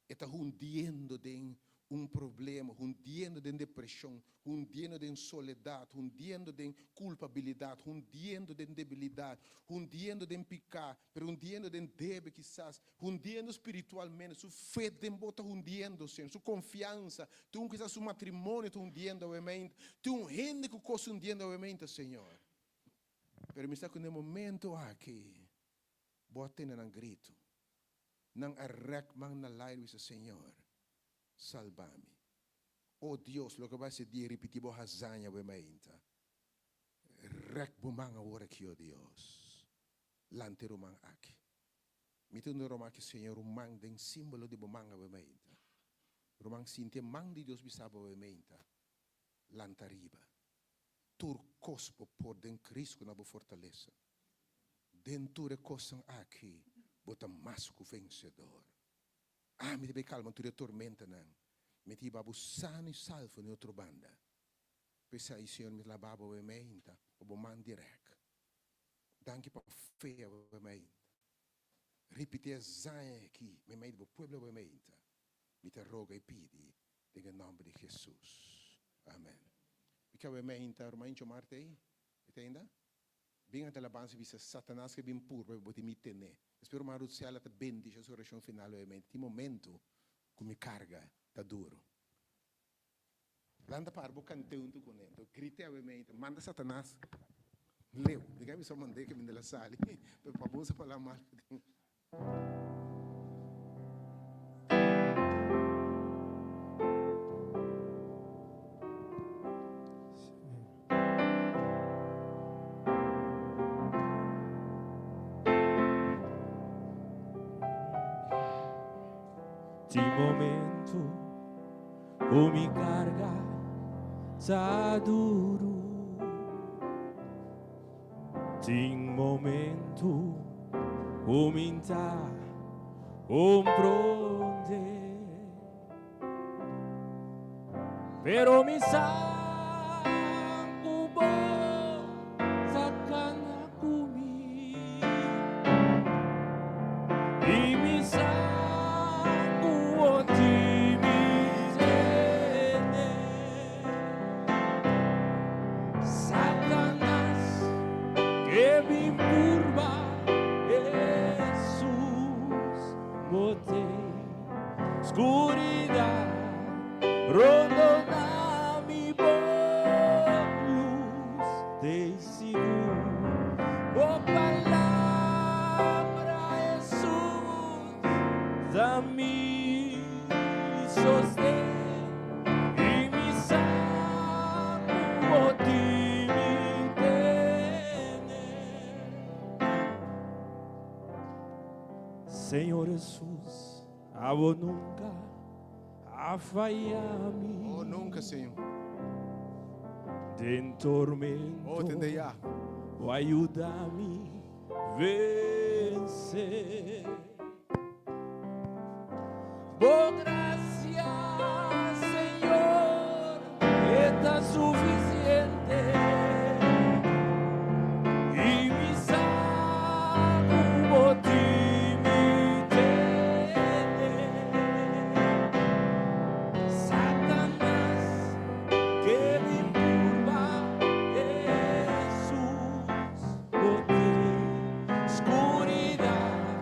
E ta hundiendo den un problema, hundiendo den depreshon, hundiendo den soledat, hundiendo den kulpabilidat, hundiendo den debilidat, hundiendo den piká, pero hundiendo den debe kisas, hundiendo spiritualmente. Su fe den bo ta hundiendo, Señor, su konfiansa. Tin un kisas su matrimonio ta hundiendo awemente. Tin un hende ku kos hundiendo awemente, Señor. Pero mi sa ku na e momento aki bo a tende nan gritu. Nan a rèk man na laira i bisa, Señor, salba mi. O Dios, loke bo a hasi dia ripití bo hazaña bo e mainta. Rèk bo man awor aki, o Dios. Lanta e ruman aki. Mi ta duna ruman aki, Señor, un man den símbolo di bo man awe mainta. Ruman, sinti e man di Dios bisa bo awe mainta, Lanta riba. Tur kos bo por den Cristo ku na bo fortalesa. Den tur e kosnan aki bo ta mas ku vensedor. Ami ta bai kalma tur e tormentanan. Mi ta hiba bo sano i salvo na e otro banda. P'esei, Señor, mi ta laba bo awe meinta pa bo man dirèk. Danki pa fe awe meinta. Ripití e zaña aki meimei di bo pueblo awe meinta. Mi ta roga i pidi Den e nòmber di Hesus. Amen. Mi ke awe meinta ruman Incho Marte ei? E ta ainda? Bin ante alabansa i bisa, Satanas ke bin purba bo tin mi tene. Espero ma Ruthsella ta bendisha su orashon final obviamente. Tin momento ku mi karga ta duru. Lanta para bo kant'é huntu kuné. Enton grité obviamente, manda Satanas leu. Di ke mi so mand'é ke mi la sali, pero pa bo usa palabra mal. Tin momento ku mi karga ta duru. Tin momento ku mi ta komprondé. Pero mi sa ku bo ta kana ku mi. I mi sa ku bo tin mi tene. Satanas ke bin purba Hesus bo te Skuridat rondona mi bo lus te sigur bo palabra Hesus ta mi sosten i mi sa ku bo tin mi tene. Señor Hesus, abo nunca a faya mi. Oh, nunca, Señor. Den tormento, Oh, tende ya. bo a yuda mi vence. Bo gracia, Señor, e ta suficiente. I mi sa ku bo tin mi tene. Satanas ke bin purba Hesus, bo tin skuridat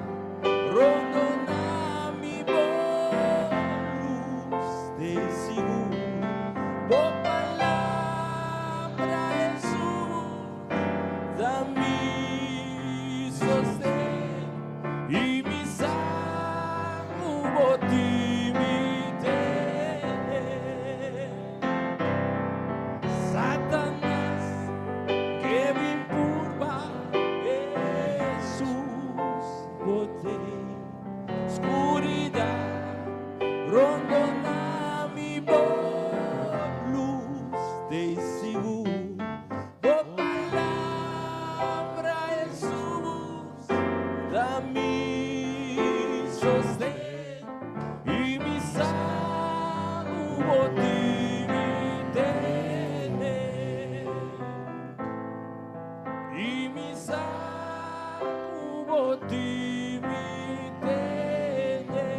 rondona mi bo lus te sigur bo palabra Hesus ta mi sosten i mi sa ku bo tin mi tene. Satanas ke bin purba Hesus bo te skuridat rondona mi bo lus te sigur bo palabra Hesus ta mi sosten i mi sa ku bo tin mi tene. I mi sa ku bo tin mi tene.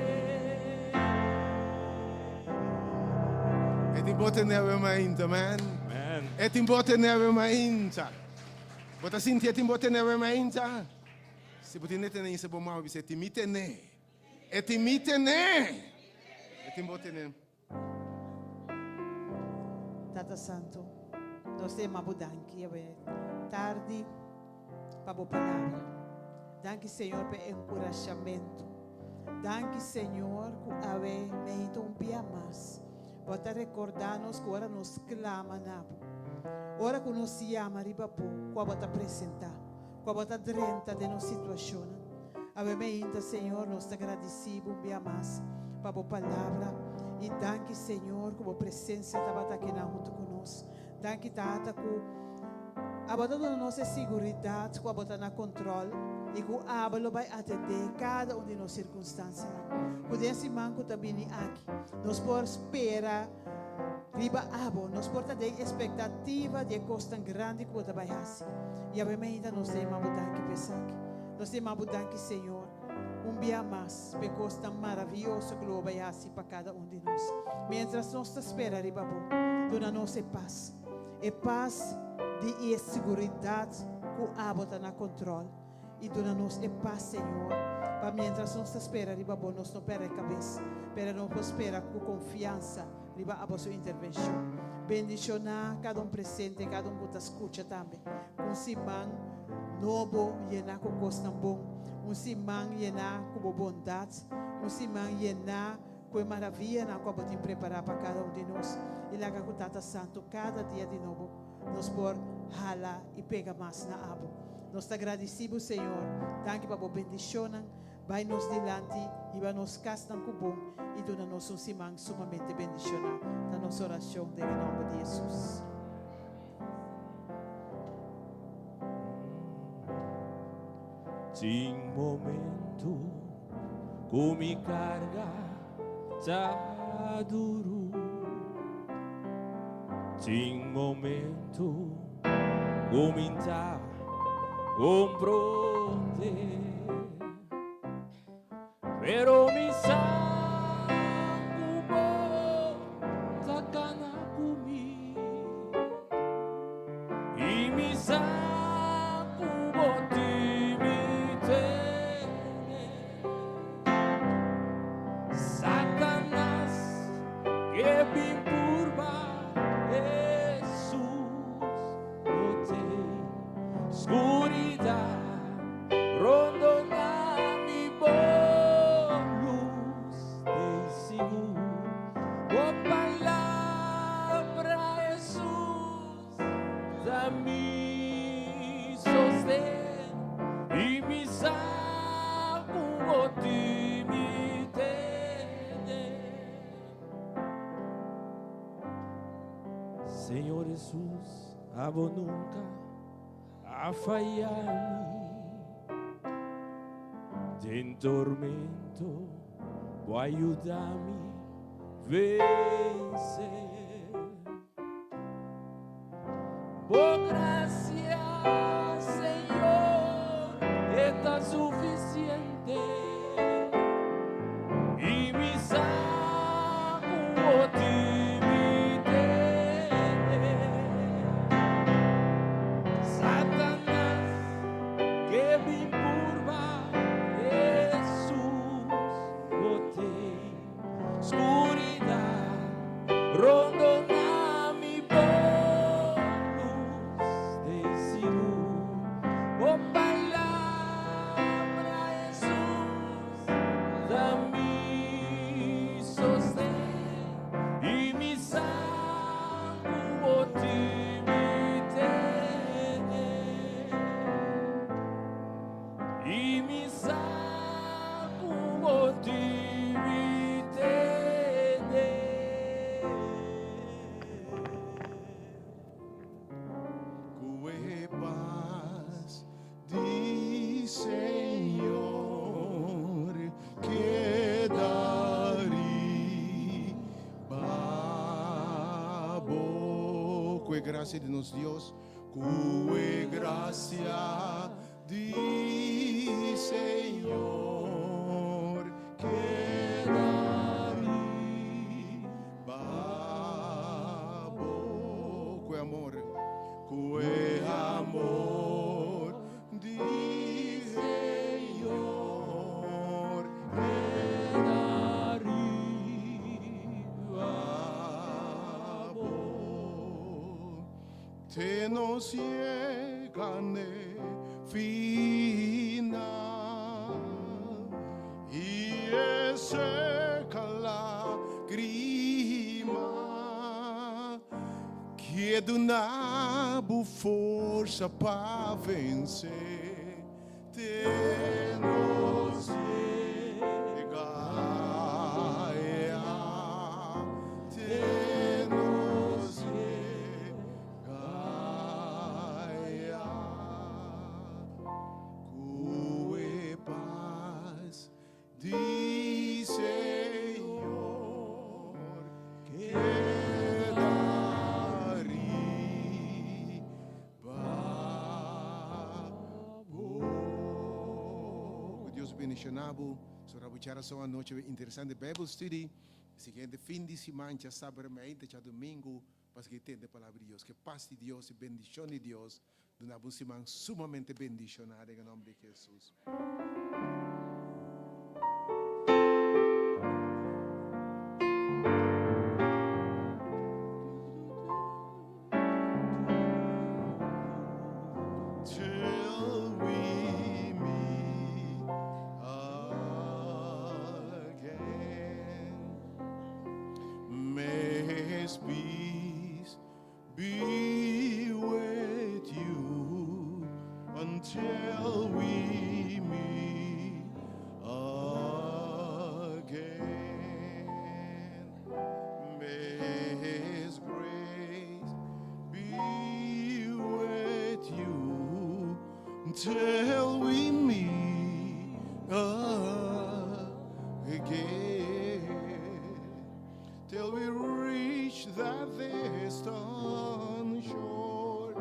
E tin bo tene awe mainta, man. Amen. E tin bo tene awe mainta. Bo ta sinti e tin bo tene awe mainta? Si bo tin e tene, insa bo mama bisa e tin mi tene. E tin mi tene. E tin bo tene. Tata Santo, nos ta yama bo danki awe tardi pa bo palabra. Danki Señor pa e enkurashamentu. Danki Señor ku awe meinta un bia mas bo ta rekorda nos ku ora nos klama na bo, ora ku nos yama riba bo, ku abo ta presenta, ku abo ta drenta den nos situashonnan. Awe meinta Señor nos ta gradisi bo un bia mas pa bo palabra y danki Señor cu bo presencia tabata akinan hunto cu nos. Danki Tata cu abo ta duna nos e siguridad cu abo ta na control y cu abo lo bay atende cada un di nos circunstancianan. Cu den siman cu ta bini aki nos por spera riba abo, nos por ta den expectativa di e cosnan grandi cu bo ta bay haci. Y awe meinta nos ta yama bo danki pa esaki. Nos ta yama bo danki Señor un bia mas p'e kos tan maravioso ku lo bo bai hasi pa kada un di nos. Mientras nos ta spera riba bo, duna nos e pas, e pas di i e siguridat. ku abo ta na kontròl i duna nos e pas, Señor, pa miéntras nos ta spera riba bo nos no pèrdè kabes, pero nos por spera ku konfiansa riba abo su intervenshon. Bendishoná kada un presente, kada un ku ta skucha tambe. Ku un siman nobo yená ku kosnan bon, un siman yená ku bo bondat, un siman yená ku e maravianan ku abo tin prepará pa kada un di nos. I laga ku Tata Santu kada dia di nobo nos por hala i pega mas na abo. Nos ta gradisí bo, Señor. Danki pa bo bendishonnan. Bai nos dilanti, hiba nos kasnan ku bon i duna nos un siman sumamente bendishoná. Ta nos orashon den e nòmber di Hesus. Tin momento ku mi karga ta duru. Tin momento ku mi ta komprondé. Pero mi sa ku bo ta kana ku mi. I mi sa ku bo tin mi tene. Satanas ke bin purba Hesus bo te. Skuridat rondona mi bo lus t'ei sigur. Bo palabra Hesus ta mi sosten i mi sa ku bo tin mi tene. Señor Hesus abo nunka a faya mi. Den tormento bo a yuda mi vense. Bo gracia, Señor, e ta suficiente. I mi sa ku bo tin mi tene. Satanas ke bin purba Hesus bo tei skuridat rondona mi bo lus tei sigur bo palabra Hesus ta mi sosten i mi sa ku bo tin mi tene. I mi sa ku bo tin mi tene. Ku e pas di Señor keda riba bo. Ku e grasia di nos Dios, ku e grasia di Señor keda riba bo. Ku e amor, ku e amor di Señor keda riba bo. Te nos yega n'e final i e seka lagrima Ke duna bo forsa pa vense Te nos yega Te nos yega Ku e pas di Señor keda riba bo. Ku Dios bendiciona bo. Sora bo charason anochi interesante Bijbelstudie. Siguiente fin di siman, djasaber meinta, djadomingo. Pa sigui tende palabra di Dios. Ke pas di Dios i bendishon di Dios duna bo un siman sumamente bendishoná den e nòmber di Hesus. Till we meet again. May His peace be with you until we meet again. May His grace be with you until we meet again. Till we reach that distant shore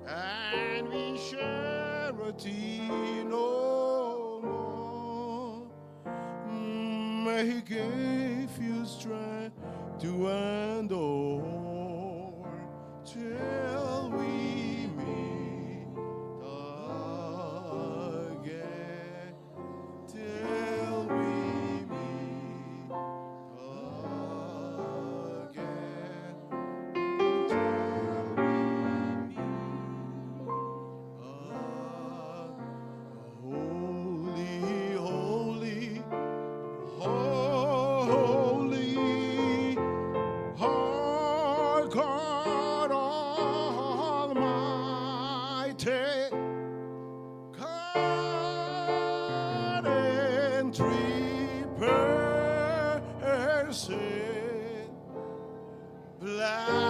and we share a tear no more. May He give you strength to endure till we meet again. Till we meet again. Till we meet Holy, holy, holy, Lord God Almighty, God in three persons. Blessed.